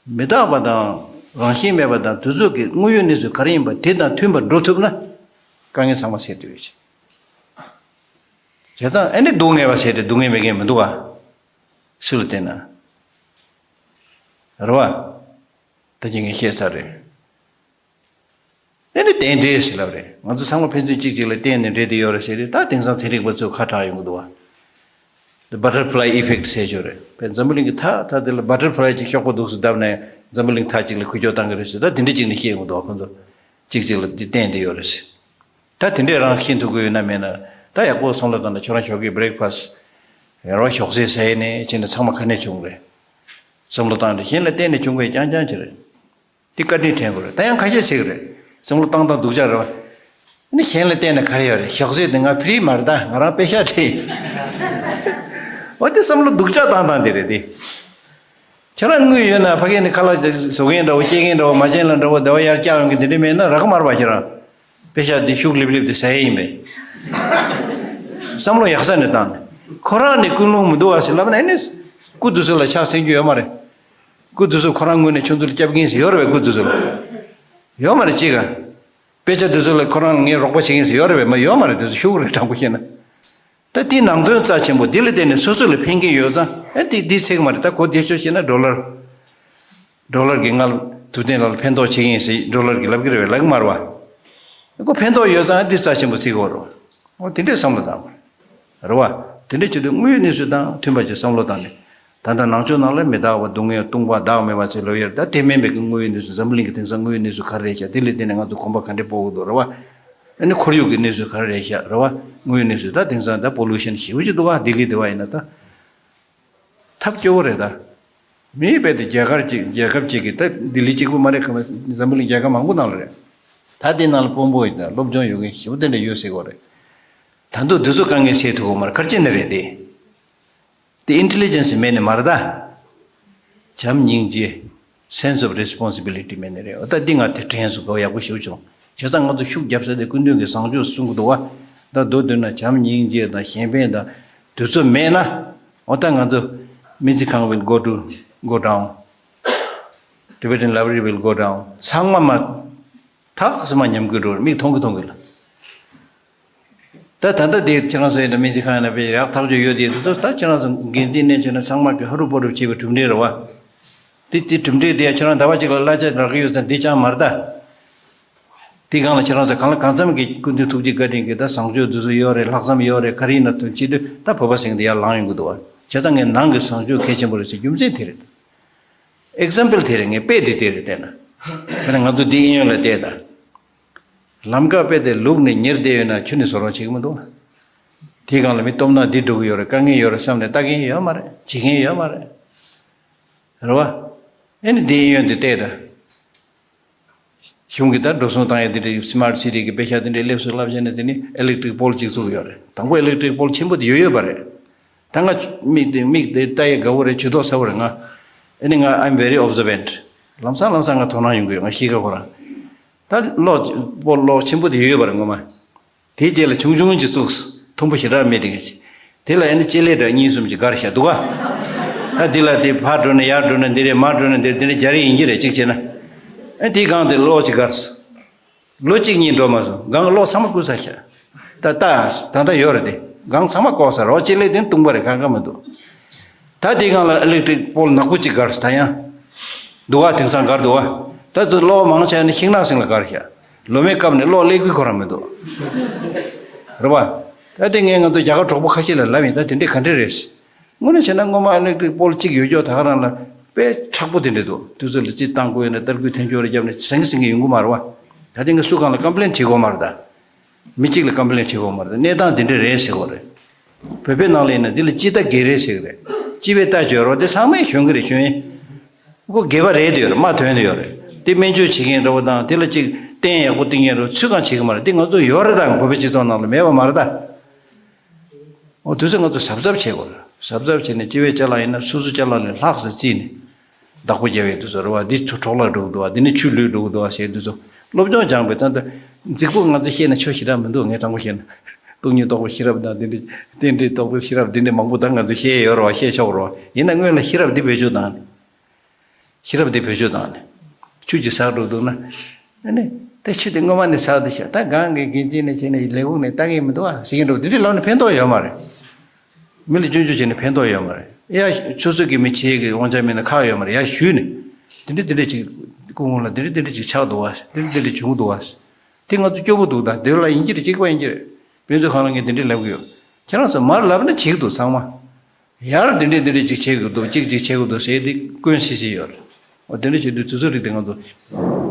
མི་རྟག་པ་དང་རང་བཞིན་མེད་པ་དང་དེ་ཚོ་གི་དངོས་ཡོད་གནས་ཚུལ་ག་རེ་ཡིན་པ་དེ་དང་མཐུན་པར་འགྲོ་ཐུབ་ན། དཀའ་ངལ་ཚང་མ་སེལ་ཐུབ་ཡོད་ཅིག་བྱས་ཙང་ཨ་ནི་སྡུག་བསྔལ་བ་ཟེར་ཏེ་སྡུག་བསྔལ་མེད་མཁན་མི་འདུག་ག་སུ་ལ་བལྟས་ན། རེད་བ། ད་ཅི་ངས་བཤད་ཚར་རེད། ཨ་ནི་རྟེན་འབྲེལ་ཟེར་ལབ་རེད། ང་ཚོ་ཚང་མ་ཕན་ཚུན་གཅིག་གཅིག་ལ་བརྟེན་ནས་འབྲེལ་དེ་ཡོད་རེད་ཟེར་རེད། ད་དེང་སང་ཚན་རིག་པ་ཚོས་ཁ་གྲག་ཡོང་གི་འདུག་བ། The butterfly effect ཟེར་ཅིག་ཡོད་རེད། བས་འཛམ་བུ་གླིང་གི་མཐའ་མཐའ་དེ་ལ་butterfly ཅིག་གཤོག་པ་འདུག་སེ་བརྡབས་ནས་འཛམ་བུ་གླིང་མཐའ་གཅིག་ལ་འགུལ་སྐྱོད་བཏང་གི་རེད་ཟེར། ད་དེ་འདྲ་ཅིག་ནས་བཤད་ཡོང་གི་འདུག་བ། ཁོ་ཚོ་གཅིག་གཅིག་ལ་དེ་བརྟེན་དེ་ཡོད་རེད་ཟེར། ད་དེ་འདྲས་རང་ཤེས་ཐུབ་ཀྱི་ཡོད་ན་མེད་ན། ད་ཡག་པོ་བསམ་བློ་བཏང་ན་ཁྱོད་རང་ཞོགས་ཀས་breakfast ཡར་བ་ཞོགས་ཟས་ཟ་ཡས་ནས་བྱས་ནས་ཚང་མ་ག་ནས་བྱུང་རེད། བསམ་བློ་བཏང་དུས་གཞན་ལ་བརྟེན་ནས་བྱུང་བའི་རྐྱང་རྐྱང་ཅིག་རེད། དེ་བཀའ་དྲིན་དྲན་དགོས་རེད། ད་ཡང་ཁ་ཤས་ཟེར་གི་རེད། བསམ་བློ་བཏང་སྟངས་སྡུག་ཅག་རེད་བ། ཨ་ནི་གཞན་ལ་བརྟེན་ནས་ག་རེ་ཡོད་རེད། ཞོགས་ཟས་དེ་ང་free མ་རེད། ད་ང་རང་པེ་ཤག་སྤྲད་ཡིན། འོ་དེ་བསམ་བློ་སྡུག་ཅག་བཏང་སྟངས་དེ་རེད་དེ། ཁྱེད་རང་དངུལ་ཡོད་ན་ཕ་གི་ནས་ཁ་ལག་ཅིག་བཟོ་མཁན་འདྲ་བོ་སྐྱེལ་མཁན་འདྲ་བོ་མ་བྱན་ལ་འདྲ་བོ་བདེ་བ་ཡར་བཀྱག་ཡོང་གི་དེ་འདྲ་མེད་ན་རག་གི་མ་རེད་པ། ཁྱེད་རང་པེ་ཤག་འདི་ཤུགས་ལིབ་ལིབ་དེ་ཟ་ཡས་ཡིན་པས། བསམ་བློ་ཡག་ས་ནས་བཏང་ནས། ཁོ་རང་ནས་ཀུན་སློང་མི་འདུག་བ་ཟེར་ལབ་ན་ཨ་ནི། སྐུ་དེ་ཚོ་ལ་ཕྱག་འཚལ་རྒྱུ་ཡོད་མ་རེད། སྐུ་དེ་ཚོ་ཁོ་རང་ངོས་ནས་ཁྱོད་ཚོ་ལ་སྐྱབས་མཁན་ཞིག་ཡོད་རེད་པས། སྐུ་དེ་ཚོ་ལ་ཡོད་མ་རེད། ཅི་ག་དཔེ་ཆ་དེ་ཚོ་ལ་ཁོ་རང་ལ་ངས་རོགས་པ་བྱེད་མཁན་ཞིག་ཡོད་རེད་པས། མ་ཡོད་མ་རེད། དེ་ཚོ་ཤུགས་རེད། དྲང་པོ་བཤད་ན། ད་དེའི་ནང་དོན་རྩ་ཆེན་པོ་དེ་ལ་བརྟེན་ནས་སོ་སོ་ལ་ཕན་གྱི་ཡོད་ཙང་ཨ་དེ་དེ་ཚེག་མ་རེད། ད་གོ་བདེ་ཤོས་བཤད་ན་ཌོ་ལར། ཌོ་ལར་གྱིས་ང་ལ་ཐུབ་བསྟན་ལགས་ལ་ཕན་ཐོགས་བྱེད་ཀྱི་ཡིན་ཟེར་ཌོ་ལར་གྱིས་ལབ་ཀྱི་རེད་པས། ལབ་ཀྱི་མ་རེད་པ། ཁོ་ཕན་ཐོགས་ཡོད་ཙང་འདི་རྩ་ཆེན་པོ་བརྩི་དགོས་རེད། འོ་དེ་འདྲའི་བསམ་བློ་བཏང་དགོས་རེད་བ། དེ་འདྲ་བྱེད་དུས་དངོས་ཡོད་གནས་ཚུལ་དང་མཐུན་པ་ཅིག་བསམ་བློ་བཏང་ནས། ད་ལྟ་ནང་ཆོས་ནང་ལ་མི་རྟག་པ་སྡུག་བསྔལ་སྟོང་པ་བདག་མེད་པ་ཟེར་ལབ་ཡོད་རེད། ད་དེ་མིན་པའི་གི་དངོས་ཡོད་གནས་ཚུལ་འཛམ་བུ་གླིང་གི་དེང་སང་དངོས་ཡོད་གནས་ཚུལ་ག་རེ་རེད་ཤག་དེ་ལས་བརྟེན་ནས་ང་ཚོ་གོམ་པ་ག་འདྲས་སྤོ་དགོས་འདུག་རེད་བ། ཨ་ནི་ཁོར་ཡུག་གི་གནས་ཚུལ་ག་རེ་རེད་ཤག་རེད་བ། དངོས་ཡོད་གནས་ཚུལ་ད་དེང་སང་ད་པོ་ལུ་ཤན་ཞེ་པོ་ཅིག་འདུག་ག་ལྡི་ལི་དེ་བ་ཡིན་ན་ད། ཐབས་སྐྱོ་བོ་རེད་ད། མིའི་རྦད་དེ་རྒྱལ་ཁབ་ཅིག་རྒྱལ་ཁབ་ཅིག་གི་ད་ལྡི་ལི་གཅིག་པུ་མ་རེད། ཁ་མ་འཛམ་བུ་གླིང་རྒྱལ་ཁབ་མང་པོ་ནང་ལ་རེད། ད་དེ་ནང་ལ་དཔོན་པོ་ཡིན་ད་སློབ་སྦྱོང་ཡོད་མཁན་ཞེ་པོ་དེ་འདྲ་ཡོད་ཟེར་གོ་རེད། ད་དུང་དེ་ཚོ་དཀའ་ངལ་སེལ་ཐུབ་གོ་མ་རེད། ག་རེ་བྱས་ནས་རེད་དེ། དེ་ཨིན་ཊེ་ལི་ཇེན་སི་མེད་ནས་མ་རེད་ད། བྱམས་སྙིང་རྗེ། Sense of responsibility མེད་ནས་རེད། འོ་ད་འདི་ང་དེ་དྲན་སོང་། གོ་ཡག་པོ་ཞེ་པོ་བྱུང་། བྱས་ཙང་ང་ཚོ་ཤུགས་རྒྱབ་ས་དེ་སྐུ་མདུན་གྱི་བཟང་སྤྱོད་གསུང་གི་འདུག་བ། ད་མདོར་བསྡུས་ན་བྱམས་སྙིང་རྗེ་དང་གཞན་ཕན་དང་དེ་ཚོ་མེད་ན། འོ་ད་ང་ཚོ་མི་ཚེ་གང་will go to go down། Tibetan library will go down། ཚང་མ་མ། ཐག་སེ་མ་ཉམས་རྒུད་འགྲོ་རེད། མིག་མཐོང་གི་མཐོང་གི་ལ། ད་ད་ལྟ་དེ་ཁྱེད་རང་ཚོ་ཡིན་ན་མི་ཚེ་གང་ཡིན་ན་དཔེ་ཡག་ཐག་ཆོད་ཡོད་དེ། དེ་ཚོ་ད་ཁྱེད་རང་ཚོ་འགན་འཛིན་ནས་བྱས་ན་ཚང་མ་གི་ཧ་རུ་པོ་རུ་བྱེད་པའི་གྲུབ་འབྲས་རེད་བ། དེ་དེ་གྲུབ་འབྲས་དེ་ཡང་ཁྱེད་རང་ཟླ་བ་གཅིག་ལ་གླ་ཆ་རག་གི་ཡོད་ཙང་དེ་ཅང་མ་རེད་ད། དེ་སྒང་ལ་ཁྱེད་རང་ཚོ་གང་ལ་གང་འཚམ་གྱི་སྐུ་མདུན་ཐུགས་རྗེ་བཀའ་དྲིན་གྱིས་ད་བཟང་སྤྱོད་དེ་ཚོ་ཡོད་རེད། ལྷག་བསམ་ཡོད་རེད། ག་རེ་ཡིན་ན་དོན་བྱེད་དུས་ད་བོད་པ་ཟེར་མཁན་དེ་ཡར་ལངས་ཡོང་གི་འདུག་བ། བྱས་ཙང་ངས་ནང་གི་བཟང་སྤྱོད་གལ་ཆེན་པོ་རེད་ཟེར་རྒྱུ་མཚན་དེ་རེད། ཨེག་ཛམ་པལ་དེ་རེད། ངས་དཔེ་དེ་དེ་རེད་བལྟས་ན། དཔེར་ན་ང་ཚོ་འདི་གཡས་གཡོན་ལ་བལྟས་ད། ལམ་ཁ་དཔེ་དེ་ལུག་ནས་ཉེར་བསྡད་ཡོད་ན་ཆུ་ནས་བཟོ་རོགས་བྱེད་ཀྱི་མི་འདུག་དེའི་སྒང་ལ་མི་སྟོབས་ན་འདི་འགྲོ་གི་ཡོད་རེད། དཀའ་ངལ་ཡོད་རེད་བསམ་ནས་ལྟ་མཁན་ཡོད་མ་རེད། བྱེད་མཁན་ཡོད་མ་རེད། རེད་བ། ཨེ་ནི་འདི་གཡས་གཡོན་དེ་བལྟས་ད། གཞུང་གིས་ད་འགྲོ་སོང་བཏང་ཡ་དེ་འདྲའི་སི་མཱར་ཊི་སི་ཊི་གི་དཔེ་ཆ་དེ་འདྲའི་སླེབས་སོང་ལབ་བྱས་ནས་དེ་ནི་ཨི་ལེག་ཊི་རིག་པོལ་ཅིག་བཙུགས་ཡོད་རེད། དང་པོ་ཨི་ལེག་ཊི་རིག་པོལ་ཆེན་པོ་དེ་ཡོད་ཡོད་པ་རེད། ད་ང་མིག་དེ་མིག་དེ་ལྟ་ཡ་དགའ་བོ་རེད། ཇུས་གཏོགས་ཚ་བོ་རེད་ང་། ཨེ་ནི་ང་I'm very observant། ལམ་སང་ལམ་སང་ང་དོ་སྣང་ཡོང་གི་ཡོད། ང་ཤེས་ཀ་ཁོ་རང་། ད་གློག་པོ་གློག་ཆེན་པོ་དེ་ཡོད་ཡོད་པ་རེད་ངོ་མ། དེའི་རྗེས་ལ་ཆུང་ཆུང་ཅིག་བཙུགས། མཐོན་པོ་ཞེ་དྲག་མེད་དེ་ག་ཅིག་དེ་ལ་ཨེ་ནི་ལྕེ་ལེ་འདྲ་གཉིས་གསུམ་ཅིག་བསྒར་བཞག་འདུག་ག་ད་འདི་ལ་དེ་ཕར་འགྲོ་ན་ཡར་འགྲོ་ན་འདིར། དེ་ནས་མར་འགྲོ་ན་འདིར། དེ་ནས་རྒྱ་རིགས་ཡིན་གྱི་རེད། གཅིག་བྱས་ན། ཨེ་དེའི་སྒང་དེ་གློག་ཅིག་བསྒར། ལོ་གཅིག་གཉིས་འགྲོ་མ་སོང་། སྒང་གློག་ཚང་མ་བསྐུར་ཚར་ཤག་ད་ལྟ་ད་ལྟ་ཡོད་རེད་དེ། སྒང་ཚང་མ་བཀོག་ཚར་རོ། ལྕེ་ལེ་དེ་ནི་བཏུང་བ་རེད། གང་གང་མི་འདུག་ད་དེའི་སྒང་ལ་ཨི་ལེག་ཊི་རིག་པོལ་ནག་པོ་གཅིག་བསྒར་སོང་། ད་ཡང་འདུག་ག་དེང་སང་བསྒར་འདུག་ག་ད་ཚོ་གློག་མང་ཆེ་ནི་ཤིང་ནགས་སེང་ལ་བསྒར་ཤག་ལོ་མའི་སྐབས་ནས་གློག་སླེབས་ཀྱི་ཁོ་རང་མི་འདུག་རེད་བ། ད་དེ་ངས་ང་ཚོ་རྒྱ་གར་གྲོགས་པོ་ཁ་ཤས་ལ་ལབ་ཡིན། ད་དེ་འདྲས་ག་འདྲས་རེད། དངོས་གནས་བྱས་ན་སྔོན་མ་ཨི་ལེག་ཊི་རིག་པོལ་གཅིག་ཡོད་ཀྱོག་ད་ག་རང་ལ་དཔེ་མཁྲེགས་པོ་དེ་འདྲས་འདུག་དུས་ཚོད་ལ་རྩིས་བཏང་དགོས་ཡོད་ན་ཏར་སྐུད་འཐེན་ཆོག་རེ་བརྒྱབ་ནས་ཟིང་གི་ཟིང་གི་ཡོང་གི་མ་རེད་བ། ད་དེ་ངས་སུ་གང་ལ་ཀམ་པི་ལེན་བྱེད་དགོས་མ་རེད་ད། མི་གཅིག་ལ་ཀམ་པི་ལེན་བྱེད་དགོས་མ་རེད། གནས་སྟངས་དེ་འདྲ་རེད་ཟེར་དགོས་རེད། བོད་པའི་ནང་ལ་ཡིན་ན་འདི་ལ་སྤྱི་ཟླ་རྒྱས་རེད་ཟེར་གི་རེད། སྤྱི་པའི་ལྟ་སྤྱོད་རོ་དེ་ཚང་མས་གཞོན་གི་རེད། གཞོན་ཡིན། ཁོ་རྒས་པ་རེད་དེ་ཡོད་རེད། མ་ཐོན་དེ་ཡོད་རེད། དེ་སྨན་བཅོས་བྱེད་མཁན་འདྲ་བོ་དང་དེ་ལ་ཅིག་སྟེང་ཡག་པོ་བཏིང་མཁན་འདྲ་བོ་ཚུར་གང་བྱེད་གི་མ་རེད། དེ་ང་ཚོ་ཡོད་རེད་ད། བོད་པའི་སྤྱི་ཚོགས་ནང་ལ་མེད་པ་མ་རེད་ད། འོ་དུས་ཚོད་ང་ཚོ་གཟབ་གཟབ་བྱེད་དགོས་རེད། གཟབ་གཟབ་བྱས་ནས་སྤྱི་པའི་ཅ་ལག་ཡིན་ན་སོ་སོའི་ཅ་ལག་ལས་ལྷག་ཙམ་བརྩིས་ནས་བདག་པོ་རྒྱབ་ཡས་དུས་ཚོད་རེད་བ། འདི་ཚོ་འཕྲོ་བརླག་འགྲོ་གི་འདུག་བ། འདི་ནི་ཆུ་ལུད་འགྲོ་གི་འདུག་བ་ཟེར་དུས་ཚོད། སློབ་སྦྱོང་སྦྱངས་པའི་ད་ལྟ་རྫིག་པོ་ང་ཚོ་བཤད་ན་ཆོ་ཞེ་དྲག་མི་འདུག་ངས་དྲང་པོ་བཤད་ན་སྟོང་ཉིད་རྟོགས་པའི་ཤེས་རབ་དང་དེ་འདྲའི་རྟེན་འབྲེལ་རྟོགས་པའི་ཤེས་རབ་འདི་འདྲའི་མང་པོ་ད་ང་ཚོ་བཤད་ཡས་ཡོད་རེད་བ། བཤད་ཆོག་རེད་བ། ཡིན་ན་སྔོན་ལ་ཤེས་རབ་འདི་བེད་སྤྱོད་བཏང་ནས། ཤེས་རབ་འདི་བེད་སྤྱོད་བཏང་ནས། ཆུ་ཅིག་ཟག་འགྲོ་འདུག་ན། ཨ་ནི། ད་ཆུ་དེ་སྔོན་མ་ནས་ཟག་འདུག་ཤག་ད་གང་གི་འགན་འཛིན་ནས་བྱས་ནས་ལས་ཁུངས་ནས་ལྟ་གི་མི་འདུག་ཨ་ཟེར་གྱིན་འགྲོ། འདི་འདྲའི་ལམ་ནས་ཕན་ཐོགས་ཡོད་མ་རེད། མི་ལ་སྐྱོན་བརྗོད་བྱས་ནས་ཕན་ཐོགས་ཡོད་མ་རེད། ཡ་ཆུ་ཚོད་ཀྱི་མི་བྱེད་ཀྱི་དབང་ཆ་མེད་ན་ཁག་ཡོད་མ་རེད། ཡ་ཞུས་ནས། འདི་འདྲ་འདི་འདྲ་ཅིག་སྐུ་ངོ་ལ་འདི་འདྲ་འདི་འདྲ་ཅིག་ཆགས་འདུག་ཨ། འདི་འདྲ་འདི་འདྲ་བྱུང་འདུག་ཨ། དེ་ང་ཚོ་སྐྱོ་པོ་འདུག་ད་དེ་ལ་ཡིན་གྱི་རེད། གཅིག་པ་ཡིན་གྱི་རེད། དཔེ་མཛོད་ཁང་ལ་ངས་འདི་འདྲ་ལབ་གི་ཡོད། ཁྱེད་རང་ཚོ་མར་ལབ་ན་བྱེད་ཀྱི་འདུག་ཚང་མ། ཡར་འདི་འདྲས་འདི་འདྲས་ཅིག་བྱེད་དགོས་འདུག་གཅིག་ཅིག་བྱེད་དགོས་འདུག་ཟེར་ཏེ་སྐྱོན་སི་སི་ཡོད་རེད། འོ་དེ་འདྲ་བྱེད་དུས་དུས་ཚོད་རིགས་དེ་ང་ཚོ་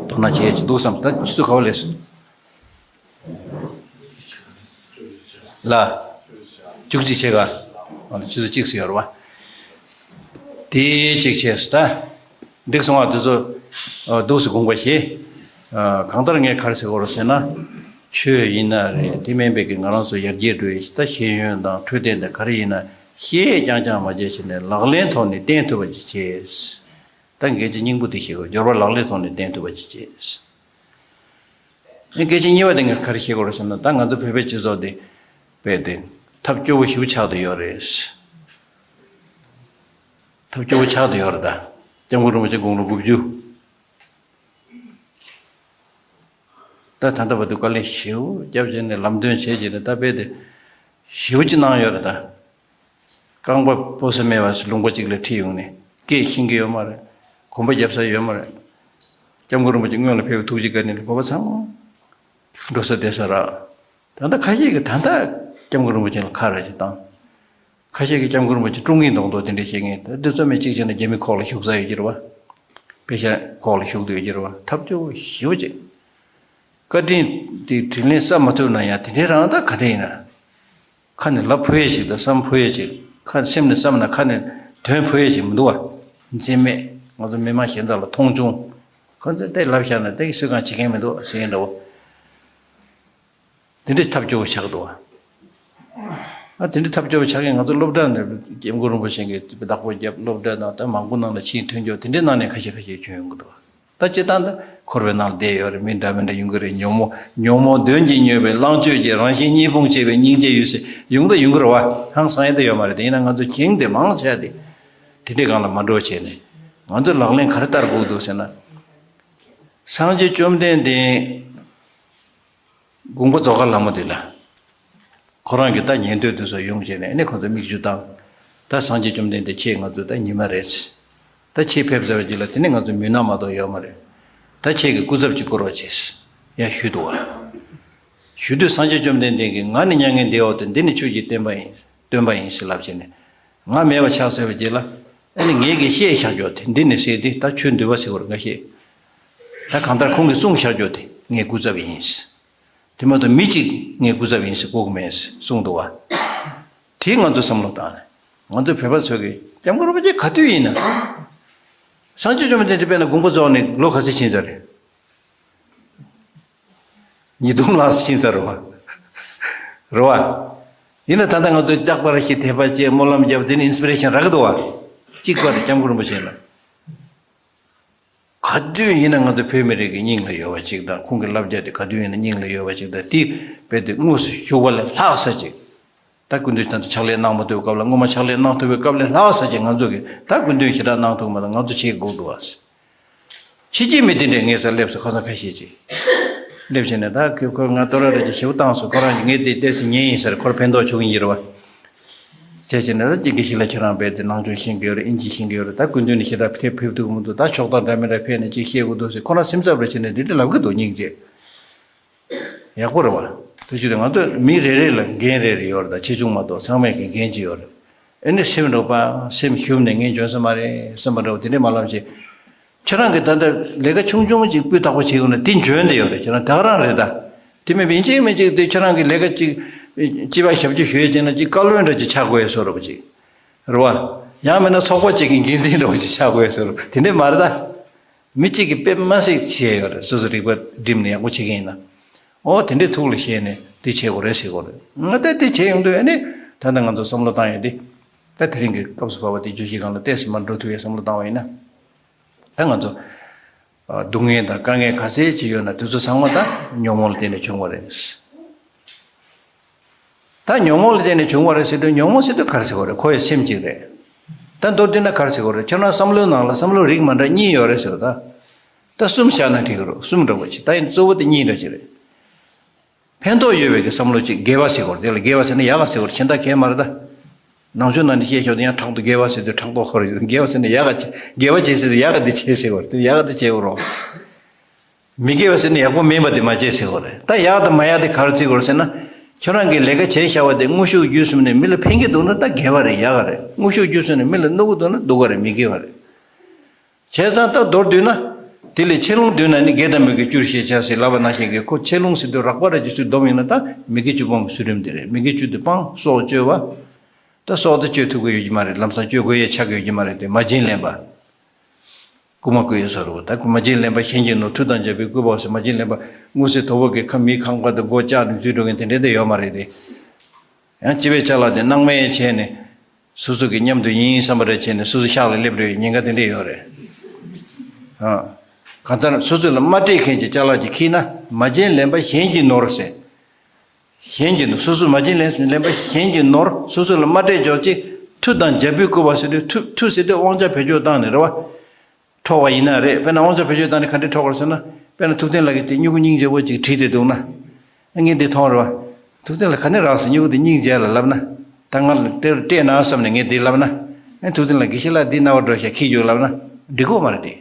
དོ་སྣང་བྱེད་ཀྱི་འདུག་བསམ། ད་ཆུ་ཚོད་ག་བ་ལས་སོང་ལ། བཅུ་གཅིག་བྱེད་ག་འོ་ཆུ་ཚོད་གཅིག་སུ་ཡོད་རེད་བ། དེ་གཅིག་བྱས་སོ། ད་འགྲིག་སོང་བ། དེ་ཚོ་འདུག་སེ་དགོངས་པ་བཞེས། གང་ལྟར་ངས་ག་རེ་ཟེར་དགོས་རེད་ཟེར་ན། ཆོས་ཡིན་ན་རེད། དེ་མིན་པའི་གི་ང་རང་ཚོ་ཡར་རྒྱས་འགྲོ་ཡི་ད་ཤེས་ཡོན་དང་འཕྲོད་བསྟེན་དང་ག་རེ་ཡིན་ན། བཤད་རྐྱང་རྐྱང་མ་བྱས་བྱས་ནས་ལག་ལེན་ཐོག་ནས་བསྟན་ཐུབ་པ་ཅིག་བྱས། ད་སྐད་ཆ་སྙིང་པོ་དེ་བཤད་དགོས། སྦྱོར་བ་ལག་ལེན་ཐོག་ནས་བསྟན་ཐུབ་པ་ཅིག་བྱས། ཨེ་སྐད་ཆ་གཉིས་པ་དེ་ངས་ག་རེ་བཤད་དགོས་རེད་ཟེར་ན། ད་ང་ཚོ་བོད་པའི་སྤྱི་ཚོགས་དེ་དཔེ་དེ་ཐབས་སྐྱོ་བོ་ཞིག་ཆགས་བསྡད་ཡོད་རེད། ཐབས་སྐྱོ་བོ་ཆགས་བསྡད་ཡོད་རེད། ད་སྐྱབས་མགོན་རིན་པོ་ཆེ་དགུང་ལོ་དགུ་བཅུ། ད་ད་ལྟ་བར་དུ་བཀའ་ལན་ཞེ་པོ་བརྒྱབ་བྱས་ནས་ལམ་སྟོན་བྱས་བྱས་ནས་ད་དཔེ་དེ་ཞེ་པོ་ཅིག་གནང་ཡོད་རེད་ད། རྐང་པ་སྤོ་ས་མེད་པ་ཞིག་ལུང་པ་གཅིག་ལ་ཁྲིད་ཡོང་ནས་སྐད་ཤེས་ཀྱི་ཡོད་མ་རེད། གོམ་པ་རྒྱབ་ས་ཡོད་མ་རེད། སྐྱབས་མགོན་རིན་པོ་ཆེ་སྔོན་ལ་ཕེབས་པའི་ཐུགས་རྗེ་བཀའ་དྲིན་ལ་བོད་པ་ཚང་མ་ འགྲོ་ས་བསྡད་ས་རག། ད་ལྟ་ཁ་ཤས་ཀྱིས་ད་ལྟ་སྐྱབས་མགོན་རིན་པོ་ཆེ་ལ་ཁ་ར་ཞིག་བཏང་། ཁ་ཤས་ཀྱིས་སྐྱབས་མགོན་རིན་པོ་ཆེ་བཀྲོངས་ཀྱིན་མདོག་མདོག་དེ་འདྲ་བཤད་མཁན་ད་འདི་ཚོ་མི་གཅིག་བྱས་ན་རྒྱ་མི་ཁོག་ལ་ཞུགས་ས་ཡོད་ཀྱི་རེད་བ། པེ་ཤ་ཁོག་ལ་ཞུགས་བསྡད་ཡོད་ཀྱི་རེད་བ། ཐབས་སྐྱོ་བོ་ཞེ་པོ་ཅིག་བཀའ་དྲིན་དེ་དྲིན་ལན་བསབ་མ་ཐུབ་ན་ཡང་དེ་འདྲའི་རང་ད་ག་འདྲ་ཡིན་ན། ཁ་ནས་ལབ་ཕོད་ཡས་ཞིག་དང་བསམ་ཕོད་ཡས་ཞིག་ཁ་སེམས་ནས་བསམ་ན་ཁ་ནས་དོན་ཕོད་ཡས་ཞིག་མི་འདུག་བ། འཛེམ་མེད་ང་ཚོ་མི་མང་གཞན་དག་ལ་མཐོང་ཆུང་། ཁོ་ཚོས་དེ་ལབ་བཞག་ན་དེ་གི་སུས་གང་བྱེད་མཁན་མི་འདུག་ཟེར་མཁན་འདྲ་བོ། དེ་འདྲའི་ཐབས་སྐྱོ་བོ་ཆགས་འདུག་བ། ཨ་དེ་འདྲའི་ཐབས་སྐྱོ་བོ་ཆགས་མཁན་ང་ཚོ་སློབ་གྲྭ་ནས་སྐྱབས་མགོན་རིན་པོ་ཆེ་གི་བདག་པོ་རྒྱབ་སློབ་གྲྭ་ནང་ད་མང་པོ་ནང་ལ་ཕྱིན་ཐོན་རྒྱུ་དེ་འདྲའི་ནང་ནས་ཁ་ཤས་ཁ་ཤས་བྱོན་ཡོང་གི་འདུག་བ། ད་སྤྱིར་བཏང་ད་འཁོར་བའི་ནང་ལ་བསྡད་ཡོད་རེད། མི་འདྲ་མི་འདྲ་ཡོང་གི་རེད། ཉོན་མོངས་ཉོན་མོངས་གདོན་གྱིས་མྱོས་པའི་ལྷག་སྤྱོད་ཀྱི་རང་བཞིན་གཉིས་ཕུང་བྱས་པའི་སྙིང་རྗེ་ཡོད་སྲིད་ཡོང་ད་ཡོང་གི་རེད་བ། ཧང་སང་ཡ་ད་ཡོད་མ་རེད། དེ་ཡིན་ན་ང་ཚོ་གྱེང་དེ་མང་ཆེ་བ་དེ་དེ་འདྲའི་སྒང་ལ་མ་འགྲོ་བྱས་ནས་ང་ཚོ་ལག་ལེན་ག་རེ་བསྟར་དགོས་འདུག་ཟེར་ན། སངས་རྒྱས་བཅོམ་ལྡན་འདས་དགོངས་པ་རྫོགས་མཁན་ལྷ་མོ་དེ་ལ། ཁོ་རང་གི་ད་ཉན་ཐོས་དེ་ཚོ་ཡོང་བྱས་ནས་ཨ་ནི་ཁོ་ཚོ་མིག་ཆུ་བཏང་། ད་སངས་རྒྱས་བཅོམ་ལྡན་འདས་ཁྱེད་ང་ཚོ་ད་ཉི་མ་རེད། ད་ཁྱེད་ཕེབས་ཟེར་བ་ཅིག་ལ་དེ་ནི་ང་ཚོ་མུན་ནག་མ་གཏོགས་ཡོད་མ་རེད། ད་ཁྱེད་ཀྱི་སྐུ་ཚབ་ཅིག་བསྐོ་རོགས་བྱས། ཡ་ཞུས་འདུག་བ། ཞུས་དུས་སངས་རྒྱས་བཅོམ་ལྡན་འདས་ཀྱིས་ང་ནི་མྱ་ངན་འདས་འོག་ཏུ་འདི་ནི་ཆོས་ཀྱི་བསྟན་པ་ཡིན། སྟོན་པ་ཡིན་ཟེར་ལབ་བྱས་ནས། ང་མེད་པ་ཆགས་ཟེར་བ་ཅིག་ལ། ཨ་ནི་ངེད་ཀྱིས་བཤད་བཞག་རྒྱུ་དེ་འདི་ནི་ཟེར་ཏེ་ད་ཆོས་འདུལ་བ་ཟེར་བར་ང་བཤད། ད་གང་ལྟར་ཁོང་གིས་གསུངས་བཞག་རྒྱུ་དེ་ངའི་སྐུ་ཚབ་ཡིན། དེ་མ་གཏོགས་མི་གཅིག་ངའི་སྐུ་ཚབ་ཡིན་ཟེར་གོ་གི་མེད་གསུངས་འདུག་བ། དེ་ང་ཚོ་བསམ་བློ་བཏང་ནས་ང་ཚོ་བོད་པ་ཚོ་གིས་སྐྱབས་མགོན་རིན་པོ་ཆེ་ག་དུས་ཡིན་ན། སངས་རྒྱས་བཅོམ་ལྡན་འདས་དཔེར་ན་དགོངས་པ་རྫོགས་ནས་ལོ་ག་ཚོད་ཕྱིན་ཚར་རེད། ཉིས་སྟོང་ལྷག་ཙམ་ཕྱིན་ཚར་རེད་བ། རེད་བ། ཡིན་ན་ད་ལྟ་ང་ཚོ་ལྕགས་པར་ཞིག་དད་པ་བྱས་སྨོན་ལམ་བརྒྱབ་དེ་ནི་ཨིན་སི་པི་རེ་ཤན་རག་གི་འདུག་བ། གཅིག་པ་རེད་སྐྱབས་མགོན་རིན་པོ་ཆེ་ལ། ག་དུས་ཡིན་ན་ང་ཚོ་བོད་མི་རིགས་ཀྱི་སྙིང་ལ་ཡོད་པ་ཅིག་དང་ཁོང་གི་བསླབ་བྱ་དེ་ག་དུས་ཡིན་ན་སྙིང་ལ་ཡོད་པ་ཅིག་དང་དེ་རྦད་དེ་དངོས་སུ་ཞུགས་པ་ལས་ལྷག་ས་ཅིག་ད་སྐུ་མདུན་ད་ལྟ་ཕྱག་ལས་གནང་མ་ཐུབ་པའི་སྐབས་ལ་སྔོན་མ་ཕྱག་ལས་གནང་ཐུབ་པའི་སྐབས་ལས་ལྷག་ས་ཅིག་ང་ཚོ་གིས་ད་སྐུ་མདུན་ཞེ་དྲག་གནང་ཐུབ་མ་ཐུབ་ང་ཚོ་བྱེད་དགོས་འདུག་བ། ཕྱི་རྒྱལ་མི་དེ་འདྲས་ངའི་སར་སླེབས་སོང་ཁ་སང་ཁ་ཤས་ཅིག་སླེབས་བྱས་ནས་ད་ཁོས་ཁོས་ང་ཏོ་ར་ར་ཅིག་ཞེ་པོ་བཏང་སོང་ཁོ་རང་གིས་ངས་དེ་ལྟས་སུ་ཉན་ཡིན་ཟེར་ཁོར་ཕན་ཐོགས་བྱུང་ཡིན་གྱི་རེད་བ། བྱས་བྱས་ནས་ད་ཅིག་གི་ཞིག་ལ་ཁྱེད་རང་རྦད་དེ་ནང་ཆོས་ཤེས་ཀྱི་ཡོད་རེད་ཨིན་ཇི་ཤེས་ཀྱི་ཡོད་རེད་ད་སྐུ་མདུན་ནས་ཞེ་དྲག་ཕེབས་ཕེབས་ཐུབ་ཀྱི་མི་འདུག་ད་ཕྱོགས་སྟངས་འདྲ་མི་འདྲ་ཕེབས་ནས་ཅིག་བཤད་དགོས་འདུག་ཟེར་ཁོ་རང་སེམས་འཚབ་རེ་བྱས་ནས་འདི་འདྲ་ལབ་ཀྱི་འདུག་སྙིང་རྗེ། ཡག་པོ་རེད་བ། དེ་བྱས་ཏེ་ང་ཚོ་མི་རེ་རེ་ལ་འགན་རེ་རེ་ཡོད་རེད་ད་ཆེ་ཆུང་མ་གཏོགས་ཚང་མས་ཀྱི་འགན་ཅིག་ཡོད་རེད། ཨེ་ནི་སེམས་རུང་བ་སེམས་ཞུམ་ནས་ངས་འཇོན་ས་མ་རེད་བསམ་པ་འདྲ་བོ་དེ་འདྲས་མ་ལབ་ཞིག་ཁྱེད་རང་གིས་ད་ལྟ་ལས་ཀ་ཆུང་ཆུང་ཅིག་སྤུས་དག་པོ་བྱེད་ཡོང་ན་དེ་འཇོན་བསྡད་ཡོད་རེད་ཁྱེད་རང་ད་ག་རང་རེད་ད། དེ་མིན་པ་ཡིན་གཅིག་མིན་གཅིག་དེ་ཁྱེད་རང་གིས་ལས་ཀ་ཅིག་སྤྱི་པ་ཞབས་ཕྱི་ཞུ་ཡས་བྱས་ན་ཅིག་བཀའ་བློན་འདྲ་ཅིག་ཆགས་དགོས་ཡས་བཟོ་འདྲ་བོ་ཅིག་རེད་བ། ཡང་མིན་ན་ཚོགས་པ་ཅིག་གི་འགན་འཛིན་འདྲ་བོ་ཅིག་ཆགས་དགོས་ཡས་བཟོ་འདྲ་བོ་དེ་འདྲས་མ་རེད་ད། མི་གཅིག་གིས་དཔེ་མ་སྲིད་བྱས་ཡོད་རེད། སོ་སོ་རིག་པ་བསྒྲིམས་ནས་ཡག་པོ་བྱེད་ཀྱི་ཡིན་ན། ཨོ་དེ་འདྲའི་ཐུགས་ལ་བཞེས་ནས་འདི་བྱེད་དགོས་རེད་ཟེར་དགོས་རེད། ང་ལྟ་དེ་བྱེད་ཡོང་དུས་ཨ་ནི་ད་ལྟ་ང་ཚོ་བསམ་བློ་བཏང་ཡོད་དེ། ད་དེ་རིང་གི་སྐབས་སུ་བབས་པ་དེ་བརྗོད་གཞི་སྒང་ལ་ཏོག་ཙམ་མར་འགྲོ་ཐུབ་ཡས་བསམ་བློ་བཏང་བ་ཡིན་ན། ད་ང་ཚོ་སྡུག་བསྔལ་དང་དཀའ་ངལ་ག་ཚད་ཅིག་ཡོད་ན་དེ་ཚོ་ཚང་མ་ད་ཉོན་མོངས་ལ་བརྟེན་ནས་བྱུང་བ་རེད། ད་ཉོན་མོངས་ལ་བརྟེན་ནས་བྱུང་བ་རེད་ཟེར་དུས་ཉོན་མོངས་ཟེར་དུས་ག་རེ་ཟེར་དགོས་རེད། ཁོ་ཡི་སེམས་གཅིག་རེད། ད་མདོར་བསྡུས་ན་ག་རེ་ཟེར་དགོས་རེད། ཁྱེད་རང་བསམ་བློའི་ནང་ལ་བསམ་བློ་རིགས་མ་འདྲ་གཉིས་ཡོད་རེད་ཟེར་བ་ད། ད་གསུམ་བཞག་ན་འགྲིག་གི་རེད། གསུམ་འདྲ་བོ་ཅིག་ད་ཡིན་གཙོ་བོ་དེ་གཉིས་འདྲ་ཅིག་རེད། ཕན་ཐོགས་ཡོད་པའི་གི་བསམ་བློ་གཅིག་དགེ་བ་ཟེར་དགོས་རེད། དེ་ལ་དགེ་བ་ཟེར་ན་ཡག་ག་ཟེར་དགོས་རེད། གཞན་དག་གས་མ་རེད་ད། ནང་ཆོས་ནང་ནས་བཤད་ཤོག་དེ་ཡང་ཕྲག་དོག་དགེ་བ་ཟེར་དུས་ཕྲག་དོག་ཁོ་རེད། དགེ་བ་ཟེར་ན་ཡག་ག་བྱེད་དགེ་བ་བྱེད་ཟེར་དུས་ཡག་ག་འདི་བྱེད་ཟེར་དགོས་རེད། དེ་ཡག་ག་འདི་བྱེད་དགོས་རེད། མི་དགེ་བ་ཟེར་ན་ཡག་པོ་མིན་པ་དེ་མ་བྱེད་ཟེར་དགོས་རེད། ད་ཡག་དང་མ་ཡག་དེ་ག་རེ་བརྩི་དགོས་རེད་ཟེར་ན། ཁྱོད་རང་གིས་ལས་ཀ་བྱས་བཞག་པ་དེ་དངོས་ཤུགས་བརྒྱུད་གསུམ་ནས་མི་ལ་ཕན་གྱི་འདུག་ན་ད་དགེ་བ་རེད་ཡག་ག་རེད། དངོས་ཤུགས་བརྒྱུད་གསུམ་ནས་མི་ལ་གནོད་ཀྱི་འདུག་ན་སྡུག་ག་རེད་མི་དགེ་བ་རེད། བྱས་ཙང་ད་མདོར་བསྡུས་ན། དེ་ལས་ཆེ་ལོང་བསྡུས་ན་ནི་དགེ་དང་མི་དགེ་བཅུར་ཤེས་བྱ་ཟེར་ལབ་པ་ནང་བཞིན་གྱི་ཁོ་ཆེ་ལོང་ཟེར་དུས་རགས་པ་ར་རྒྱུ་ཚུལ་སྡོམ་ཡིན་ན་ད་མི་དགེ་བཅུ་སྤོང་གི་ཚུལ་ཁྲིམས་དེ་རེད། མི་དགེ་བཅུ་དེ་སྤང་སྲོག་གཅོད་པ། ད་སྲོག་དེ་གཅོད་ཐུབ་ཀྱི་ཡོད་ཀྱི་མ་རེད། ལམ་སང་གཅོད་དགོས་ཡས་ཆགས་ཀྱི་ཡོད་ཀྱི་མ་རེད་དེ་མ་བྱིན་ལེན་པ། རྐུ་མ་རྐུ་ཡས་བཟོ་འདྲ་བོ་ད་རྐུ་མ་བྱིན་ལེན་པ་གཞན་གྱིས་ནོར་མཐུ་དང་རྒྱལ་པོའི་བཀོད་པ་ཟེར་མ་བྱིན་ལེན་པ་དངོས་སུ་དོ་བོ་གི་ཁ་མིའི་ཁང་པ་དེ་སྒོ་བཅག་ནས་འཛུལ་འགྲོ་མཁན་དེ་འདྲས་དེ་ཡོད་མ་རེད་དེ། ཡང་སྤྱི་པའི་ཅ་ལག་དེ་སྣང་མེད་བྱས་ནས། སོ་སོ་གི་མཉམ་དུ་ཡིན་བསམ་པ་རེ་བྱས་ནས་སོ་སོ་ཤག་ལ་སླེབས་འགྲོ་བའི་ཉེན་ཁ་དེ་འདྲས་ཡོད་རེད། ཨ། གང་ལྟར་སོ་སོ་ལ་མ་སྤྲད་མཁན་གྱི་ཅ་ལག་ཅིག་འཁྱེར་ན་མ་བྱིན་ལེན་པ་གཞན་གྱིས་ནོར་ཟེར། གཞན་གྱིས་ནོར་སོ་སོ་མ་བྱིན་ལེན་ལེན་པ་གཞན་གྱིས་ནོར་སོ་སོ་ལ་མ་སྤྲད་ཅོག་ཅིག་མཐུ་དང་རྒྱལ་པོའི་བཀོད་པ་ཟེར་དུས་མཐུ་མཐུ་ཟེར་དུས་དབང་ཆ་བེད་སྤྱོད་བཏང་ནས་རེད་བ། འཕྲོག་པ་ཡིན་ན་རེད། དཔེར་ན་དབང་ཆ་བེད་སྤྱོད་བཏང་ནས་ག་འདྲས་འཕྲོག་པ་རེད་ཟེར་ན། དཔེར་ན་ཐུབ་བསྟན་ལགས་ཀྱིས་དེ་སྨྱུ་གུ་སྙིང་རྗེ་པོ་ཅིག་བྲིས་ཏེ་འདུག་ན། ངས་འདི་མཐོང་རེད་བ། ཐུབ་བསྟན་ལགས་ག་ནས་རག་ཟེར་སྨྱུ་གུ་དེ་སྙིང་རྗེ་ལ་ལབ་ན། ད་ང་ལ་སྤྲད་སྤྲད་ན་བསམ་ནས་ངས་འདི་ལབ་ན། ཨེ་ཐུབ་བསྟན་ལགས་དགེ་བཤེས་ལགས་འདི་ན་བ་འགྲོ་ཤག་འཁྱེར་རྒྱུགས་ལབ་ན། འགྲིག་གོ་མ་རེད་དེ།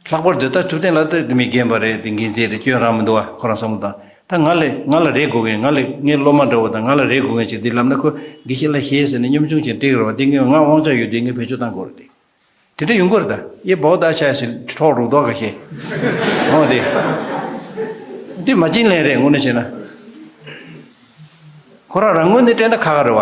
ལྷག་པར་དུ་ད་ཐུབ་བསྟན་ལགས་ད་མི་རྒན་པ་རེད། དེ་འགན་འཛིན་རེད། སྐྱོན་རང་མི་འདུག་བ། ཁོ་རང་བསམ་བློ་བཏང་། ད་ང་ལས་ང་ལ་རེ་དགོས་མཁན། ང་ལས་ངའི་སློབ་མ་འདྲ་བོ་དང་ང་ལ་རེ་དགོས་མཁན་ཅིག་འདི་ལབ་ན། ཁོ་དགེ་བཤེས་ལགས་ཞེས་ཟེར་ནས་གཉོམ་ཆུང་ཅན་སྤྲད་ཀྱི་རེད་བ། འདི་ངས་ང་དབང་ཆ་ཡོད་དུས་ངས་བེད་སྤྱོད་བཏང་དགོས་རེད་དེ། དེ་འདྲ་ཡོང་གི་རེད་ད། ཡེ་བོ་ད་ཆ་ཞིག་འཕྲོག་རུག་དོག་ག་ཤེས། འོ་དེ། འདི་མ་བྱིན་ལེན་རེད་དངོས་གནས་བྱས་ན། ཁོ་རང་རང་ངོས་ནས་དྲན་ན་ཁག་ཁག་རེད་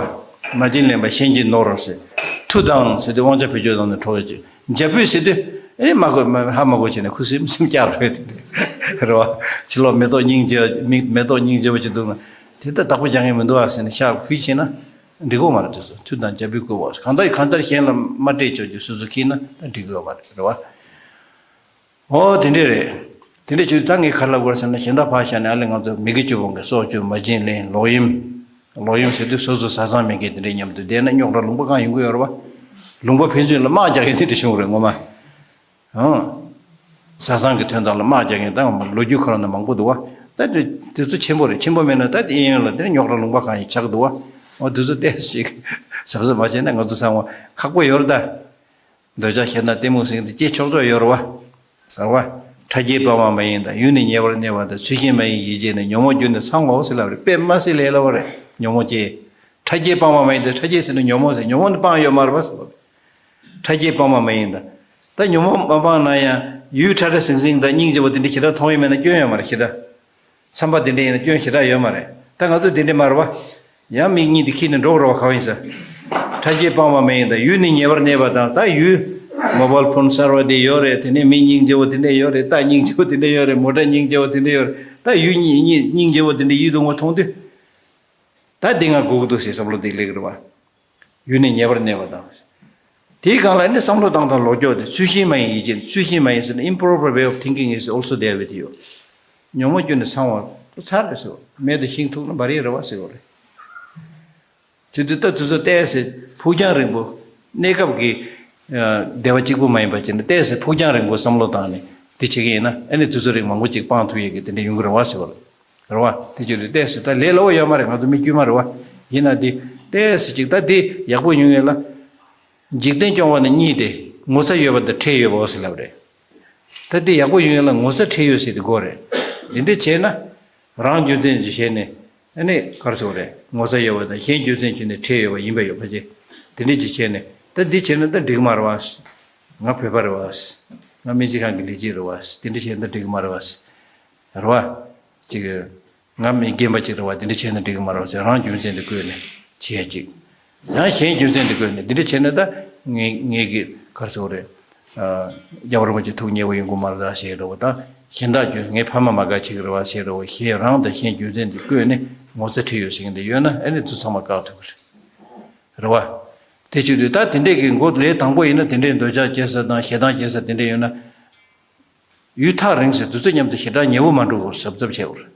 བ། མ་བྱིན་ལེན་པ་གཞན་གྱི་ནོར་ཟེར། མཐུ་དང་ཟེར་དུས་དབང་ཆ་བེད་སྤྱོད་བཏང་ནས་འཕྲོག་ཡ་ཅིག་འཇབ་བུད་ཟེར་དུས་ཨེ་མ་གོ་མ་ཧ་མ་གོ་བྱས་ནས་ཁུ་སིམ་སིམ་བཀྱག་རེད་དེ་རེད་བ། ཕྱི་ལོགས་མེ་ཏོག་སྙིང་རྗེ་མི་མེ་ཏོག་སྙིང་རྗེ་པོ་ཅིག་འདུག་ན་དེ་ལྟ་བདག་པོ་རྒྱག་མཁན་མི་འདུག་ཨ་ཟེར་ནས་ཤག་ཁུལ་བྱས་ན། འགྲིག་གོ་མ་རེད། དེ་ཚོ་མཐུ་དང་རྒྱབ་བུད་བསྐུལ་བ། གང་ལྟར་གང་ལྟར་གཞན་ལ་མ་སྤྲད་ཆོག་རྒྱུ་སོ་སོ་ཁྱེར་ན་ད་འགྲིག་གི་ཡོད་མ་རེད། རེད་བ། ཨོ་དེ་འདྲས་རེད། དེ་འདྲས་བྱུང་ད་ངས་ག་རེ་ལབ་དགོས་ཟེར་ན། གཞན་དག་ཕར་བཞག་ནས་ཨ་ལས་ང་ཚོ་མི་དགེ་བཅུ་སྤོང་མཁན་སྲོག་གཅོད་མ་བྱིན་ལེན་ལོག་གཡེམ། ལོག་གཡེམ་ཟེར་དུས་སོ་སོ་བཟའ་ཚང་མེད་མཁན་དེ་འདྲས་མཉམ་དུ་བསྡད་ན་རྙོག་དྲ་ལུང་པ་གང་ཡོང་གི་ཡོད་རེད་བ། ལུང་པ་ཕན་ཚུན་ལ་དམག་རྒྱག་མཁན་དེ་འདྲས་བྱུང་རེད་ངོ་མ། ཨང་། བཟའ་ཚང་གི་དོན་དག་ལ་དམག་རྒྱག་མཁན་ད་ལོ་རྒྱུས་ཁོ་རང་ན་མང་པོ་འདུག་བ། ད་དེ་དེ་ཚོ་ཆེན་པོ་རེད། ཆེན་པོ་མེད་ན་ད་དེ་གཡས་གཡོན་ལ་དེ་རྙོག་དྲ་ལུང་པ་གང་ཡིན་ཆགས་འདུག་བ། འོ་དེ་ཚོ་ཏོག་ཙམ་ཞིག་གཟབ་གཟབ་མ་བྱས་ན་ང་ཚོ་ཚང་མ་ཁག་པོ་ཡོད་རེད་ད། འདོད་ཆགས་ཞེ་སྡང་གཏི་མུག་ཟེར་མཁན་དེ་སྐྱེ་ཆོག་ཆོག་ཡོད་རེད་བ། རེད་བ། ཕྲ་རྒྱས་སྤངས་པ་མ་ཡིན་དང་། ཡུལ་ནི་ཉེ་བར་གནས་པ་དང་། ཚུལ་ཤིང་མ་ཡིན་ཡིད་བྱེད་ནི། ཉོན་མོངས་རྒྱུ་ནི་ཚང་བའོ་ཟེར་ལབ་རེད། དཔེ་མ་སྲིད་ལས་སླ་བོ་རེད། ཉོན་མོངས་སྐྱེ། ཕྲ་རྒྱས་སྤངས་པ་མ་ཡིན་དང་། ཕྲ་རྒྱས་ཟེར་ན་ཉོན་མོངས་ཟེར། ཉོན་མོངས་ནི་སྤངས་ཡོད་མ་རེད་བ་ཟེར་བ། ཕྲ་རྒྱས་སྤངས་པ་མ་ཡིན་དང་། ད་ཉོན་མོངས་མ་སྤངས་ན་ཡང་ཡུལ་ཕྲ་ཕྲ་ཟིང་ཟིང་དང་སྙིང་རྗེ་བོ་དེ་འདྲ་ཞེ་དྲག་མཐོང་ཡོད་མེད་ན་སྐྱོན་ཡོད་མ་རེད་ཞེ་དྲག་བསམ་པ་དེ་འདྲ་ཡིན་ན་སྐྱོན་ཞེ་དྲག་ཡོད་མ་རེད། ད་ང་ཚོས་དེ་འདྲ་མ་རེད་བ། ཡང་མིག་གཉིས་དེ་ཁྱེར་ནས་འགྲོ་དགོས་རེད་བ། ག་བ་ཡིན་ཟེར། ཕྲ་རྒྱས་སྤངས་པ་མ་ཡིན་དང་། ཡུལ་ནི་ཉེ་བར་གནས་པ་དང་། ད་ཡུལ་མོ་བལ་ཕོན་གསར་བ་དེ་ཡོད་རེད། དེ་ནས་མི་སྙིང་རྗེ་བོ་དེ་འདྲ་ཡོད་རེད། རྟ་སྙིང་རྗེ་བོ་དེ་འདྲ་ཡོད་རེད། མོ་ཊ་སྙིང་རྗེ་བོ་དེ་འདྲ་ཡོད་རེད། ད་ཡུལ་སྙིང་སྙིང་སྙིང་རྗེ་བོ་དེ་འདྲ་ཡིད་དུ་འོང་བ་མཐོང་དུས། ད་འདི་ང་དགོས་ཀྱི་འདུག་ཟེར་བསམ་བློ་དེ་སླེབས་ཀྱི་རེད་བ། ཡུལ་ནི་ཉེ་བར་གནས་པ་དང་། དེའི་སྒང་ལ་ནི་བསམ་བློ་བཏང་སྟངས་ལོག་སྐྱོར་དེ། ཚུལ་ཤིང་མ་ཡིན་ཡིད་བྱེད། ཚུལ་ཤིང་མ་ཡིན་ཟེར་ན། Improper way of thinking is also there with you. ཉོན་མོངས་རྒྱུ་ནི་ཚང་བ་ཚར་རེད་ཟེར། མེ་དང་ཤིང་ཐུག་ན་འབར་ཡས་རེད་བ་ཟེར་བ་རེད། དེ་དུས་ད་དུས་ཚོད་ཏོག་ཙམ་ཕུགས་རྒྱང་རིང་པོ། གནས་སྐབས་ཀྱི་ཨ་བདེ་བ་གཅིག་པུ་མ་ཡིན་པ་བྱས་ནས་ཏོག་ཙམ་ཕུགས་རྒྱང་རིང་པོ་བསམ་བློ་བཏང་ནས་དེ་བྱེད་ཀྱི་ཡིན་ན། ཨ་ནི་དུས་ཚོད་རིང་མང་པོ་ཅིག་སྤང་ཐུབ་ཡས་ཀྱི་དེ་འདྲ་ཡོང་གི་རེད་བ་ཟེར་བ་རེད། རེད་བ། དེ་བྱེད་དུས་ཏོག་ཙམ་ད་ལས་སླ་བོ་ཡོད་མ་རེད། ང་ཚོ་མི་དཀྱུས་མ་རེད་བ། ཡིན་ན་དེ་ཏོག་ཙམ་ཅིག་ད་དེ་ཡག་པོ་ཡོང་ཡས་ལ། འཇིག་རྟེན་སྐྱོང་བ་ནི་གཉིས་ཏེ། ངོ་ཚ་ཡོད་པ་དང་ཁྲེལ་ཡོད་པའོ་ཟེར་ལབ་རེད། ད་དེ་ཡག་པོ་ཡོང་ཡས་ལ་ངོ་ཚ་ཁྲེལ་ཡོད་ཟེར་དེ་དགོས་རེད། དེ་འདྲ་བྱས་ན། རང་རྒྱུ་མཚན་ཅིག་བྱས་ནས། ཨ་ནི་ག་རེ་ཟེར་དགོས་རེད། ངོ་ཚ་ཡོད་པ་དང་གཞན་རྒྱུ་མཚན་བྱས་ནས་ཁྲེལ་ཡོད་པ་ཡིན་པ་ཡོད་པ་བྱས། དེ་འདྲ་ཅིག་བྱས་ནས། ད་འདི་བྱས་ན་ད་འགྲིག་མ་རེད་བ། ང་བོད་པ་རེད་བ། ང་སྨན་རྩིས་ཁང་གི་ལས་བྱེད་རེད་བ། དེ་འདྲ་བྱས་ན་ད་འགྲིག་མ་རེད་བ། རེད་བ། ཅིག་ང་མི་རྒན་པ་ཅིག་རེད་བ། དེ་འདྲ་བྱས་ན་འགྲིག་གི་མ་རེད་བ་ཟེར། རང་རྒྱུ་མཚན་དེ་བཀོད་ནས་བྱེད་ཡ་ཅིག་ཡང་གཞན་རྒྱུ་མཚན་དེ་བཀོད་ནས་དེ་འདྲ་བྱས་ན་ད་ངེད་ངེད་ཀྱི་ག་རེ་ཟེར་དགོས་རེད། ཨ། རྒྱལ་བ་རིན་པོ་ཆེ་ཐུགས་མཉེས་པོ་ཡོང་གི་མ་རེད་ད་ཟེར་རེད་བ། ད་གཞན་དག་རྒྱུ་ངའི་ཕ་མ་མ་དགའ་བྱེད་ཀྱི་རེད་བ་ཟེར་རེད་བ། གཞན་རང་དང་གཞན་རྒྱུ་མཚན་དེ་བཀོད་ནས་ངོ་ཚ་ཁྲེལ་ཡོད་ཟེར་མཁན་དེ་ཡོད་ན། ཨ་ནི་དེ་ཚང་མ་བཀག་ཐུབ་ཀྱི་རེད། རེད་བ། དེ་བྱེད་དུས་ད་དེ་འདྲས་ཀྱི་མགོ་ལས་དང་པོ་ཡིན་ན་དེ་འདྲས་འདོད་ཆགས་སྐྱེ་ས་དང་ཞེ་སྡང་སྐྱེ་ས་དེ་འདྲས་ཡོད་ན། ཡུན་ཐག་རིང་ཟེར་དུས་ཚོད་མཉམ་དུ་ཞེ་དྲག་ཉེ་བོ་མ་འགྲོ་བར་གཟབ་གཟབ་བྱེད་དགོས་རེད།